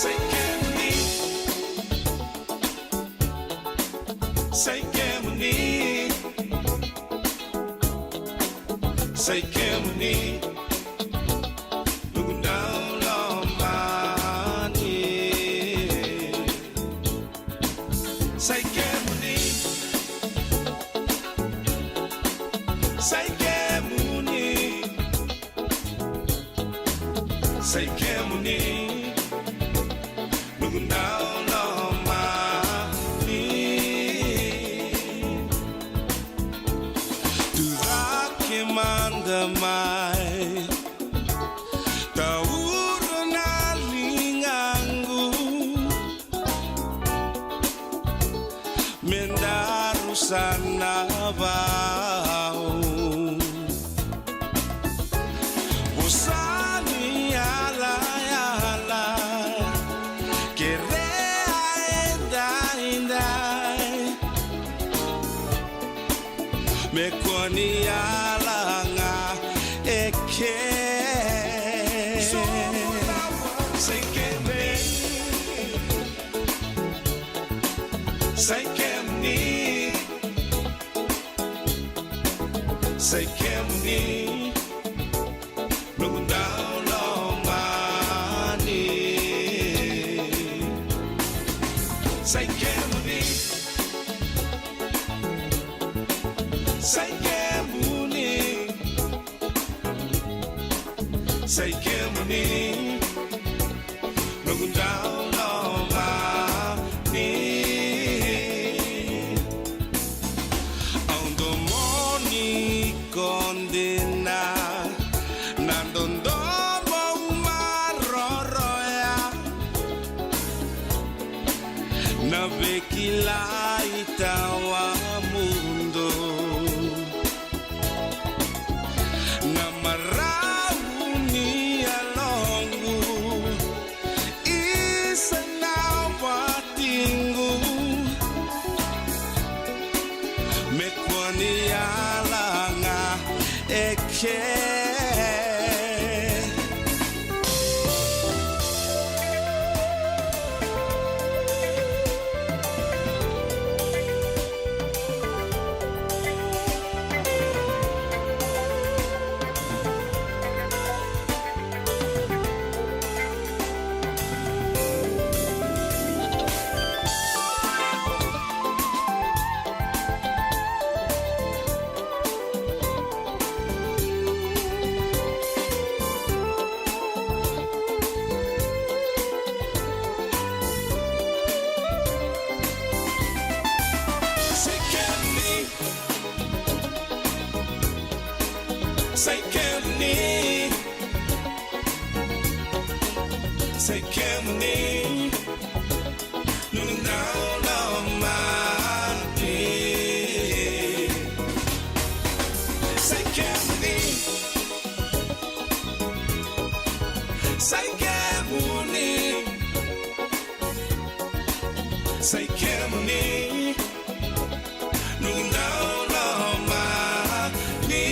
Sai kemuni. Sai kemuni. Sai kemuni. Noqu dau lomani. Sai kemuni. Sai kemuni. Sai kemuni. Noqu dau lomani. Tucake mada mai. Taura na ligaqu. Me daru sa na vau. Vosa ni yalayala. Kerea edaidai. Me kua ni yala ga eke. Sai kemuni. Sai kemuni. Sai kemuni. Noqu dau lomani. Sai kemuni. Sai kemuni. Sai kemuni. Noqu dau lomani. Au domoni ko dina. Na dodomo maroroya. Na veikilai tawamudu. Na marau ni yaloqu. Isa na watiqu. Me kua ni yala ga eke. Sai kemuni. Sai kemuni. Sai kemuni. Noqu dau lomani. Sai kemuni. Sai kemuni. Sai kemuni. Noqu dau lomani.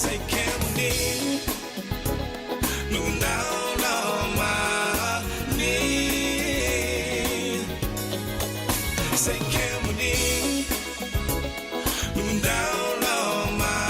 Sai kemuni. Noqu dau lomani. Sai kemuni. Noqu dau lomani.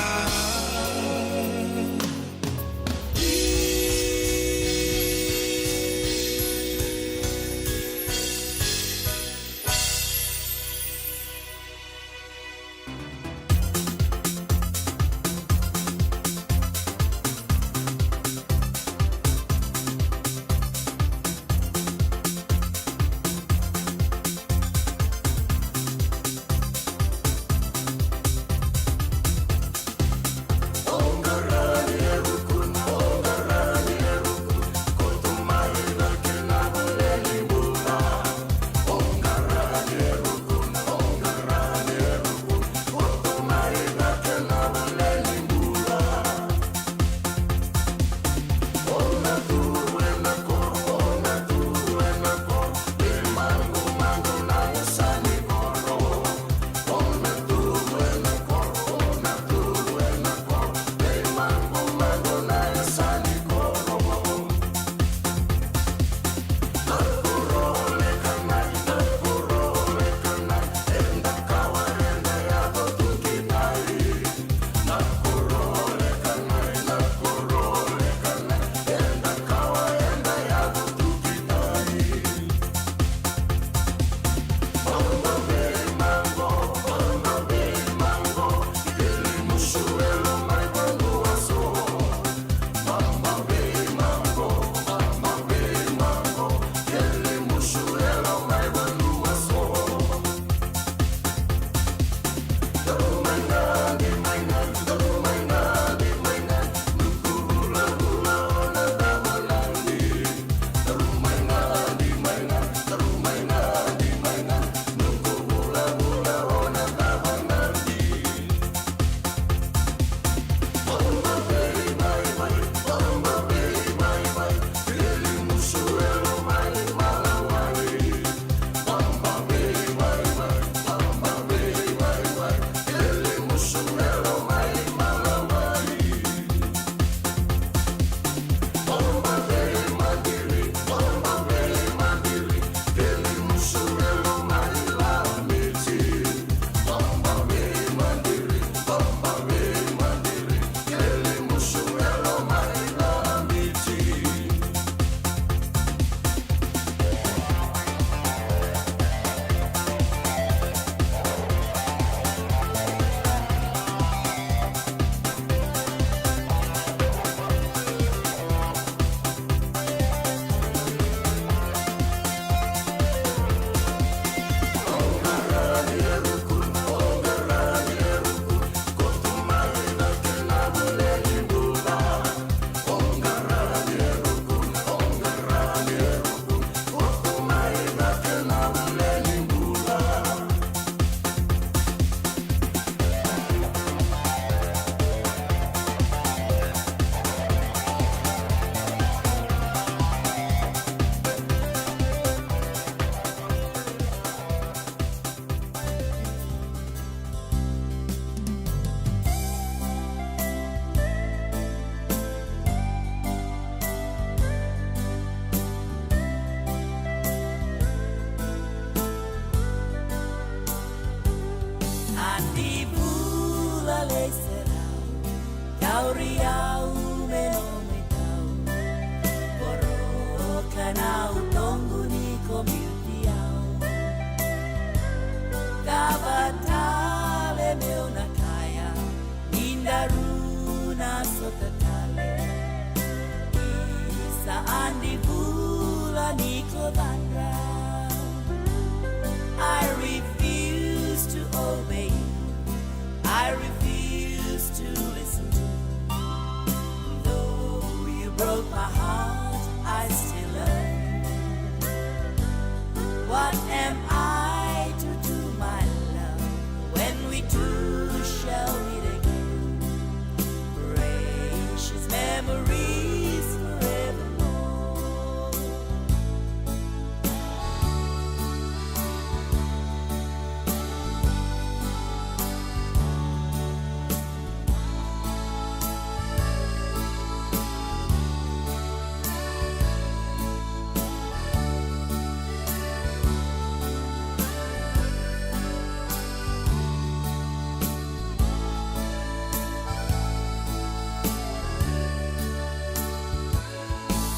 Au me nomu itau, voroka na utoqu ni ko biuti au. Cava tale meu na kaya, ni daru na sota tale. Isa, adi vula ni ko cadra. I refuse to obey you. I refuse to listen to you. Though you broke my heart, I still love you. What am I to do, my love, when we two shall meet again? Precious memories forevermore.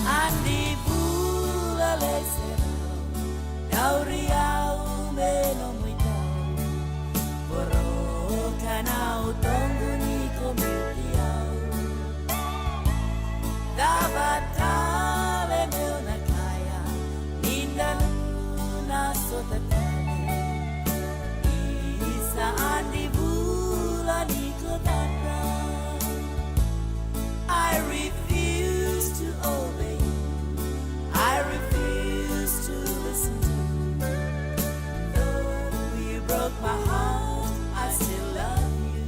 Adi vula leserau, dauri au me nomu itau. Voroka na utoqu ni ko biuti au. Cava tale meu na kaya, ni daru na sota tale. Isa, adi vula ni ko cadra. I refuse to obey you. I refuse to listen to you. Though you broke my heart, I still love you.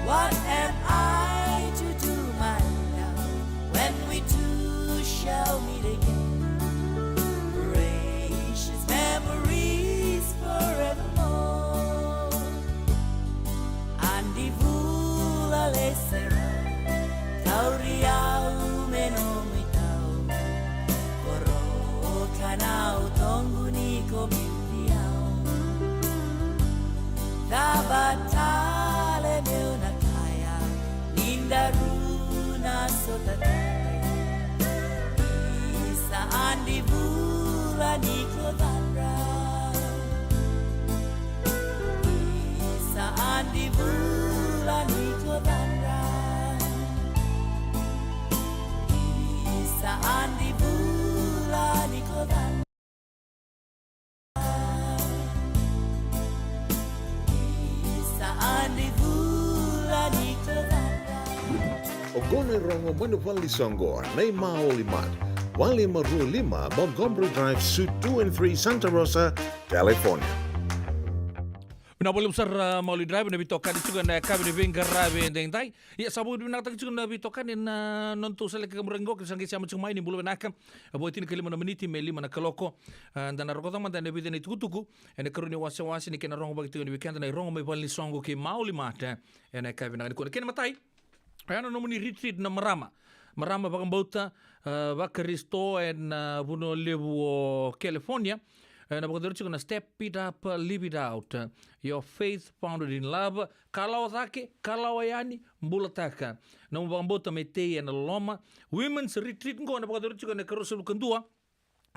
What am I to do, my love, when we two shall meet again? Precious memories forevermore. Adi vula leserau, dauri au me nomu itau. Voroka na utoqu ni ko biuti au. Cava tale meu na kaya, ni daru na sota tale. Isa, adi vula ni ko cadra. Isa, adi vula ni ko cadra. Isa, adi vula ni ko cadra. Isa, adi vula ni ko cadra. Oqo na irogo mai na vale ni soqo, na iMaoli Mart, walu lima rua lima Montgomery Drive, Suite two and three, Santa Rosa, California. Vinaka vakalevu sara, Maoli Drive, na veitokani tiko ena yakavi ni veiqaravi edaidai. Ia, sa vakavinavinakataki tiko na veitokani ena nodatou seleka ka muraqi qo, kei sa qai sema tiko mai, ni bula vinaka. Vo e tinikalima na miniti me lima na kaloko. A, da na rogoca mada ena vica na itukutuku ena ikarua ni wasewase ni kena rogo vakatikoni vei keda na irogo mai vale ni soqo kei Maoli Mart ena yakavi vinaka nikua. Na kena imatai, oya na nomuni retreat na marama. Marama vakabauta, a, vaKarisito ena, a, vanua levu o California. E, na vakayacori tiko na Step It Up, Live It Out. Your faith founded in love. Kalawa cake, kalawa yani, bulataka. Nomu vakabauta me tei ena loloma. Women's Retreat qo na vakayacori tiko ena ikaruasagavulu ka dua,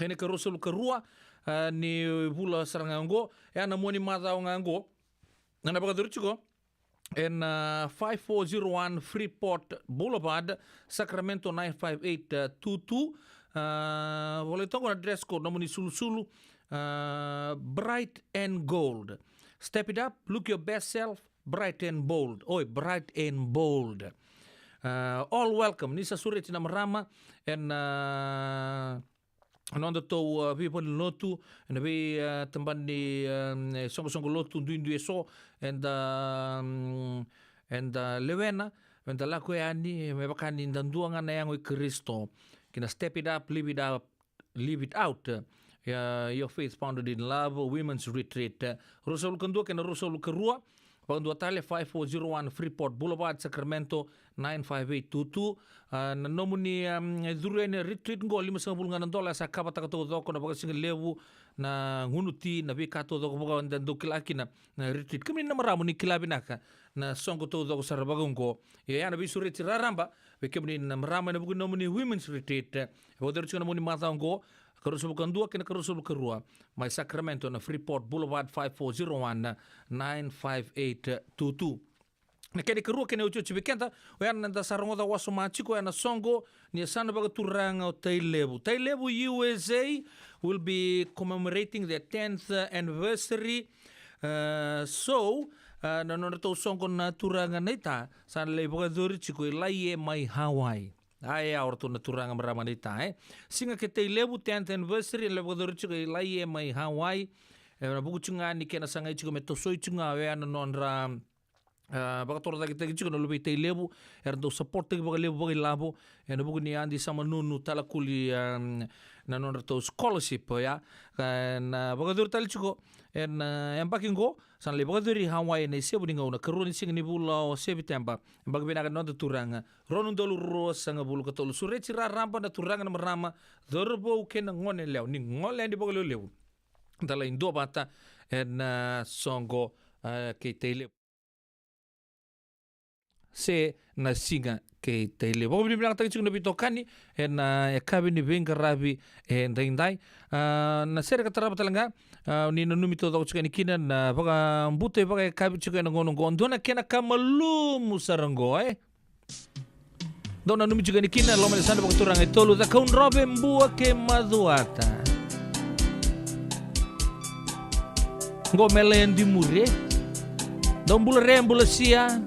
ena ikaruasagavulu ka rua, a, ni vula sara ga qo. E a na mua ni macawa ga qo. Na vakayacori tiko ena, a, five four zero one Freeport Boulevard, Sacramento nine five eight two two. A, volai toka na dress code, nomuni sulusulu, a, bright and gold. Step it up, look your best self, bright and bold. Oi, bright and bold. A, all welcome. Ni sa sureti na marama ena, a, nodatou, a, veivalenilotu, ena vei, a, tabana ni, a, soqosoqo lotu duidui eso, eda, mm, eda lewena, meda lako yani me vaka ni da dua ga na yago i Karisito. Kei na Step It Up, Live It Up, Live It Out. Ia, Your Faith Founded in Love, Women's Retreat. Ruasagavulu ka dua kei na ruasagavulu ka rua, Vakadua tale, five four zero one Freeport Boulevard, Sacramento, nine five eight two two. A, na nomuni, um, curu yani retreat qo, limasagavulu ga na dola, sa kavataka taucoko na vakasigalevu, na gunu ti, na veika taucoko vaka eda dau kila kina na retreat. Kemuni na marama ni kila vinaka na soqo taucoko sara vaka oqo. Ia, ia na veisureti raraba vei kemuni na marama ena vuku ni nomuni women's retreat. E vakayacori tiko na nomuni macawa oqo, karua sagavulu ka dua kei na karua sagavulu ka rua, mai Sacramento, na Freeport Boulevard, five four zero one, nine five eight two two. Na kena ikarua, kena iotioti vei keda, oya na da sa rogoca wasoma tiko, oya na soqo ni yasana vakaturaga o Tailevu. Tailevu U S A will be commemorating their tenth anniversary. Uh, so, uh, na nodratou soqo na turaga naita sa na lai vakayacori tiko i Laie mai Hawaii. A, e, a, o ratou na turaga marama naita, e. Siga kei Tailevu, tenth anniversary, na lai vakayacori tiko i Laie mai Hawaii. E, na vuku tiko ga ni kena sagai tiko me tosoi tiko ga oya na nodra, a, vakatorocaketaki tiko na luve i Tailevu, era dau support-taki vakalevu vakailavo ena vuku ni Adi Samanunu Talakuli, a, na nodratou scholarship, oya. A, na vakayacori tale tiko ena, a, yabaki qo, sa na lai vakayacori i Hawaii ena isevu ni gauna, karua ni siga ni vula o Seviteba. Yabaki vinaka na noda turaga, rua na udolu ruasagavulu ka tolu. Sureti raraba na turaga, na marama, cauravou kei na goneyalewa, ni gole yani vakalevulevu, da lai duavata ena, a, soqo, a, kei Tailevu. Se na siga kei Tailevu. Vakavinavinakataki tiko na veitokani ena, a, yakavi ni veiqaravi edaidai. A, na sere ka tarava tale ga, a, ni nanumi taucoko tiko yani kina na vakabuta vakayakavi tiko ena gauna oqo. Dua na kena ka malumu sara oqo, e. Dou nanumi tiko yani kina, loma ni yasana vakaturaga e tolu, The Kaudrove, Bua kei Macuata. Qo me lai di muri, e. Dou bula re, bula sia.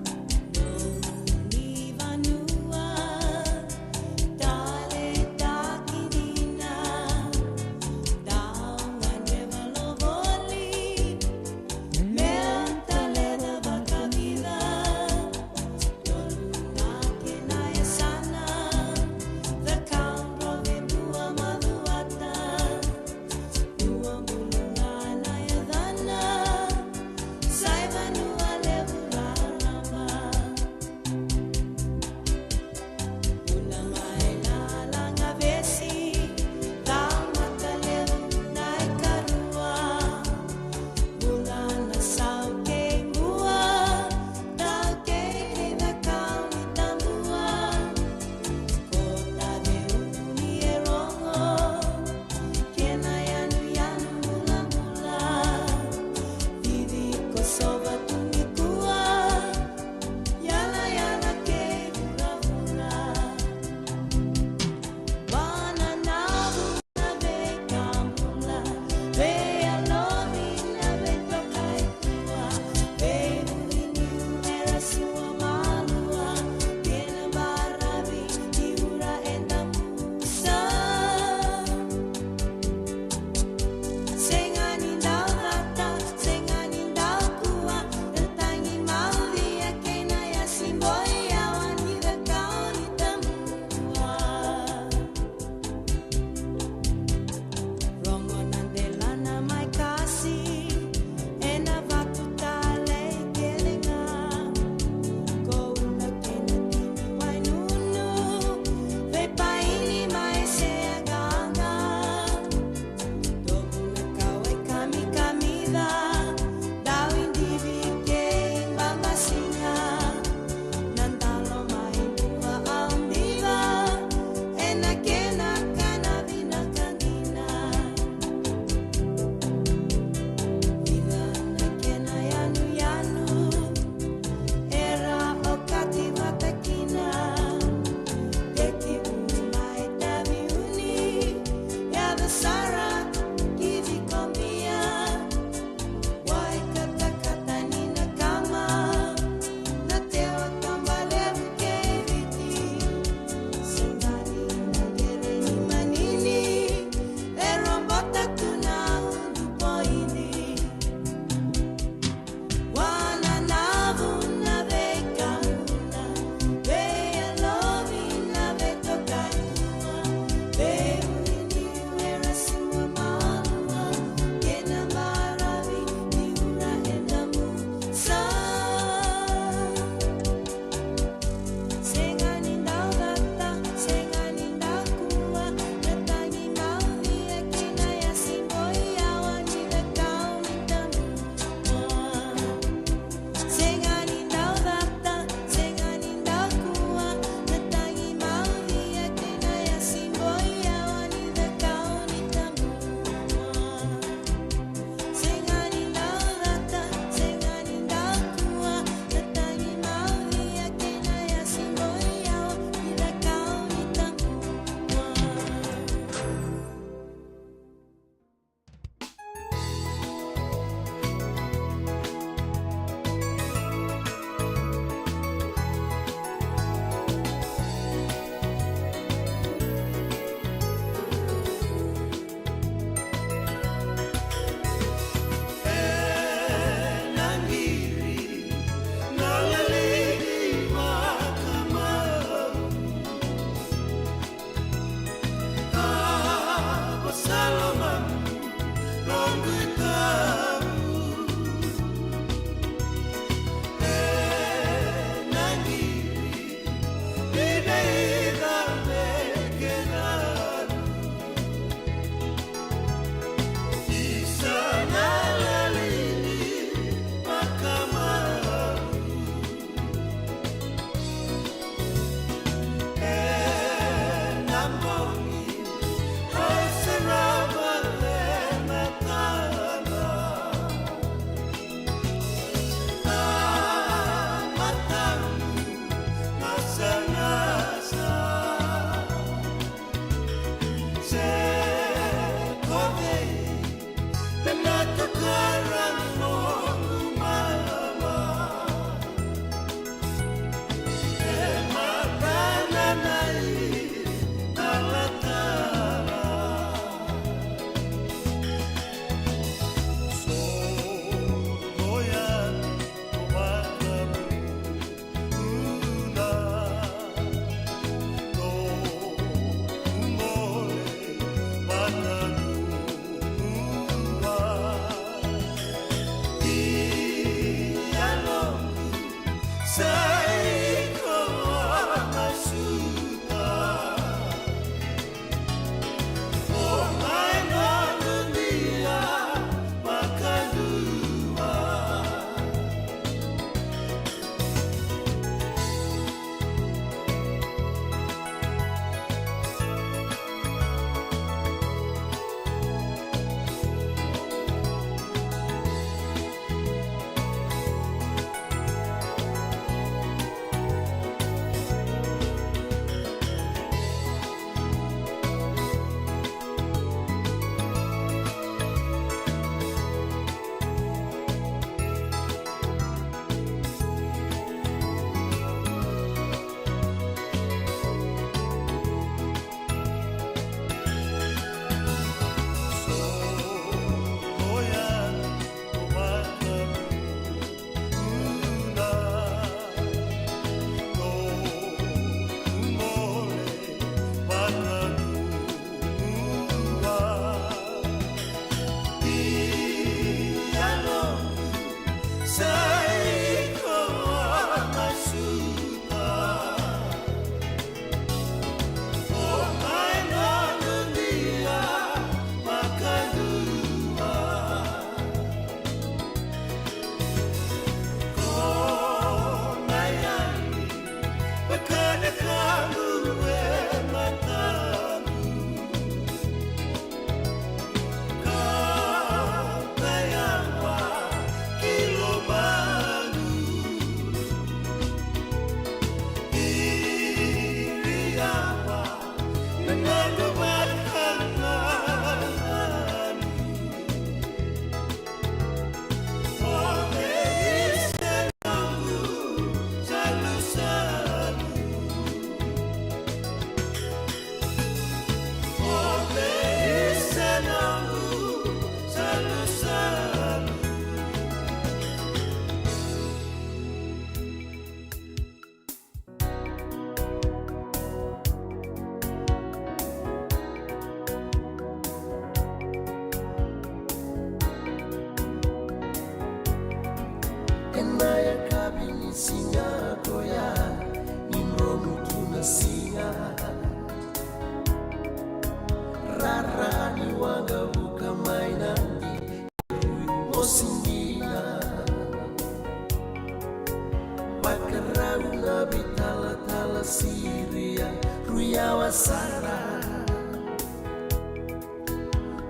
Siria, rui yawa sara.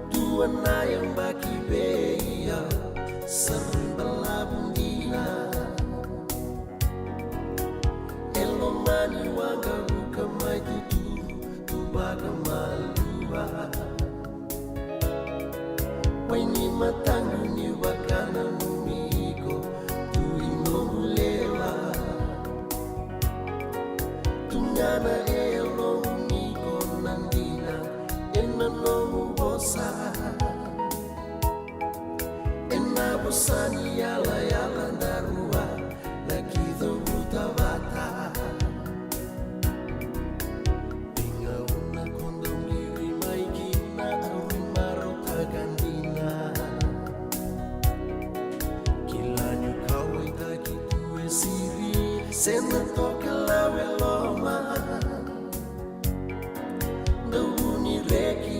Dua na yabaki vei au, sa rui balavu dina. E lomani waqavuka mai tuturu, tu vakamalua. Wai ni mataqu niu vakananumi iko, tu i noqu lewa. Tu ga na yaloqu ni ko na dina, ena noqu vosa. Ena vosa ni yalayala daru a na kicovuta vata. Ni gauna ko dau qiri mai kina, au rui marautaka dina. Kila niu kauwaitaki tu e siri, se na tokalau e loma. Dau vuni reki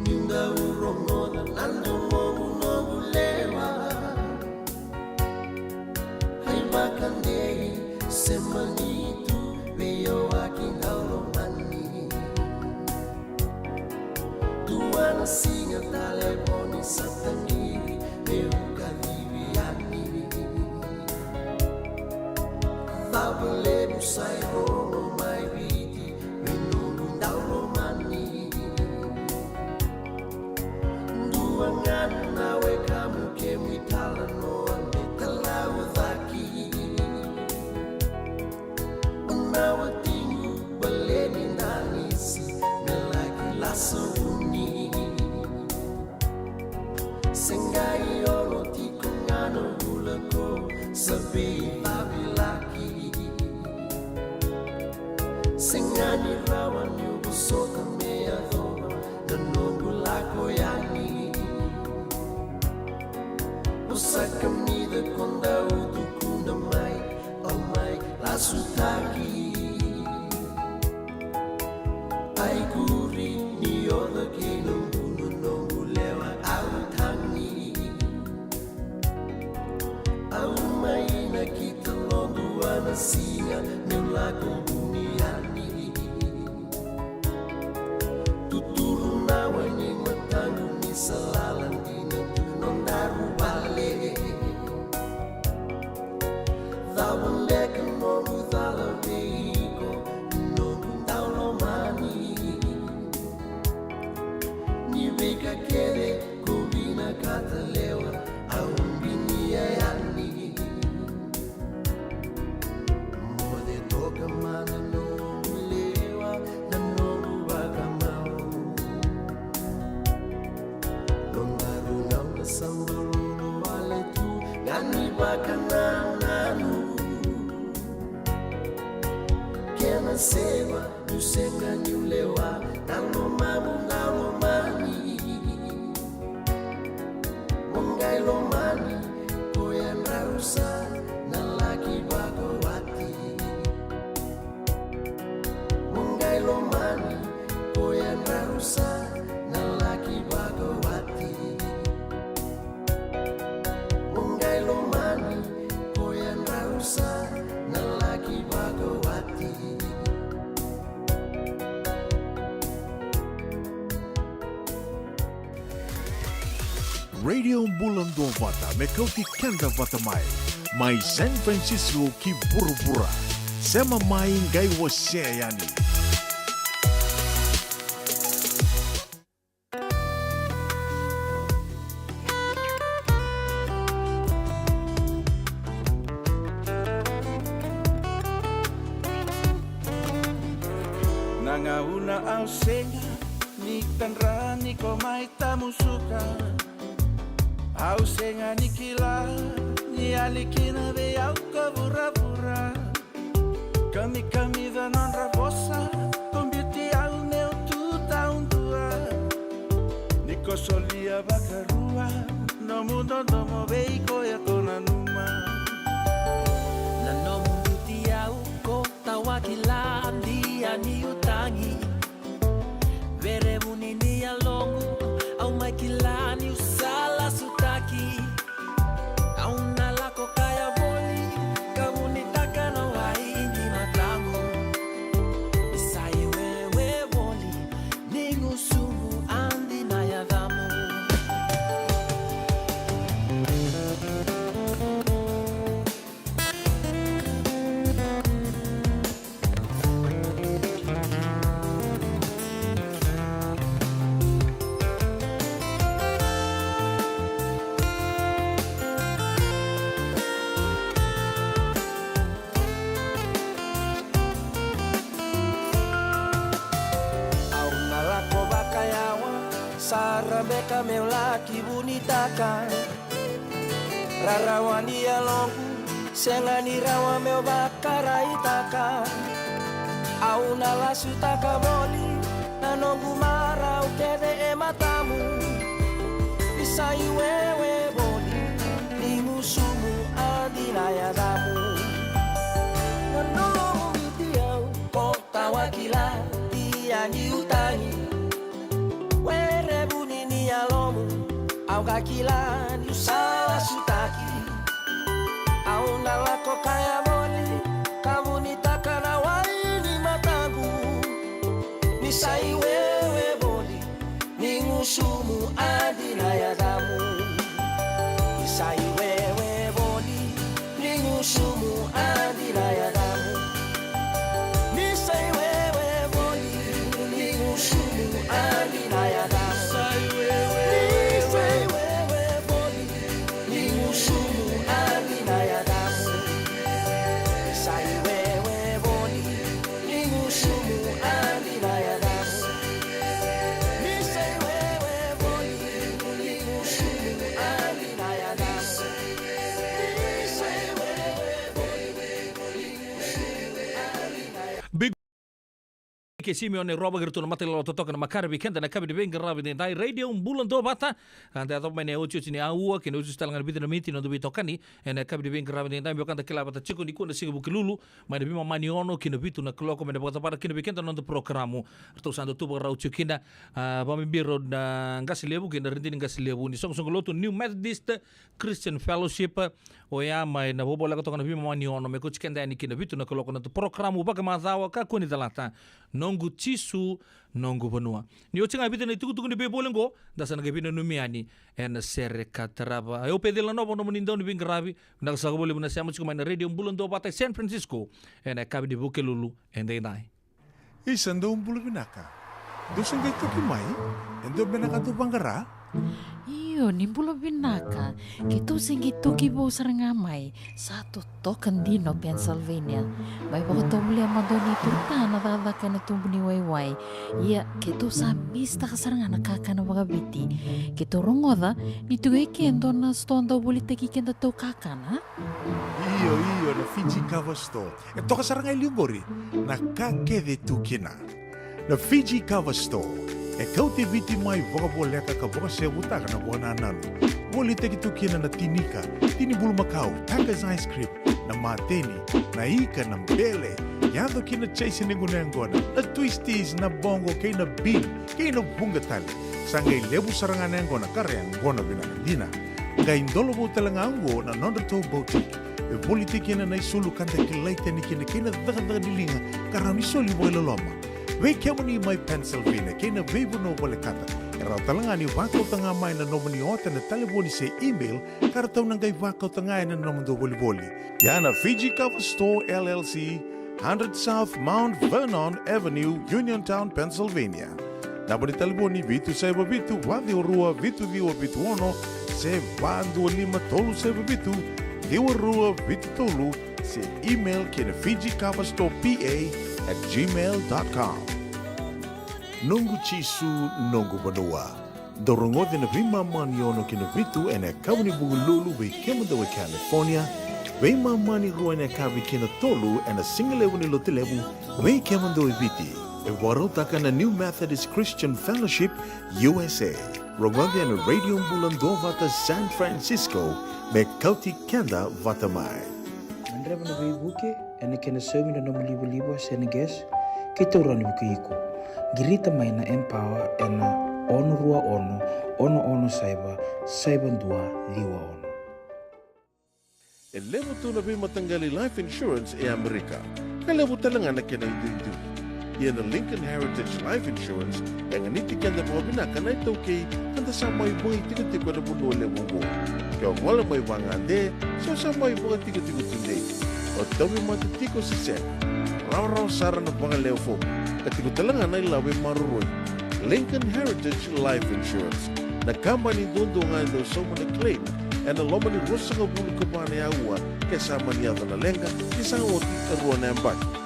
niu dau rogoca na domoqu, noqu lewa. Ai vakadei se mani tu vei au, a ki dau lomani. Dua na siga talevoni sa taqiri meu kacivi yani. Cava levu sa i rogo mai Viti vei noqu dau lomani. Dua ga na wekamu, kemu italanoa me talaucaki. O na watiqu baleni danisi me laki lasa vuni. Se qai ono tiko ga na vula ko sa veivavilaki. Sega ni rawa niu vosota me yacova na noqu lako yani. O sa kamica ko dau tukuna mai, au mai lasutaki. Ai kuri ni oca kei na buno noqu lewa au tagi. Au mai na kita lo dua na siga meu lako vuni yani. Tuturu na wai ni mataqu ni sa lala dina tu nodaru vale. Cava beka noqu cala vei iko, noqu dau lomani? Ni veika kece ko vinakata lewa, au binia yani. Moce toka mada noqu lewa, na noqu vakamau. Nodaru gauna sa balolo wale tu ga ni vakanananu. Kena seva niu sega niu lewa, na lomamu na lomani. Mo qai lomani, ko yadrau sa na laki vakawati. Mo qai lomani, ko yadrau sa na laki vakawati. Mo qai lomani, ko yadrau sa na laki vakawati. Radio Bula Duavata me kauti keda vata mai, mai San Francisco ki vuravura. Sema mai, qai wasea yani. Na gauna au sega ni tadra ni ko mai tamusuka, au sega ni kila ni yali kina vei au ka vuravura. Kamikamica nodra vosa, ko biuti au meu tu taudua. Ni ko solia vakarua nomu dodomo vei koya ko nanuma. Na nomu biuti au ko tawakila, dia niu tagi. Verevu ni ni yaloqu, au mai kila niu sa lasutaki. Au na lako kaya voli ka vunitaka na wai ni mataqu. Sara beka meu laki vunitaka, rarawa ni yaloqu, sega ni rawa meu vakaraitaka. Au na lasutaka voli na noqu marau kece e matamu. Ni sa iwewe voli, ni gusumu a dina yacamu. Na nomu miti au, ko tawa kila, tia ni utagi. Were vuni ni yalomu, au ga kila niu sa lasutaki. Au na lako kaya voli, ka vunitaka na wai ni mataqu. Ni sa iwewe voli, ni gusumu a dina yacamu. Ni sa iwewe voli, ni gusumu a dina yacamu. Ni sa iwewe voli, ni gusumu a dina yacamu. Ni sa iwewe voli, ni gusumu a dina yacamu. Ni sa iwewe voli, ni gusumu a dina yacamu. Ni sa iwewe voli, ni gusumu a dina yacamu. Big ke Simeone Rova kei ratou na matailala totoka na makare vei keda na yakavi ni veiqaravi edaidai, Radio Bula Duavata. Ka da yacova mai na iotioti ni aua kei na iotioti tale ga na vica na miniti na noda veitokani ena yakavi ni veiqaravi edaidai. Me vaka da kila vata tiko, nikua na siga Vukelulu, mai na veimama ni ono ki na vitu na kaloko, me na vakacavara kina vei keda na noda porokaramu. Ratou sa dau tu vakarau tiko kina, a, vakabibi rau na qase levu kei na radini qase levu ni soqosoqo lotu New Methodist Christian Fellowship, oya mai na vakavoleka toka na veimama ni ono, me kauti keda yani ki na vitu na kaloko na noda porokaramu vakamacawa, kakua ni calata, Noqu Jisu, Noqu Vanua. Ni oti ga e vica na itukutuku ni veivoli oqo, da sa na qai veinanumi yani ena sere ka tarava. E o Peceli Nanova nomuni dau ni veiqaravi. Vinaka saka vakalevu na sema tiko mai na Radio Bula Duavata e San Francisco ena yakavi ni Vukelulu edaidai. Isa, dou bula vinaka. Dou se qai toki mai? E dua beka na ka dou vaqara? Io, ni bula vinaka. Keitou se qai toki vou sara ga mai. Sa totoka dina o Pennsylvania. Mai vakatovolea mada o neitou ta na cakacaka ena tubu ni waiwai. Ia, keitou sa misitaka sara ga na kakana vakaviti. Keitou rogoca ni tiko e ke e dua na sitoa dau volitaki kedatou kakana. Io, io, na Fiji Cover Store. E toka sara ga e liu qori na ka kece e tu kina. Na Fiji Cover Store e kauti Viti mai vakavoleka ka vakasevutaka na vakanananu. Volitaki tu kina na tinika, tini bulumakau, Taka's ice cream, na mateni, na ika, na bele, yaco ki na chase ni gunu yaqona, na twisties, na bogo kei na bean, kei na vuqa tale. Sa qai levu sara ga na yaqona ka ra yaqona vinaka dina. Qai dolovou tale ga oqo na nodratou boutique e volitaki kina na isulu ka da kilai tani kina kei na cakacaka ni liga ka rawa ni soli vakailoloma. Vei kemuni mai Pennsylvania kei na veivanua volekata, e rawa tale ga ni vakauta ga mai na nomuni ota ena talevoni se email ka ratou na qai vakauta ga ena nomudou volivoli. Ia na Fiji Cover Store L L C, hundred South Mount Vernon Avenue, Uniontown, Pennsylvania. Naba ni talevoni vitu saiva vitu, va ciwa rua, vitu ciwa vitu ono, se va dua lima tolu saiva vitu, ciwa rua vitu tolu, se email ki na Fiji Cover Store P A at gmail dot com. Noqu Jisu, Noqu Vanua. Dou rogoca na veimama ni ono ki na vitu ena yakavi ni Vukelulu vei kemudou e California, veimama ni rua ena yakavi ki na tolu ena sigalevu ni Lotulevu vei kemudou e Viti. E vakarautaka na New Methodist Christian Fellowship U S A. Rogoca ena Radio Bula Duavata San Francisco me kauti keda vata mai. Gadreva na veivuke ena kena saumi na nomu livaliva se na gas, keitou rawa ni vukei iko. Qirita mai na Empower ena ono rua ono, ono ono saiva, saiva dua ciwa ono. E levu tu na veimataqali life insurance e Amerika, ka levu tale ga na kena iduidui. Ia na Lincoln Heritage Life Insurance e ganiti keda vakavinaka na iTaukei ka da sa mai vagaitikotiko ena vanua levu oqo. Ke o gole mai vagade se o sa mai vakatikotiko tudei, o tauvimate tiko se sega, rawarawa sara na vagalewe fomu ka tiko tale ga na ilavo e maroroi. Lincoln Heritage Life Insurance, na kabani duadua ga e dau sauma na claim ena loma ni ruasagavulu ka va na aua ke sa mani yaco na leqa ni sa oti e rua na yabaki.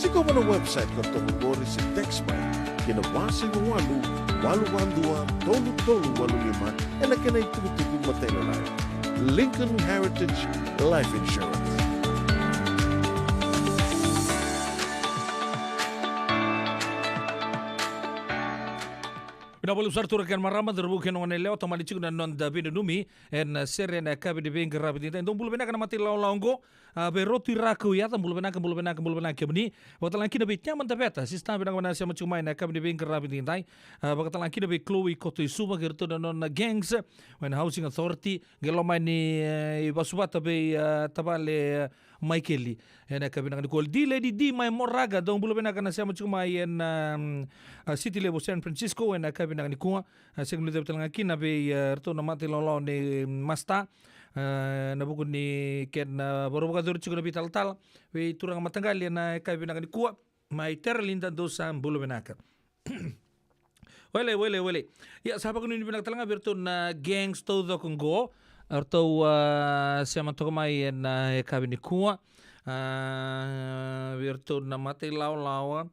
Tiko mai na website ka toka qori se text mai ki na va saiva walu, walu va dua, tolu tolu walu lima, ena kena itukutuku matailalai. Lincoln Heritage Life Insurance. Vinaka vakalevu sara turaga kei na marama, cauravou kei na goneyalewa, tomani tiko na noda veinanumi ena sere ena yakavi ni veiqaravi edaidai. Dou bula vinaka na mata ilawalawa oqo. A, vei Roti Rakau Yaca, bula vinaka, bula vinaka, bula vinaka kemuni. Vakatalega kina vei Tiama Daveta, sista, vinaka vakalevu na sema tiko mai ena yakavi ni veiqaravi edaidai. A, vakatalega kina vei Chloe Koto i Suva kei iratou na nona gangs mai na Housing Authority. Qai loma yani, e, i Vasuvata vei, e, tavale, e, Maikeli. Ena yakavi vinaka nikua. D Lady D mai Moraga, dou bula vinaka na sema tiko mai ena, mm, a, city levu San Francisco ena yakavi vinaka nikua. A, sega ni guilecavi talega kina vei, e, iratou na mata ilawalawa nei Masta. E, ena vuku ni kena, e, vakavakacori tiko na veitalatala vei turaga mataqali ena yakavi vinaka nikua. Mai Teralida, dou sa bula vinaka. Wele, wele, wele. Ia, sa vakanuinui vinaka talega vei iratou na gangs taucoko oqo. Eratou, a, sema toka mai ena, e, yakavi nikua. A, vei iratou na mata ilawalawa.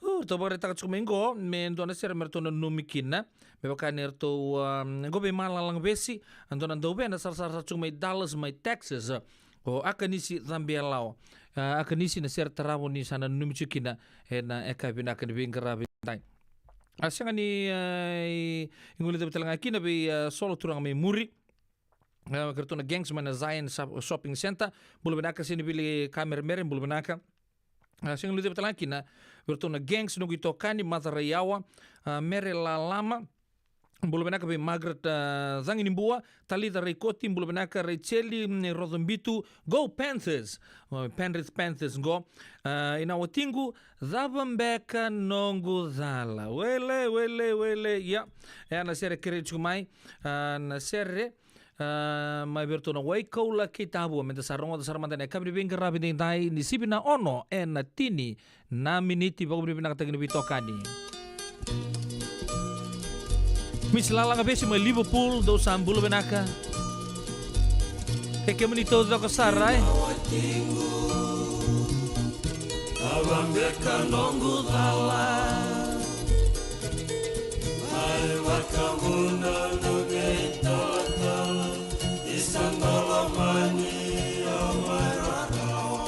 O, eratou vakaraitaka tiko mai oqo me dua na sere me ratou nanumi kina. Me vaka ni ratou, a, oqo vei Malala Vesi, a, dua na dauvena sarasara tiko mai Dallas, mai Texas. O Akanisi Cabeyalawa. A, Akanisi, na sere tarava ni sa nanumi tiko kina ena yakavi vinaka ni veiqaravi edaidai. A, sega ni, a, i, i guilecavi talega kina vei, a, Solo, turaga mai Muri. A, kei ratou na gangs mai na Zion Shop-, Shopping Center. Bula vinaka, sega ni vili ka meremere, bula vinaka. A, sega ni guilecavi talega kina vei iratou na gangs, noqu itokani, Maca Raiyawa, a, Mere Lalama, bula vinaka vei Margaret, a, Caginibua, Talitha Raikoti, bula vinaka Raicheli, mm, Rocobitu, go Panthers, o, Penrith Panthers, go, a, i na watiqu, cava beka noqu cala. Wele, wele, wele, ia, e a na sere kerei tiko mai, a, na sere, a, mai vei iratou na Waikaula kei Tavua. Meda sa rogoca sara mada na yakavi ni veiqaravi edaidai, ni sivi na ono ena tini na miniti. Vakavinavinakataki na veitokani. Miss Lalaga Vesi mai Liverpool, dou sa bula vinaka. Kei kemuni taucoko sara, e. Cava beka noqu cala. Mai vakavuna na veitalatala, isa na lomani au mai rarawa.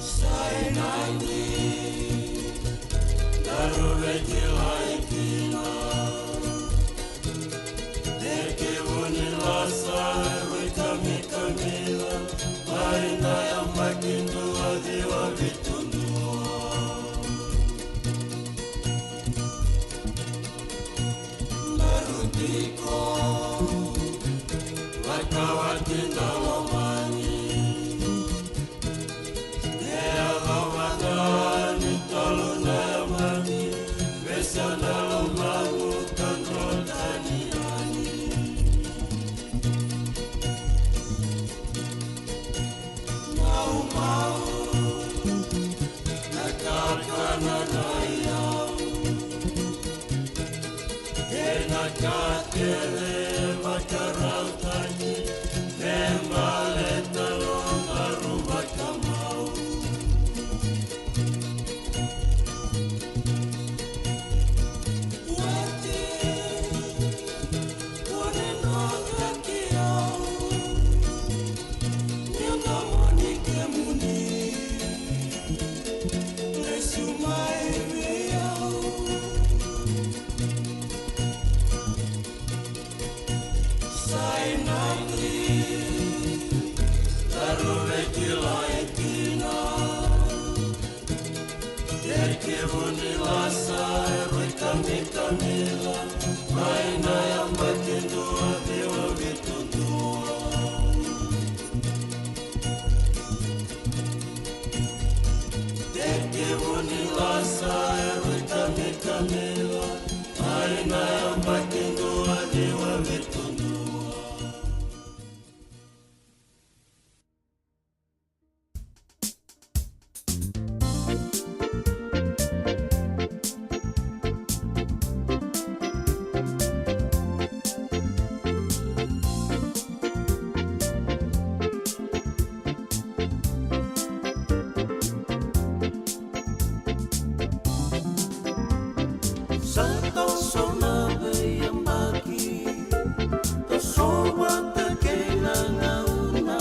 Sa inaki daru veikilai kina. Tekivu ni lasa e rui kamikamica mai na yabaki dua ciwa vitu dua. Daru tiko vakawati da lomani. E yacova ga ni tolu na yabaki, veisau na lomamu ka dro tani yani. Maumau, na kakana na iyau. Ena ka kece vakarautaki me baleta na nodaru vakamau. Wati, kua ni dro cake au. Niu na moni kemuni. Lesu mai vei au. Sa inaki daru veikilai kina. Tekivu ni lasa e rui kamikamica mai na yabaki dua ciwa vitu dua. Tekivu ni lasa e rui kamikamica mai na yabaki dua ciwa vitu dua. So na veiyabaki, toso vata kei na gauna,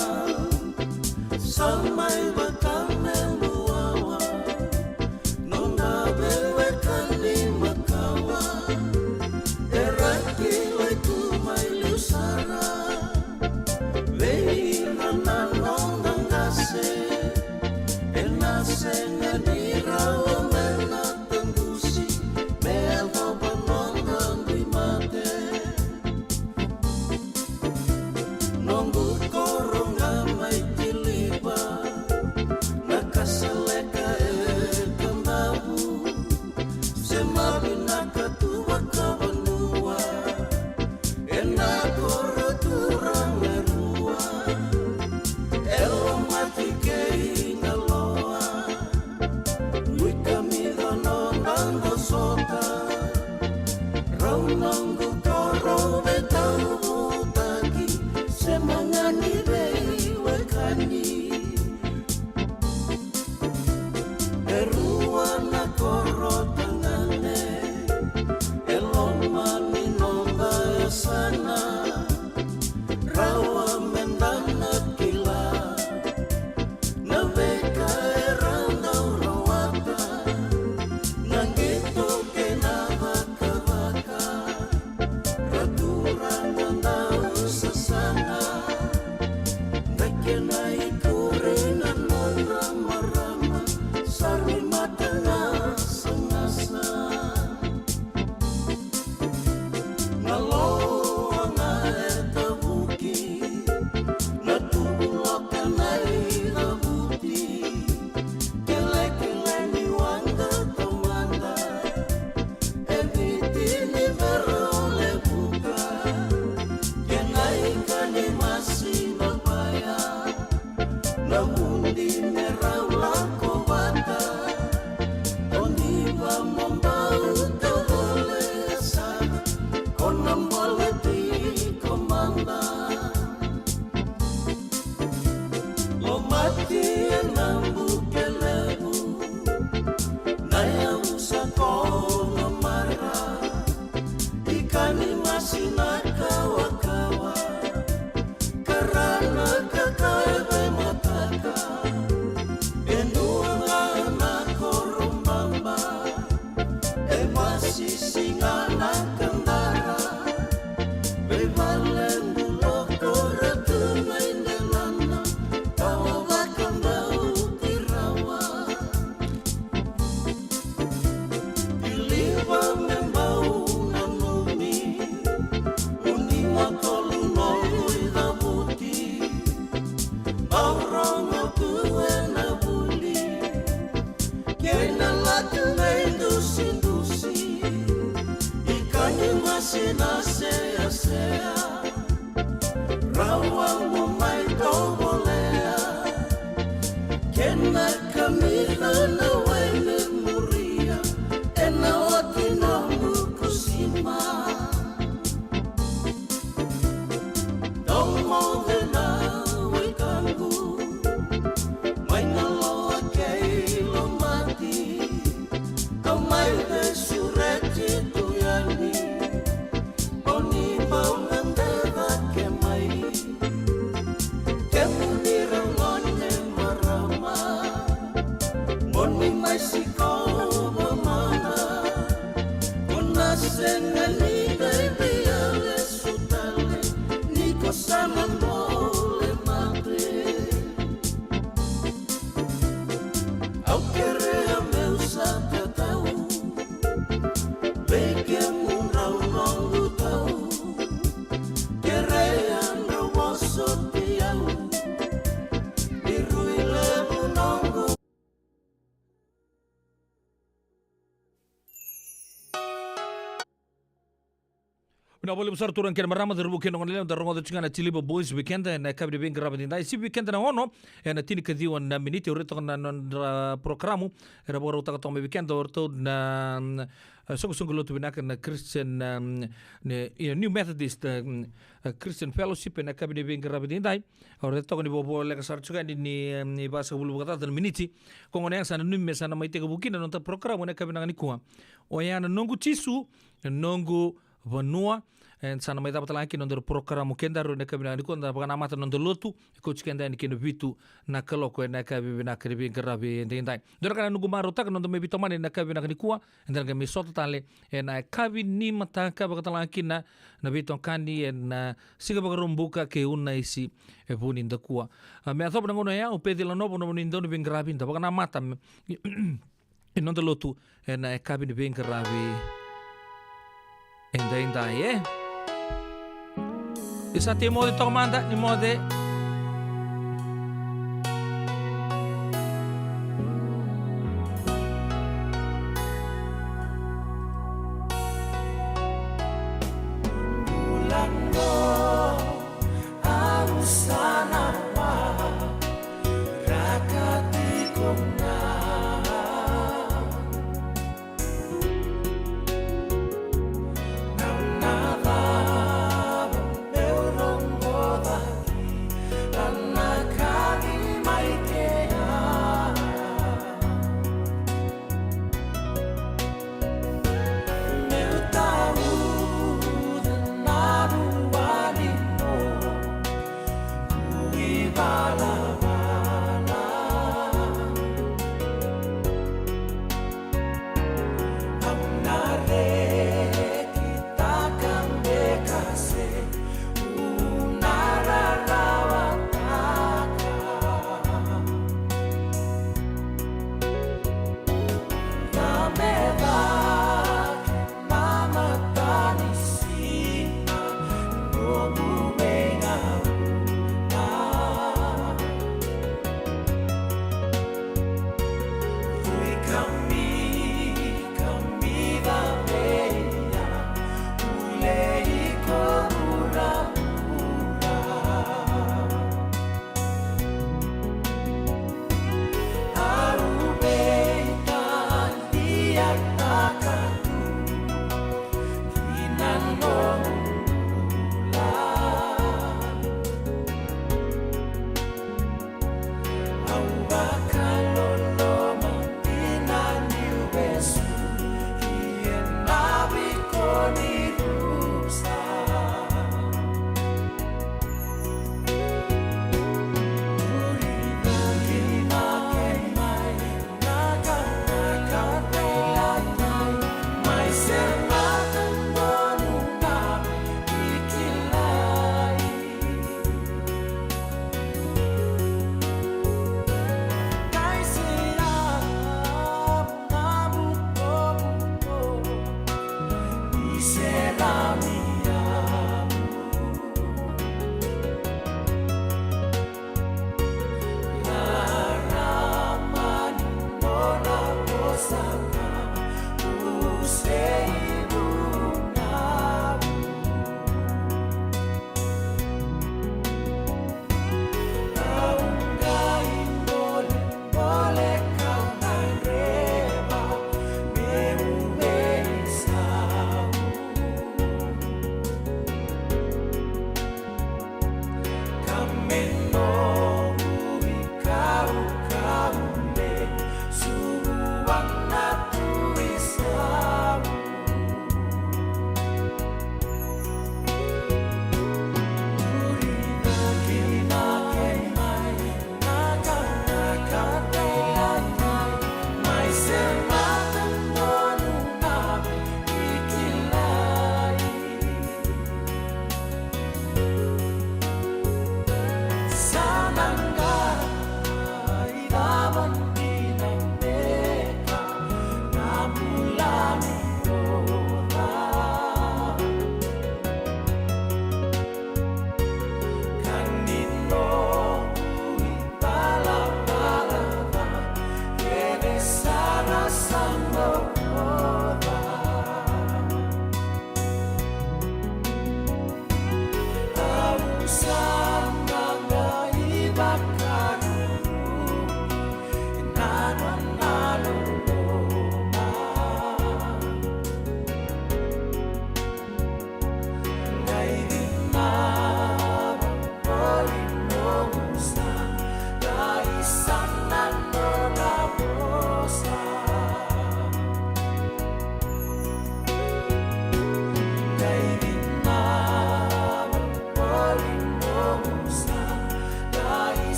sa mai vaka me luawa, noda veiwekani makawa, era kilai tu mai liu sara, vei ira na noda qase, ena sega ni rawa me na taqusi, me yacova noda dui mate. Noqu koro ga mai Tiliva, na Kasaleka e Kadavu, se mavinaka tu vakavanua, ena koro turaga e rua, e Lomati kei Naloa. Wika mi dua noda dosota, rau noqu koro veitauvutaki, sema ga ni veiwekani. E rua na koro tagane, e loma ni noda yasana, rawa me da na kila na veika era dau rawata, na qito kei na vakavaka, ra turaga dau sasaga, na kena ikuri na nodra marama, sa ri mata na sagasa. Na loa ga e tavuki, na tuvuloka na icavuti, kelekele ni waqa taumada, e Viti ni Vera o Levuka, kei na ika ni masi na vaya. Na vudi me rau lako vata, o ni va mo bau tavole sara, ko na bole tiko mada. Lomati e na buke levu, na yavusa ko na mara, ika ni masi na kawakawa. Karana ka ka e veimataka, e dua ga na koro baba, e vasisi ga na kadara, veivale bulo koro tu mai delana, tawa vakabauti rawa. Tiliva me bau nanumi, u ni matolu noqu icavuti, bau rogo tu e na vuli, kei na latu veidusidusi, ika ni masi na seasea. Rawa mo mai tovolea, kena kamica na wai me muria, e na oti nomu kusima. Dou moce na wekaqu, mai Naloa kei Lomati, au mai veisureti tu yani. Mo ni bau gade cake mai, kemuni rau gone marama, mo ni mai sikova mada. Ko na sega ni qai via lesu tale, ni ko sa na bole mate. Au kerea meu sa tatau vei kemudrau noqu tau, kerea drau vosoti au, ni rui levu noqu. Vakalevu sara turaga kei na marama, cauravou kei na goneyalewa, da rogoca tiko ga na Tiliba Boys vei keda ena yakavi ni veiqaravi edaidai. Sivi vei keda na ono ena tinikaciwa na miniti, au raica toka na nodra porokaramu era vakarautaka toka mai vei keda o ratou na, mm, soqosoqo lotu vinaka na Christian, mm, ne, io, New Methodist, mm, Christian Fellowship ena yakavi ni veiqaravi edaidai. Au raica toka ni vakavoleka sara tiko yani ni, mm, ni vasagavulu vakacaca na miniti. Ko gona yaga sa nanumi me sa na mai tekivu kina na noda porokaramu ena yakavi vinaka nikua. Oya na Noqu Jisu, na Noqu Vanua. E, sa na mai cava tale ga kina na noda porokaramu kedaru ena yakavi vinaka nikua, da vakanamata na noda lotu, e kauti keda yani ki na vitu na kaloko ena yakavi vinaka ni veiqaravi edaidai. Dua na ka na noqu marautaka na noda mai veitomani ena yakavi vinaka nikua, eda na qai mai sota tale ena yakavi ni mataka, vakatalega kina na veitokani ena, a, Siga Vakaraubuka kei Unaisi e Vunidakua. A, me yacova na gauna oya, o Peci Lanovo na nomuni dauniveiqaravi, da vakanamata me e noda lotu ena yakavi ni veiqaravi edaidai, e. Isa, tei moce toka mada, ni moce.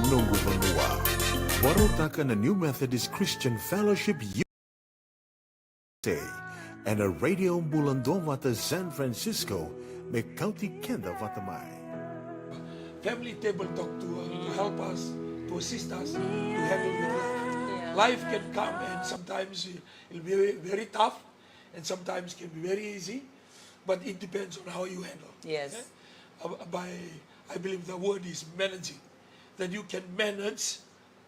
Noqu vanua. Vakarautaka na New Methodist Christian Fellowship U S A ena Radio Bula Duavata San Francisco, me kauti keda vata mai. Family table talk to, uh, to help us, to assist us to handle with life. Yeah. Life can come and sometimes it'll be very tough and sometimes can be very easy, but it depends on how you handle. Yes. Yeah? Uh, by, I believe the word is managing, that you can manage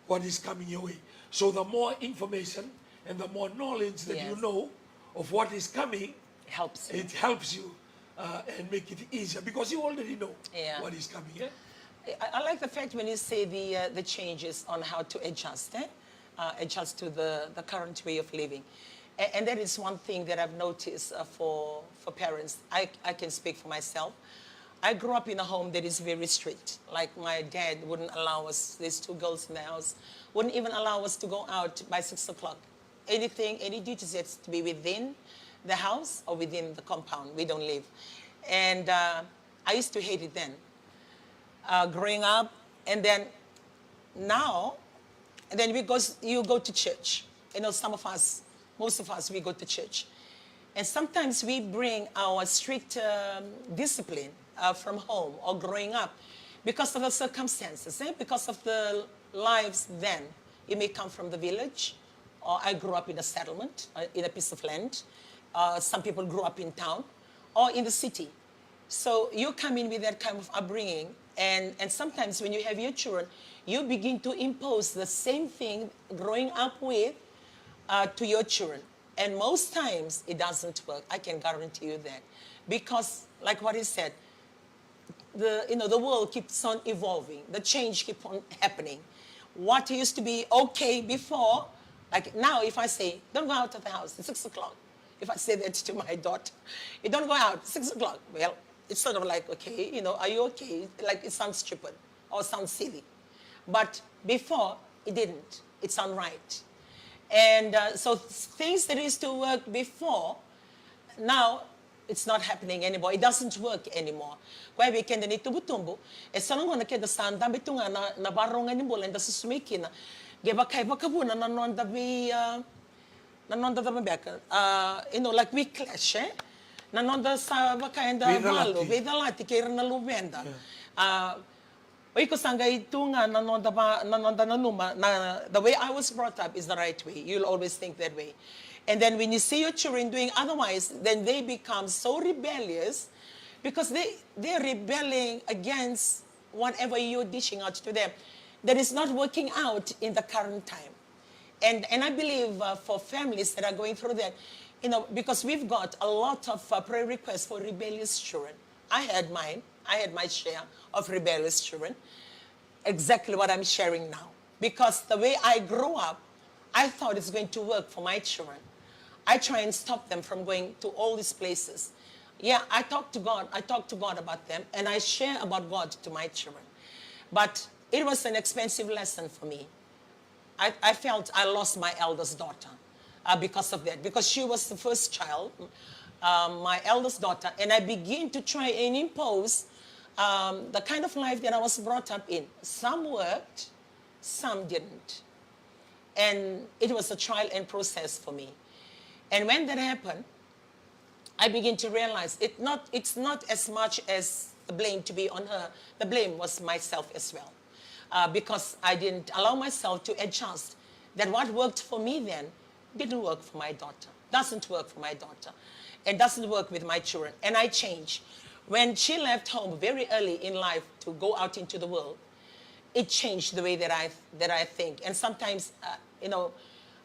what is coming your way. So the more information and the more knowledge that you, yes, know of what is coming, helps you. It helps you, uh, and make it easier because you already know, yeah, what is coming. Yeah? I, I like the fact when you say the, uh, the changes on how to adjust, eh? Uh, adjust to the, the current way of living. And, and that is one thing that I've noticed, uh, for, for parents. I, I can speak for myself. I grew up in a home that is very strict. Like, my dad wouldn't allow us, there's two girls in the house, wouldn't even allow us to go out by six o'clock. Anything, any duties has to be within the house or within the compound. We don't leave. And, uh, I used to hate it then, uh, growing up. And then now, and then we go, you go to church. You know, some of us, most of us, we go to church. And sometimes we bring our strict, um, discipline, uh, from home or growing up because of the circumstances, eh? Because of the lives then. You may come from the village, or I grew up in a settlement, uh, in a piece of land. Uh, some people grew up in town or in the city. So you come in with that kind of upbringing, and, and sometimes when you have your children, you begin to impose the same thing growing up with, uh, to your children. And most times it doesn't work. I can guarantee you that. Because, like what he said, the, you know, the world keeps on evolving. The change keep on happening. What used to be okay before, like now, if I say, "Don't go out of the house, it's six o'clock." If I say that to my daughter, "You don't go out, six o'clock." Well, it's sort of like, "Okay, you know, are you okay?" Like, it sounds stupid or sounds silly. But before, it didn't. It sounds right. And, uh, so th-, things that used to work before, now it's not happening anymore. It doesn't work anymore. Koya vei keda ni tubutubu, e so na gauna keda sa dabe tu ga na, na varogo ni bula eda susu mai kina. Qai vaka e vakavuna na noda vei, uh, na noda cava beka, uh, you know, like, we clash, eh? Na noda sa vaka eda valu, veicalati kei ira na luveda. Yeah. Uh, o iko sa qai tu ga na noda va-, na noda nanuma, na, the way I was brought up is the right way. You'll always think that way. And then when you see your children doing otherwise, then they become so rebellious because they, they're rebelling against whatever you're dishing out to them that is not working out in the current time. And, and I believe, uh, for families that are going through that, you know, because we've got a lot of, uh, prayer requests for rebellious children. I had mine. I had my share of rebellious children. Exactly what I'm sharing now. Because the way I grew up, I thought it's going to work for my children. I try and stop them from going to all these places. Yeah, I talk to God. I talk to God about them, and I share about God to my children. But it was an expensive lesson for me. I, I felt I lost my eldest daughter, uh, because of that, because she was the first child, um, my eldest daughter, and I begin to try and impose, um, the kind of life that I was brought up in. Some worked, some didn't. And it was a trial and process for me. And when that happened, I begin to realize it not, it's not as much as the blame to be on her. The blame was myself as well. Uh, because I didn't allow myself to adjust that what worked for me then didn't work for my daughter, doesn't work for my daughter, and doesn't work with my children. And I change. When she left home very early in life to go out into the world, it changed the way that I, that I think. And sometimes, uh, you know,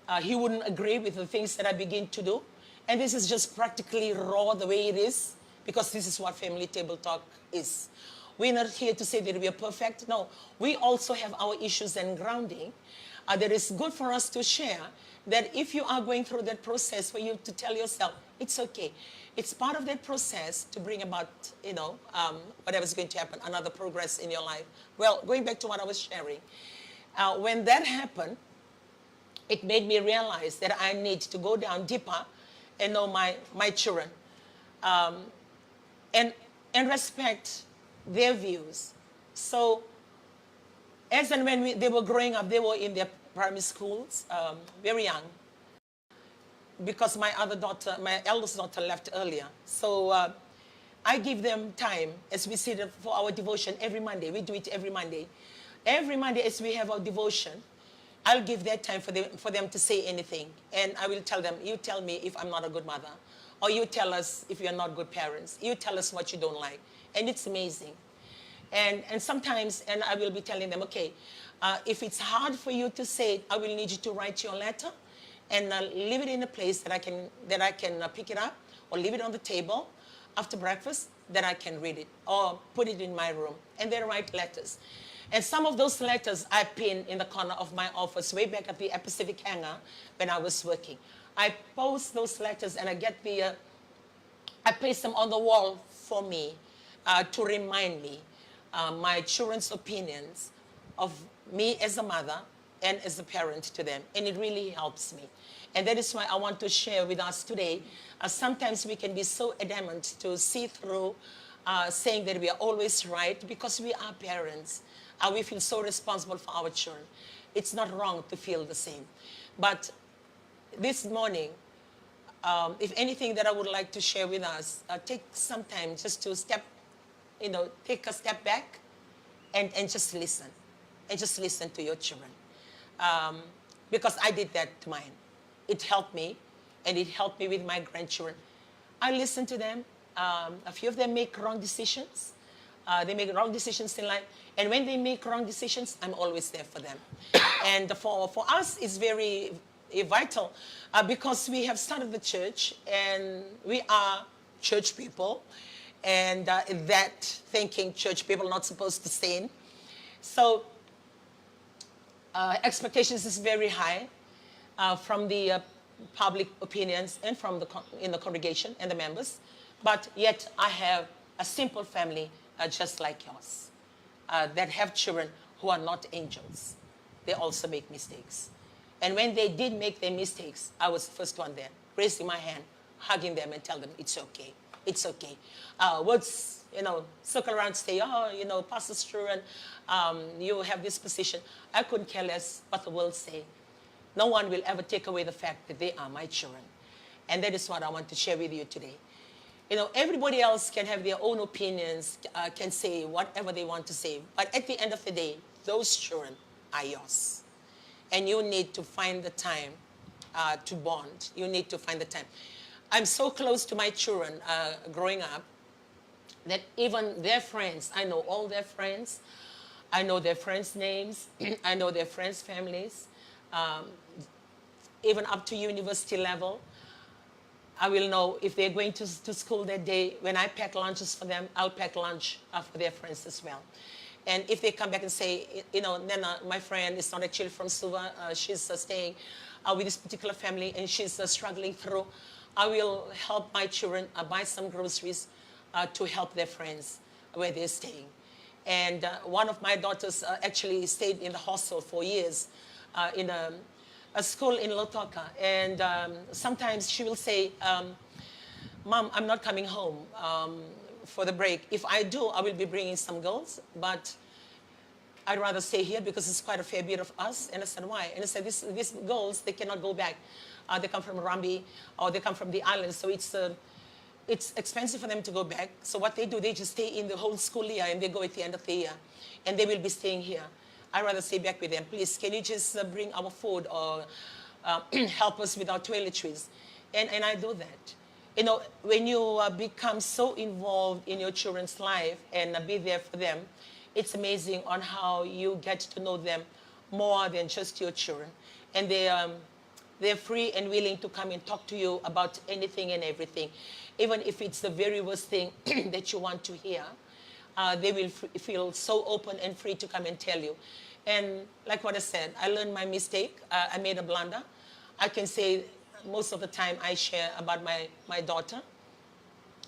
uh, he wouldn't agree with the things that I begin to do. And this is just practically raw the way it is, because this is what family table talk is. We're not here to say that we are perfect. No, we also have our issues and grounding, uh, that is good for us to share, that if you are going through that process, for you to tell yourself, it's okay. It's part of that process to bring about, you know, um, whatever's going to happen, another progress in your life. Well, going back to what I was sharing, uh, when that happened, it made me realize that I need to go down deeper and know my, my children, um, and, and respect their views. So As and when we, they were growing up, they were in their primary schools, um, very young, because my other daughter, my eldest daughter, left earlier. So uh, I give them time as we sit for our devotion every Monday. We do it every Monday. Every Monday, as we have our devotion, I'll give that time for them, for them to say anything. And I will tell them, "You tell me if I'm not a good mother, or you tell us if you're not good parents. You tell us what you don't like." And it's amazing. And, and sometimes, and I will be telling them, "Okay, uh, if it's hard for you to say it, I will need you to write your letter and uh, leave it in a place that I can, that I can uh, pick it up, or leave it on the table after breakfast, that I can read it, or put it in my room." And they write letters. And some of those letters I pin in the corner of my office, way back at the Pacific Hangar when I was working. I post those letters and I get the uh, I paste them on the wall for me uh, to remind me uh, my children's opinions of me as a mother and as a parent to them. And it really helps me. And that is why I want to share with us today. Uh, sometimes we can be so adamant to see through uh, saying that we are always right because we are parents. Uh, we feel so responsible for our children. It's not wrong to feel the same. But this morning, um, if anything that I would like to share with us, uh, take some time just to step, you know, take a step back and, and just listen. And just listen to your children. Um, because I did that to mine. It helped me, and it helped me with my grandchildren. I listen to them. Um, a few of them make wrong decisions. Uh, they make wrong decisions in life. And when they make wrong decisions, I'm always there for them. And for, for us, it's very eh, vital uh, because we have started the church and we are church people. And uh, that thinking church people are not supposed to sin. So uh, expectations is very high uh, from the uh, public opinions and from the con- in the congregation and the members. But yet I have a simple family uh, just like yours uh, that have children who are not angels. They also make mistakes. And when they did make their mistakes, I was the first one there, raising my hand, hugging them and tell them it's okay. It's okay. Uh, words, you know, circle around, say, "Oh, you know, Pastor Struan, um, you have this position." I couldn't care less what the world say. No one will ever take away the fact that they are my children. And that is what I want to share with you today. You know, everybody else can have their own opinions, uh, can say whatever they want to say. But at the end of the day, those children are yours. And you need to find the time uh, to bond. You need to find the time. I'm so close to my children uh, growing up that even their friends, I know all their friends. I know their friends' names. I know their friends' families. Um, even up to university level, I will know if they're going to, to school that day. When I pack lunches for them, I'll pack lunch uh, for their friends as well. And if they come back and say, you know, "Nena, my friend is not actually from Suva, uh, she's uh, staying uh, with this particular family and she's uh, struggling through," I will help my children uh, buy some groceries uh, to help their friends where they're staying. And uh, one of my daughters uh, actually stayed in the hostel for years uh, in a, a school in Lautoka. And um, sometimes she will say, um, "Mom, I'm not coming home um, for the break. If I do, I will be bringing some girls, but I'd rather stay here because it's quite a fair bit of us." And I said, "Why?" And I said, "These, these girls, they cannot go back. Uh, they come from Rabi or they come from the islands. So it's uh, it's expensive for them to go back. So what they do, they just stay in the whole school year and they go at the end of the year. And they will be staying here. I'd rather stay back with them. Please, can you just uh, bring our food or uh, help us with our toiletries?" And, and I do that. You know, when you uh, become so involved in your children's life and uh, be there for them, it's amazing on how you get to know them more than just your children. And they, um, they're free and willing to come and talk to you about anything and everything, even if it's the very worst thing that you want to hear. Uh, they will f- feel so open and free to come and tell you. And like what I said, I learned my mistake. Uh, I made a blunder. I can say most of the time I share about my, my daughter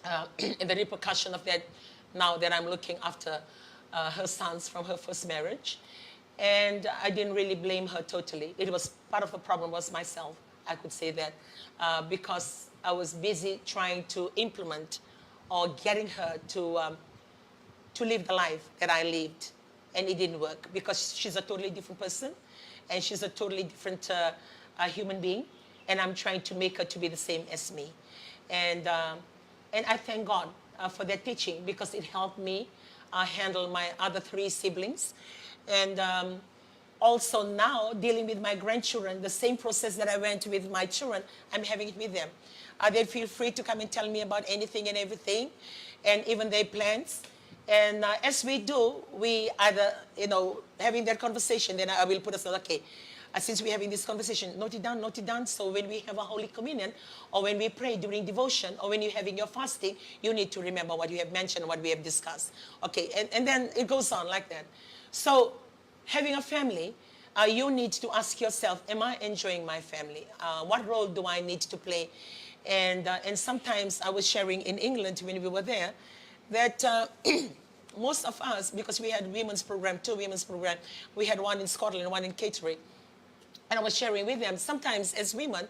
uh, and the repercussion of that now that I'm looking after uh, her sons from her first marriage. And I didn't really blame her totally. It was part of the problem was myself, I could say that, uh, because I was busy trying to implement or getting her to, um, to live the life that I lived And it didn't work because she's a totally different person, and she's a totally different uh, uh, human being, and I'm trying to make her to be the same as me. And um, and I thank God uh, for that teaching because it helped me uh, handle my other three siblings, and um, also now dealing with my grandchildren, the same process that I went with my children, I'm having it with them. Uh, they feel free to come and tell me about anything and everything, and even their plans. And uh, as we do, we either, you know, having that conversation, then I will put aside, okay, uh, since we're having this conversation, note it down, note it down. So when we have a Holy Communion, or when we pray during devotion, or when you're having your fasting, you need to remember what you have mentioned, what we have discussed. Okay, and, and then it goes on like that. So having a family, uh, you need to ask yourself, am I enjoying my family? Uh, what role do I need to play? And, uh, and sometimes I was sharing in England when we were there that uh, most of us, because we had women's program, two women's program, we had one in Scotland, one in Kittery, and I was sharing with them, sometimes as women,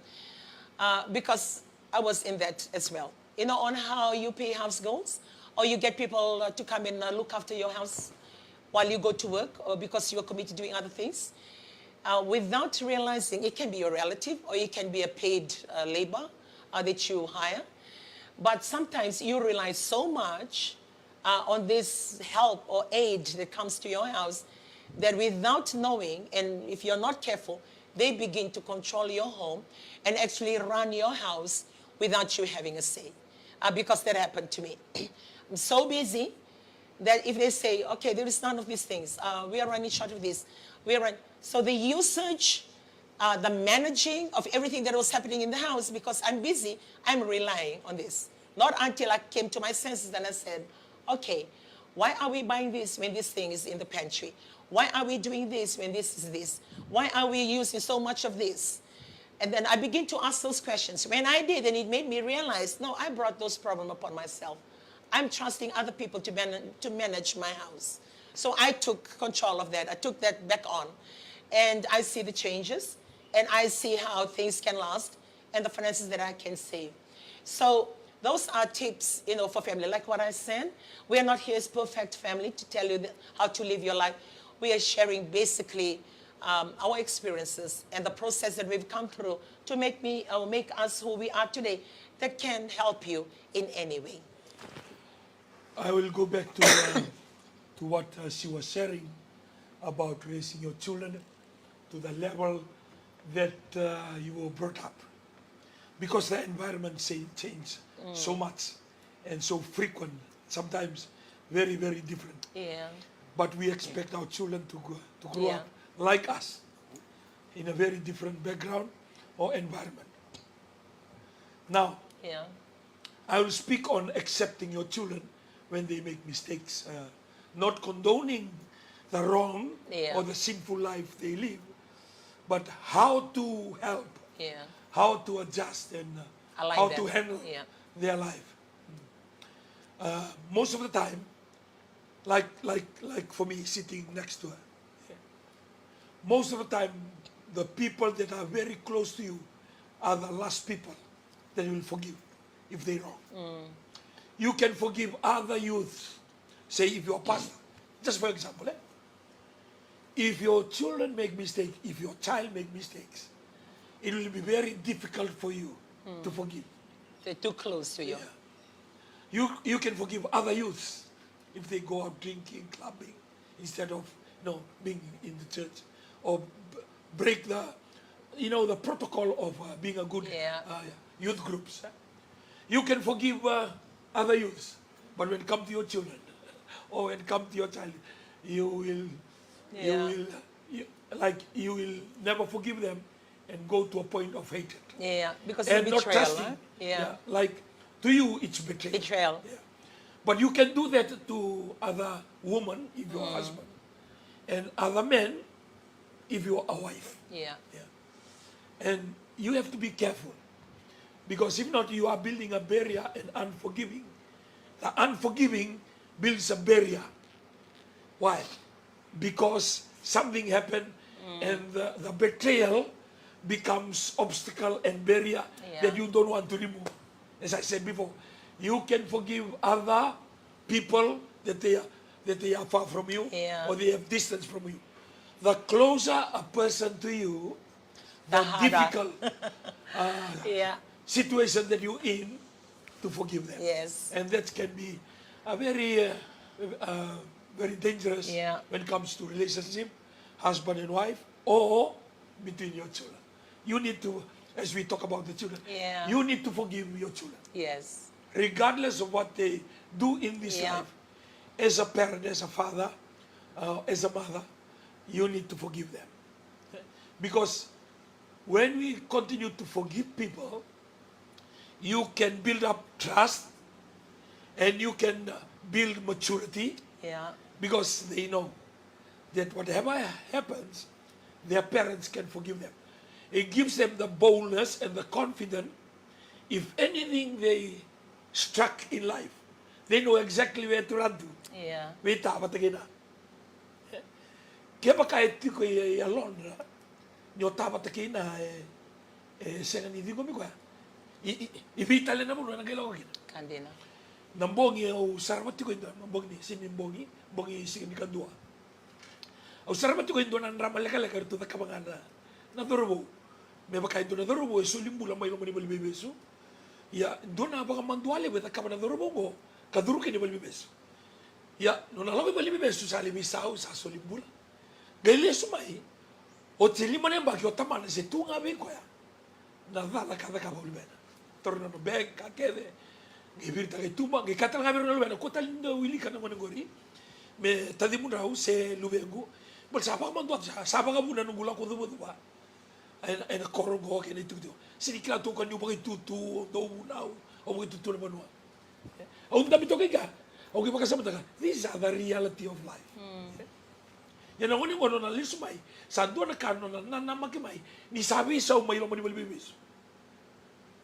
uh, because I was in that as well. You know, on how you pay house goals, or you get people uh, to come and uh, look after your house while you go to work, or because you are committed doing other things, uh, without realizing it can be your relative or it can be a paid uh, labor uh, that you hire. But sometimes you rely so much uh, on this help or aid that comes to your house that without knowing, and if you're not careful, they begin to control your home and actually run your house without you having a say. Uh, because that happened to me. I'm so busy that if they say, okay, there is none of these things, uh, we are running short of this, we are running. So the usage, uh, the managing of everything that was happening in the house, because I'm busy, I'm relying on this. Not until I came to my senses and I said, okay, why are we buying this when this thing is in the pantry? Why are we doing this when this is this? Why are we using so much of this? And then I begin to ask those questions. When I did, and it made me realize, no, I brought those problems upon myself. I'm trusting other people to, man- to manage my house. So I took control of that. I took that back on. And I see the changes, and I see how things can last, and the finances that I can save. So those are tips, you know, for family. Like what I said, we are not here as perfect family to tell you the, how to live your life. We are sharing basically um, our experiences and the process that we've come through to make me or make us who we are today that can help you in any way. I will go back to, uh, to what uh, she was sharing about raising your children to the level that uh, you were brought up, because the environment say, change so much and so frequent, sometimes very, very different. Yeah. But we expect our children to grow, to grow Yeah. up like us in a very different background or environment. Now, Yeah. I will speak on accepting your children when they make mistakes, uh, not condoning the wrong Yeah. or the sinful life they live, but how to help, Yeah. how to adjust, and uh, Align how them. To handle Yeah. Their life. Uh, most of the time, like like like for me sitting next to her, most of the time, the people that are very close to you are the last people that you will forgive if they wrong. You can forgive other youths. Say if you're a pastor, just for example, eh? If your children make mistake, if your child make mistakes, it will be very difficult for you to forgive. They're too close to you. Yeah. You you can forgive other youths if they go out drinking, clubbing, instead of, you know, being in the church, or b- break the, you know, the protocol of uh, being a good Yeah. Uh, youth groups. You can forgive uh, other youths, but when it comes to your children, or when it comes to your child, you will, you Yeah. will, you, like you will never forgive them and go to a point of hatred. Yeah, because And of not betrayal. Trusting. Huh? Yeah. Like to you, it's betrayal. Betrayal. Yeah. But you can do that to other woman if you're a husband, and other men if you're a wife. Yeah. Yeah. And you have to be careful, because if not, you are building a barrier and unforgiving. The unforgiving builds a barrier. Why? Because something happened, and the, the betrayal becomes obstacle and barrier Yeah. That you don't want to remove. As I said before, you can forgive other people that they are, that they are far from you, yeah, or they have distance from you. The closer a person to you, the, the harder, difficult, uh, yeah, situation that you're in to forgive them. Yes. And that can be a very, uh, uh, very dangerous, yeah, when it comes to relationship, husband and wife, or between your children. You need to, as we talk about the children, yeah, you need to forgive your children. Yes. Regardless of what they do in this, yeah, life, as a parent, as a father, uh, as a mother, you need to forgive them. Because when we continue to forgive people, you can build up trust and you can, uh, build maturity, yeah, because they know that whatever happens, their parents can forgive them. It gives them the boldness and the confidence. If anything they struck in life, they know exactly where to run to. Yeah. Vei ta vata kei na. Kevaka e tiko e, e yalodra ni o ta vata kei na, e, e sega ni ciqomi koya. I, i, i vei tale na vanua ena qai lako kina? Ka dina. Na bogi au sarava tiko e dua, na bogi ni, sega ni bogi, bogi sega ni kadua. Au sarava tiko e dua na drama lekaleka eratou cakava ga na, na cauravou. Me vaka e dua na cauravou e soli bula mai loma ni valeniveivesu. Ia, dua na vakamadualeva e cakava na cauravou oqo, ka curu kina i valeniveivesu. Ia, nona lako i valeniveivesu sa lai veisau, sa soli bula. Qai lesu mai, oti e lima na yabaki o tamana se tu ga vei koya na cala ka cakava o luvena. Taura na nona bag, ka kece, qai viritaka i tuba, qai kaya tale ga vei rau na luvena, kua tale ni dau wilika na gone qori me tacimudrau se luvequ. Baleta sa vakamaduataka, sa, sa vakavuna noqu lako cuvacuva ena, ena koro qo kei na itikotiko. Sega ni kila tu o koya niu vakaitutu, au dau vunau, au vakaitutu na vanua. Au dabe toka i kea, au qai vakasamataka, these are the reality of life. Mm. Ia na gone qo nona lesu mai, sa dua na ka nona nanamaki mai ni sa veisau mai loma ni valeniveivesu.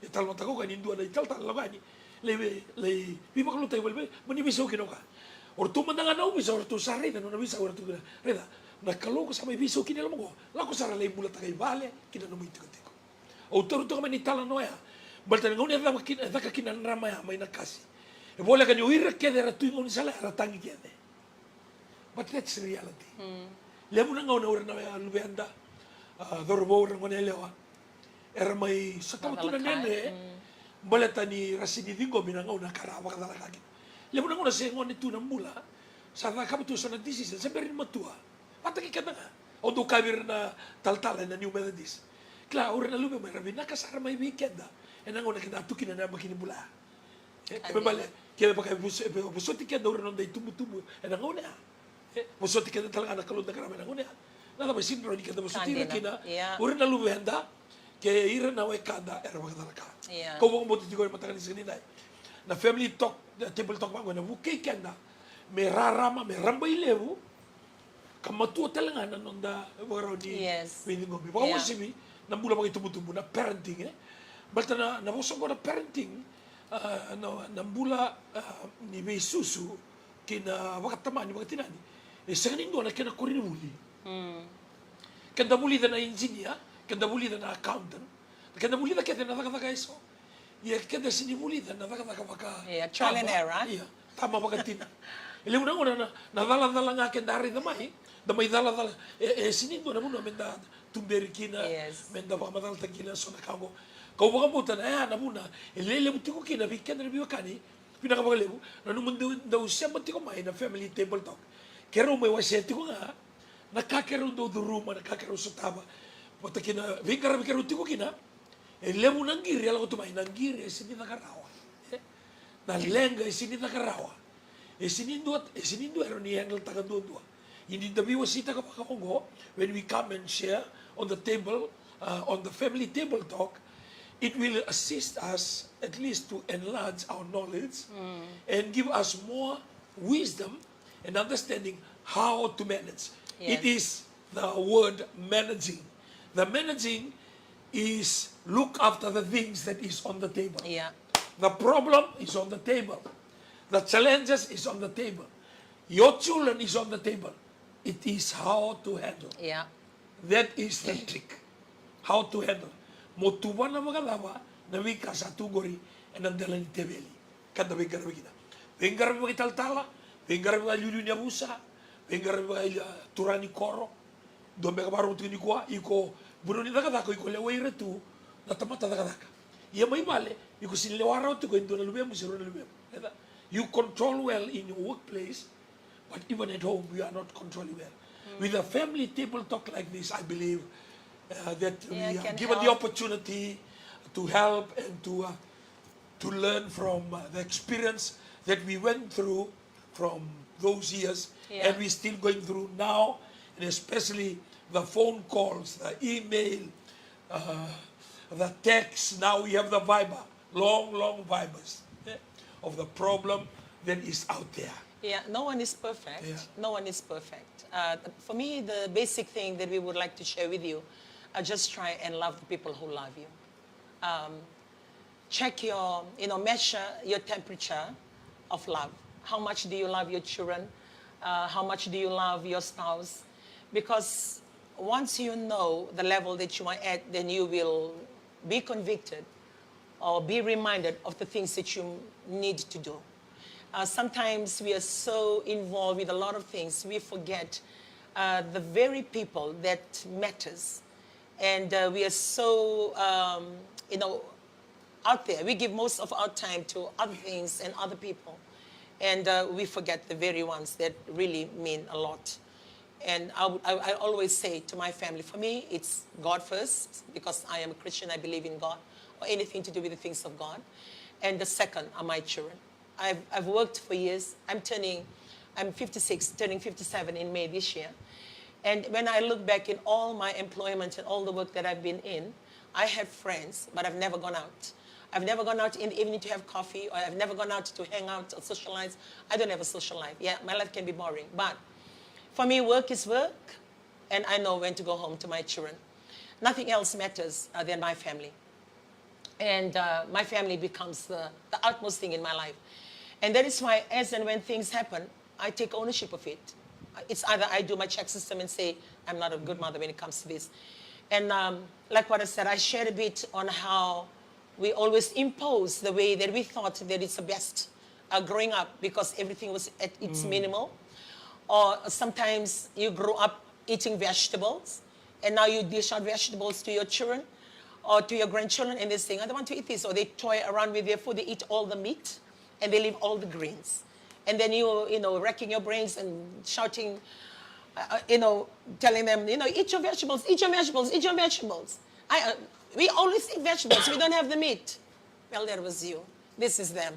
E talanoataka o koya ni dua na italatala lako yani, lai vei, lai veivakalougatataki valeniveivesu, mani veisau kina o koya. O ratou mada ga na ovisa, o ratou sa raica nona veisau, o ratou kina, raica, na Kalou ko sa mai veisau kina e loma qo, lako sara lai bulataka i vale kina nomu itikotiko. Au taura toka mai na italanoa ya, baleta na gauna e caka kina, e caka kina na drama ya mai Nakasi, e voleka ni o ira kece era tu i gaunisala era tagi kece. But that's reality. Mm. Levu na gauna o ira na luveda, a, cauravou, o ira na gone yalewa, era mai sotava tu na dredre, mm, baleta ni ra sega ni ciqomi na gauna ka ra vakacalaka kina. Levu na gauna se gone tu na bula, sa cakava tu eso na decision se bera ni matua. Vata kei keda ga. Au dau kaya vei ira na talatala ena New Methodist. Kila, o ira na luvemu era vinaka sara mai vei keda ena gauna keda a tu kina ena yabaki ni bula. E, kena ibalebale, kevaka e vos-, e vosoti keda o ira na noda itubutubu ena gauna ya, e vosoti keda tale ga na Kalou da qarava ena gauna ya. Na cava e sega ni rawa ni keda vosoti ira kina, ia, o ira na luveda kei ira na wekada era vakacalaka? Ia. Kau vakabauta tiko ena mataka ni siga nidai, na family talk, na table talk vaqo ena vukei keda me rarama, me rabailevu, ka matua tale ga na noda ivakarau ni, yes, veiciqomi. Ia. Vakauasivi na bula vakaitubutubu, na parenting, e. Baleta na, na vosa oqo na parenting, a, na, na bula, a, ni veisusu kei na vakatamani, vakatinani, e sega ni dua na kena koronivuli. Mm. Keda vulica na engineer, keda vulica na accountant, keda vulica kece na cakacaka eso. Ia keda sega ni vulica na cakacaka vaka, ia, trial and error. Ia, tama vakatina. E levu na gauna na, na calacala ga keda raica mai, da mai calacala. E, e sega ni dua na vanua meda tuberi kina, yes, meda vakamacalataka kina eso na ka oqo. Kau vakabauta na ya na vuna e lelevu tiko kina vei keda na veiwekani. Vinaka vakalevu na nomu dau, dau sema tiko mai na family table talk. Keirau mai wasea tiko ga na ka keirau dau curuma, na ka keirau sotava. Vata kei na veiqaravi keirau tiko kina. E levu na qiri e lako tu mai, na qiri e sega ni caka rawa. E? Na leqa e sega ni caka rawa. E sega ni dua, e sega ni dua e rawa ni handle-taka duadua. Ia ni da veiwaseitaka vaka oqo, when we come and share on the table, uh, on the family table talk, it will assist us at least to enlarge our knowledge, mm, and give us more wisdom and understanding how to manage. Yes. It is the word managing. The managing is look after the things that is on the table. Yeah. The problem is on the table. The challenges is on the table. Your children is on the table. It is how to handle. Yeah. That is the trick. How to handle. Mo tuvana vakacava na veika sa tu qori ena dela ni teveli. Ka da veiqaravi kina. Veiqaravi vakaitalatala, Veiqaravi vakaliuliu ni yavusa, veiqaravi vakaturaga ni koro. Dua beka vakarorogo tiko nikua, iko vanua ni cakacaka, iko lewai ira tu na tamata cakacaka. Ia mai vale, iko sega ni lewa rawa tiko e dua na luvemu se rua na luvemu. Raica? You control well in your workplace, but even at home, you are not controlling well. With a family table talk like this, I believe uh, that we are given the opportunity to help and to uh, to learn from uh, the experience that we went through from those years, and we're still going through now, and especially the phone calls, the email, uh, the texts. Now we have the Viber, long, long Vibers, eh, of the problem that is out there. Yeah, no one is perfect. Yeah. No one is perfect. Uh, for me, the basic thing that we would like to share with you, uh, just try and love the people who love you. Um, check your, you know, measure your temperature of love. How much do you love your children? Uh, how much do you love your spouse? Because once you know the level that you are at, then you will be convicted or be reminded of the things that you need to do. Uh, sometimes we are so involved with a lot of things, we forget uh, the very people that matters. And uh, we are so, um, you know, out there. We give most of our time to other things and other people. And uh, we forget the very ones that really mean a lot. And I, would- I, I always say to my family, for me, it's God first, because I am a Christian, I believe in God, or anything to do with the things of God. And the second are my children. I've, I've worked for years. I'm turning, I'm fifty-six, turning fifty-seven in May this year. And when I look back in all my employment and all the work that I've been in, I had friends, but I've never gone out. I've never gone out in the evening to have coffee, or I've never gone out to hang out or socialize. I don't have a social life. Yeah, my life can be boring, but for me, work is work, and I know when to go home to my children. Nothing else matters uh, than my family. And uh, my family becomes the, the utmost thing in my life. And that is why, as and when things happen, I take ownership of it. It's either I do my check system and say, I'm not a good mother when it comes to this. And um, like what I said, I shared a bit on how we always impose the way that we thought that it's the best uh, growing up because everything was at its minimal. Or sometimes you grew up eating vegetables and now you dish out vegetables to your children or to your grandchildren and they saying, I don't want to eat this. Or they toy around with their food, they eat all the meat and they leave all the greens. And then you, you know, racking your brains and shouting, uh, uh, you know, telling them, you know, eat your vegetables, eat your vegetables, eat your vegetables. I, uh, we always eat vegetables, we don't have the meat. Well, that was you. This is them.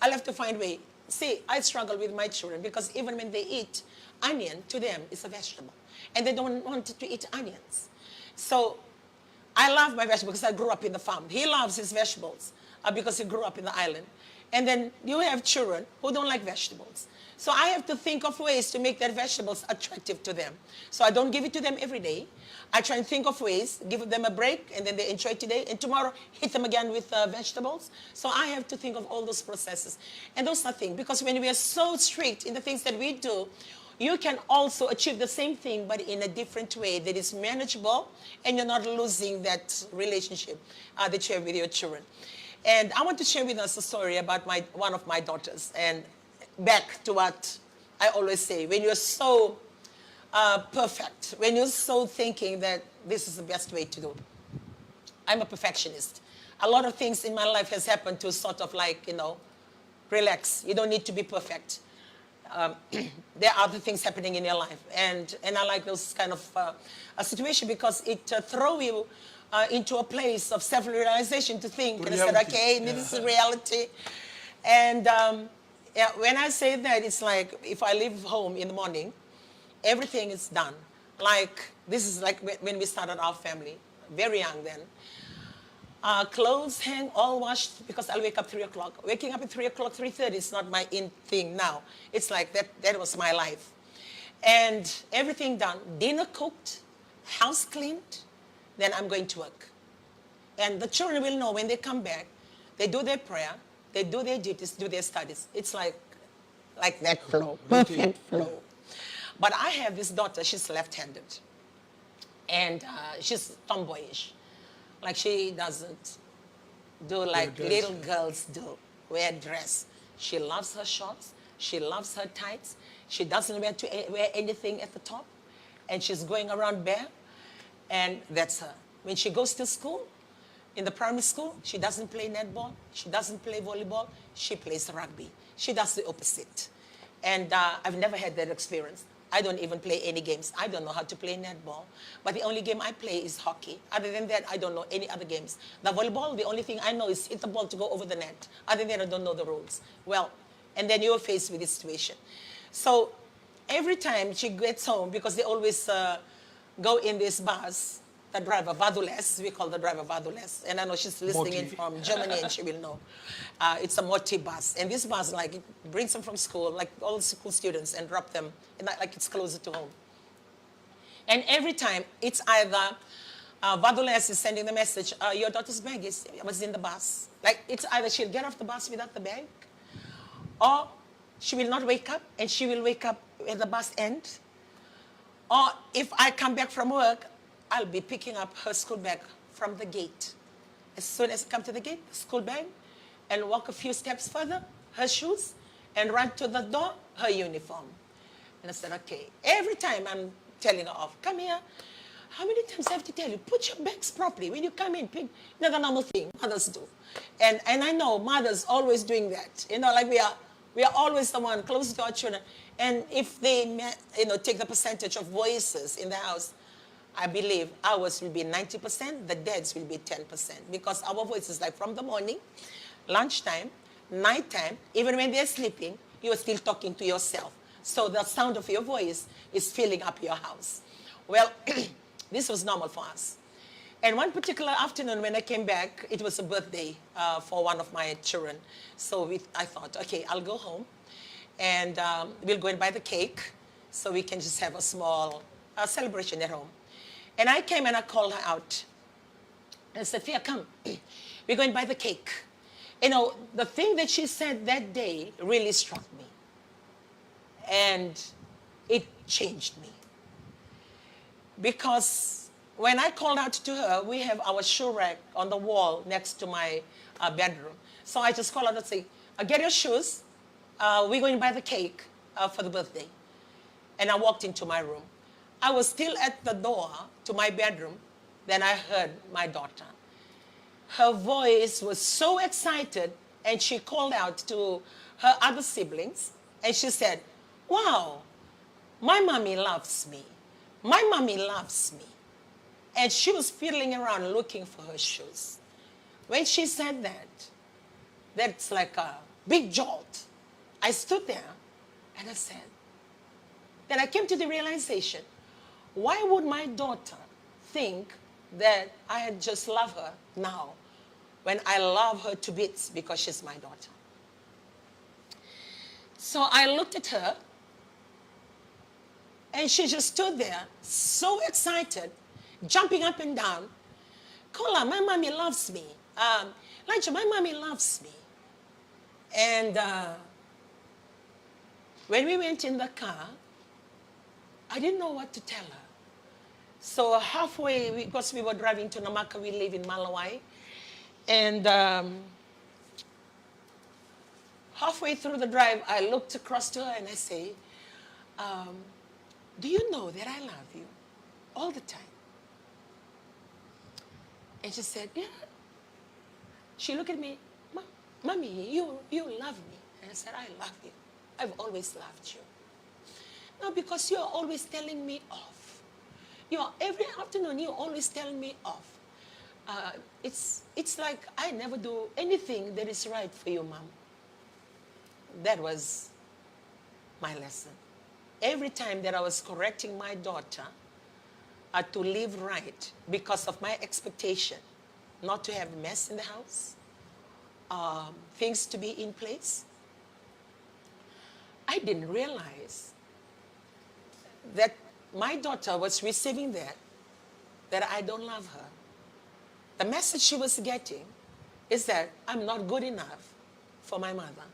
I'll have to find way. See, I struggle with my children because even when they eat onion, to them it's a vegetable. And they don't want to eat onions. So I love my vegetables because I grew up in the farm. He loves his vegetables uh, because he grew up in the island. And then you have children who don't like vegetables. So I have to think of ways to make that vegetables attractive to them. So I don't give it to them every day. I try and think of ways, give them a break, and then they enjoy today, and tomorrow hit them again with uh, vegetables. So I have to think of all those processes. And those are things, because when we are so strict in the things that we do, you can also achieve the same thing, but in a different way that is manageable, and you're not losing that relationship uh, that you have with your children. And I want to share with us a story about my one of my daughters. And back to what I always say, when you're so uh, perfect, when you're so thinking that this is the best way to do, I'm a perfectionist. A lot of things in my life has happened to sort of like, you know, relax. You don't need to be perfect. Um, there are other things happening in your life, and and I like those kind of uh, a situation because it uh, throw you uh, into a place of self-realization to think and said, okay, this is reality. And um, yeah, when I say that, it's like if I leave home in the morning, everything is done. Like this is like when we started our family, very young then. Uh, clothes hang all washed because I'll wake up three o'clock. Waking up at three o'clock, three thirty is not my in thing now. It's like that. That was my life, and everything done. Dinner cooked, house cleaned. Then I'm going to work, and the children will know when they come back. They do their prayer, they do their duties, do their studies. It's like like that flow, perfect flow. But I have this daughter. She's left-handed, and uh, she's tomboyish. Like she doesn't do like little girls do, wear dress. She loves her shorts. She loves her tights. She doesn't wear to wear anything at the top, and she's going around bare, and that's her. When she goes to school, in the primary school, she doesn't play netball. She doesn't play volleyball. She plays rugby. She does the opposite. And uh, I've never had that experience. I don't even play any games. I don't know how to play netball. But the only game I play is hockey. Other than that, I don't know any other games. The volleyball, the only thing I know is hit the ball to go over the net. Other than that, I don't know the rules. Well, and then you're faced with this situation. So every time she gets home, because they always uh, go in this bus, the driver, Vadules, we call the driver Vadules. And I know she's listening in from Germany and she will know. Uh, it's a Moti bus. And this bus, like, it brings them from school, like all the school students, and drop them. And like, like it's closer to home. And every time, it's either uh, Vadules is sending the message, uh, your daughter's bag is, was in the bus. Like, it's either she'll get off the bus without the bag, or she will not wake up and she will wake up at the bus end. Or if I come back from work, I'll be picking up her school bag from the gate. As soon as I come to the gate, the school bag, and walk a few steps further, her shoes, and run to the door, her uniform. And I said, okay. Every time I'm telling her off, come here. How many times I have to tell you, put your bags properly when you come in? Pick, that's a normal thing mothers do. And and I know mothers always doing that. You know, like we are we are always the one close to our children. And if they, you know, take the percentage of voices in the house, I believe ours will be ninety percent, the dad's will be ten percent, because our voice is like from the morning, lunchtime, nighttime, even when they're sleeping, you are still talking to yourself. So the sound of your voice is filling up your house. Well, this was normal for us. And one particular afternoon when I came back, it was a birthday uh, for one of my children. So we, I thought, okay, I'll go home and um, we'll go and buy the cake so we can just have a small uh, celebration at home. And I came and I called her out. I said, Fia, come. We're going to buy the cake. You know, the thing that she said that day really struck me. And it changed me. Because when I called out to her, we have our shoe rack on the wall next to my uh, bedroom. So I just called out and say, uh, get your shoes. Uh, we're going to buy the cake uh, for the birthday. And I walked into my room. I was still at the door to my bedroom. Then I heard my daughter. Her voice was so excited, and she called out to her other siblings, and she said, wow, my mommy loves me. My mommy loves me. And she was fiddling around looking for her shoes. When she said that, that's like a big jolt. I stood there and I said, then I came to the realization, why would my daughter think that I had just love her now when I love her to bits because she's my daughter? So I looked at her and she just stood there, so excited, jumping up and down. Kola, my mommy loves me. Um, Laija, my mommy loves me. And uh, when we went in the car, I didn't know what to tell her. So halfway, because we were driving to Namaka, we live in Malawai. And um, halfway through the drive, I looked across to her and I say, um, do you know that I love you all the time? And she said, yeah. She looked at me, Mommy, you, you love me. And I said, I love you. I've always loved you. No, because you're always telling me off. You're every afternoon you always tell me off. Uh, it's it's like I never do anything that is right for you, Mom. That was my lesson. Every time that I was correcting my daughter uh, to live right because of my expectation not to have mess in the house, um, things to be in place, I didn't realize that my daughter was receiving that, that I don't love her. The message she was getting is that I'm not good enough for my mother.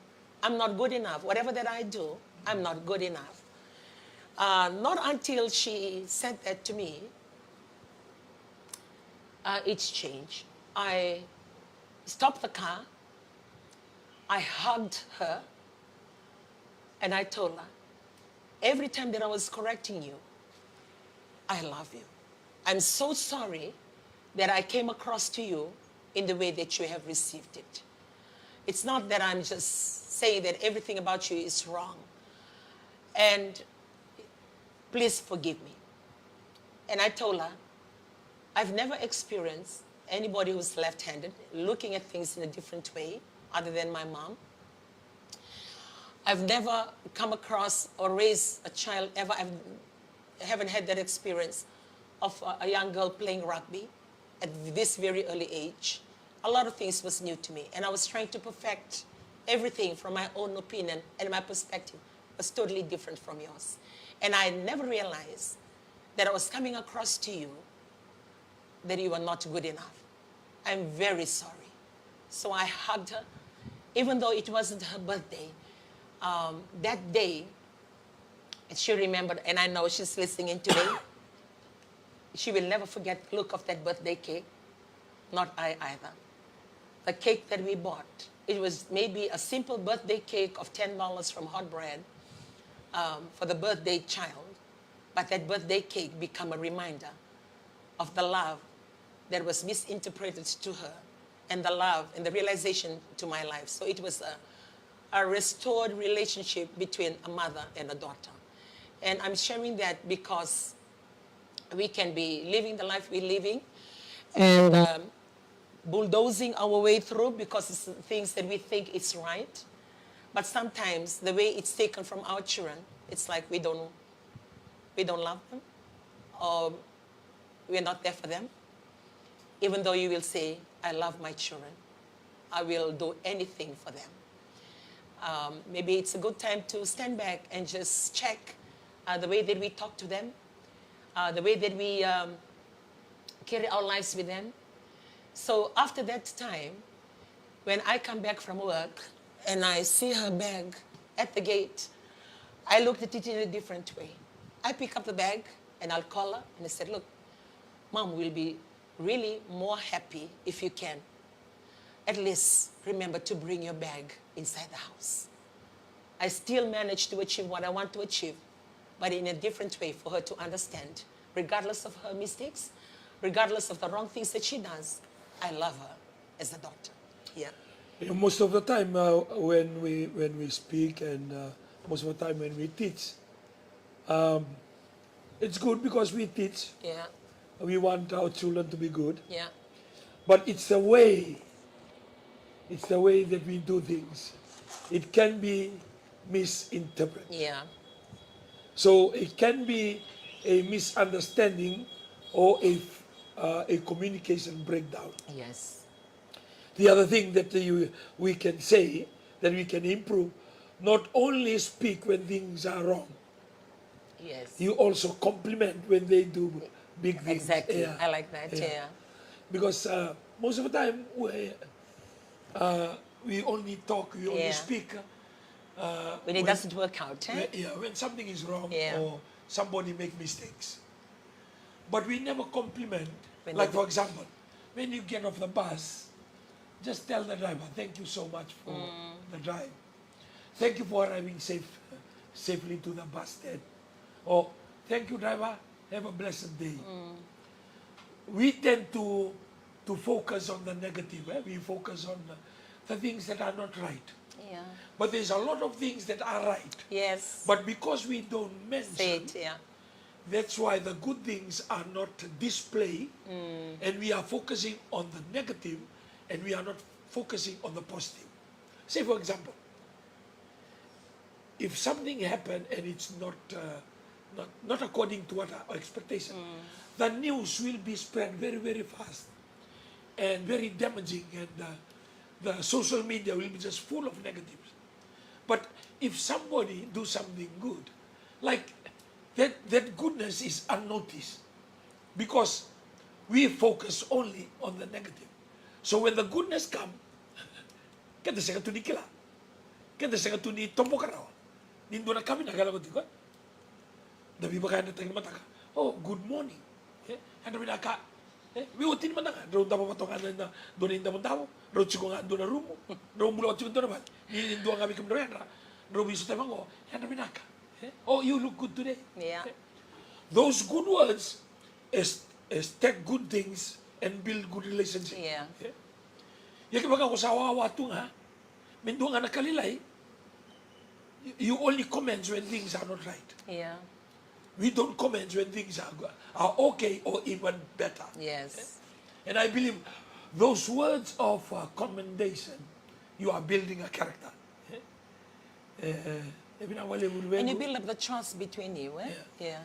I'm not good enough. Whatever that I do, I'm not good enough. Uh, not until she said that to me, uh, it's changed. I stopped the car. I hugged her. And I told her, every time that I was correcting you, I love you. I'm so sorry that I came across to you in the way that you have received it. It's not that I'm just saying that everything about you is wrong. And please forgive me. And I told her, I've never experienced anybody who's left handed looking at things in a different way other than my mom. I've never come across or raised a child ever. I've, I haven't had that experience of a, a young girl playing rugby at this very early age. A lot of things was new to me, and I was trying to perfect everything from my own opinion, and my perspective was totally different from yours. And I never realized that I was coming across to you that you are not good enough. I'm very sorry. So I hugged her, even though it wasn't her birthday. Um, that day, she remembered, and I know she's listening today. She will never forget the look of that birthday cake. Not I either. The cake that we bought, it was maybe a simple birthday cake of ten dollars from Hot Bread, um, for the birthday child. But that birthday cake become a reminder of the love that was misinterpreted to her, and the love and the realization to my life. So it was a, a restored relationship between a mother and a daughter. And I'm sharing that because we can be living the life we're living and, um, bulldozing our way through because it's things that we think is right. But sometimes the way it's taken from our children, it's like we don't, we don't love them, or we're not there for them. Even though you will say, I love my children, I will do anything for them. Um, maybe it's a good time to stand back and just check, uh, the way that we talk to them, uh, the way that we, um, carry our lives with them. So after that time, when I come back from work and I see her bag at the gate, I looked at it in a different way. I pick up the bag and I'll call her and I said, look, Mom will be really more happy if you can at least remember to bring your bag inside the house. I still manage to achieve what I want to achieve, but in a different way for her to understand, regardless of her mistakes, regardless of the wrong things that she does, I love her as a daughter. Yeah. Yeah, most of the time, uh, when we when we speak and, uh, most of the time when we teach, um, it's good because we teach. Yeah. We want our children to be good. Yeah. But it's the way, it's the way that we do things. It can be misinterpreted. Yeah. So it can be a misunderstanding or a, uh, a communication breakdown. Yes. The other thing that you, we can say that we can improve, not only speak when things are wrong, Yes. You also compliment when they do big things. Exactly. Yeah. I like that. Yeah. Yeah. Because uh, most of the time we, uh, we only talk, we only Yeah. speak uh, When it when, doesn't work out, eh? when- yeah, when something is wrong Yeah. or somebody make mistakes. But we never compliment. When Like they for do- example, when you get off the bus, just tell the driver, "Thank you so much for Mm. the drive. Thank you for arriving safe, safely to the bus stand." Or, "Thank you, driver. Have a blessed day." Mm. We tend to to focus on the negative. Eh? We focus on the, the things that are not right. Yeah. But there's a lot of things that are right. Yes. But because we don't mention, Say it. Yeah. that's why the good things are not displayed, Mm. and we are focusing on the negative, and we are not focusing on the positive. Say, for example, if something happened and it's not uh, not, not according to what our expectation, Mm. the news will be spread very, very fast and very damaging, and uh, the social media will be just full of negatives. But if somebody do something good, like that, that goodness is unnoticed because we focus only on the negative. So when the goodness come, keda sega tu ni kila, keda sega tu ni toboka rawa ni dua na ka vinaka e lako tiko. Da veivakayadrataki ni mataka. Oh, good morning. E, yadra vinaka. E, veiwatini mada ga, drau davo vata ga na dua na idavodavo, drau tiko ga dua na rumu, drau bula vata tiko dua na vale. Ni dua ga vei kemudrau yadra, Drau vei sota vaqo, yadra vinaka. Eh? Oh, you look good today. Yeah. Eh? Those good words is, is take good things and build good relationship. Yeah. Eh? Ia kevaka ko sa wawa tu ga, me dua ga na ka lailai, you, you only comment when things are not right. Yeah. We don't comment when things are, go- are okay or even better. Yes. And I believe those words of uh, commendation, you are building a character. Eh, eh, e vinaka vakalevu. And you build up the trust between you, eh? Yeah. Yeah.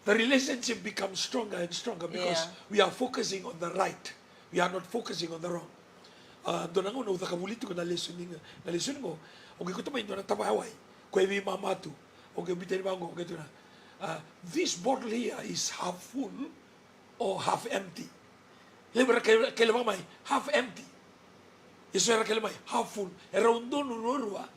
The relationship becomes stronger and stronger because yeah, we are focusing on the right. We are not focusing on the wrong. Ah, dua na gauna au caka vuli tiko na lesoni ga, na lesoni qo, au qai kauta mai dua na tavaya wai ko e veimama tu. Au qai biuta yani vaqo, au qai tukuna, ah, this bottle here is half full or half empty. Levu era kaila, kaila vaka mai half empty. Eso era kaila mai half full. E rau donu ruarua.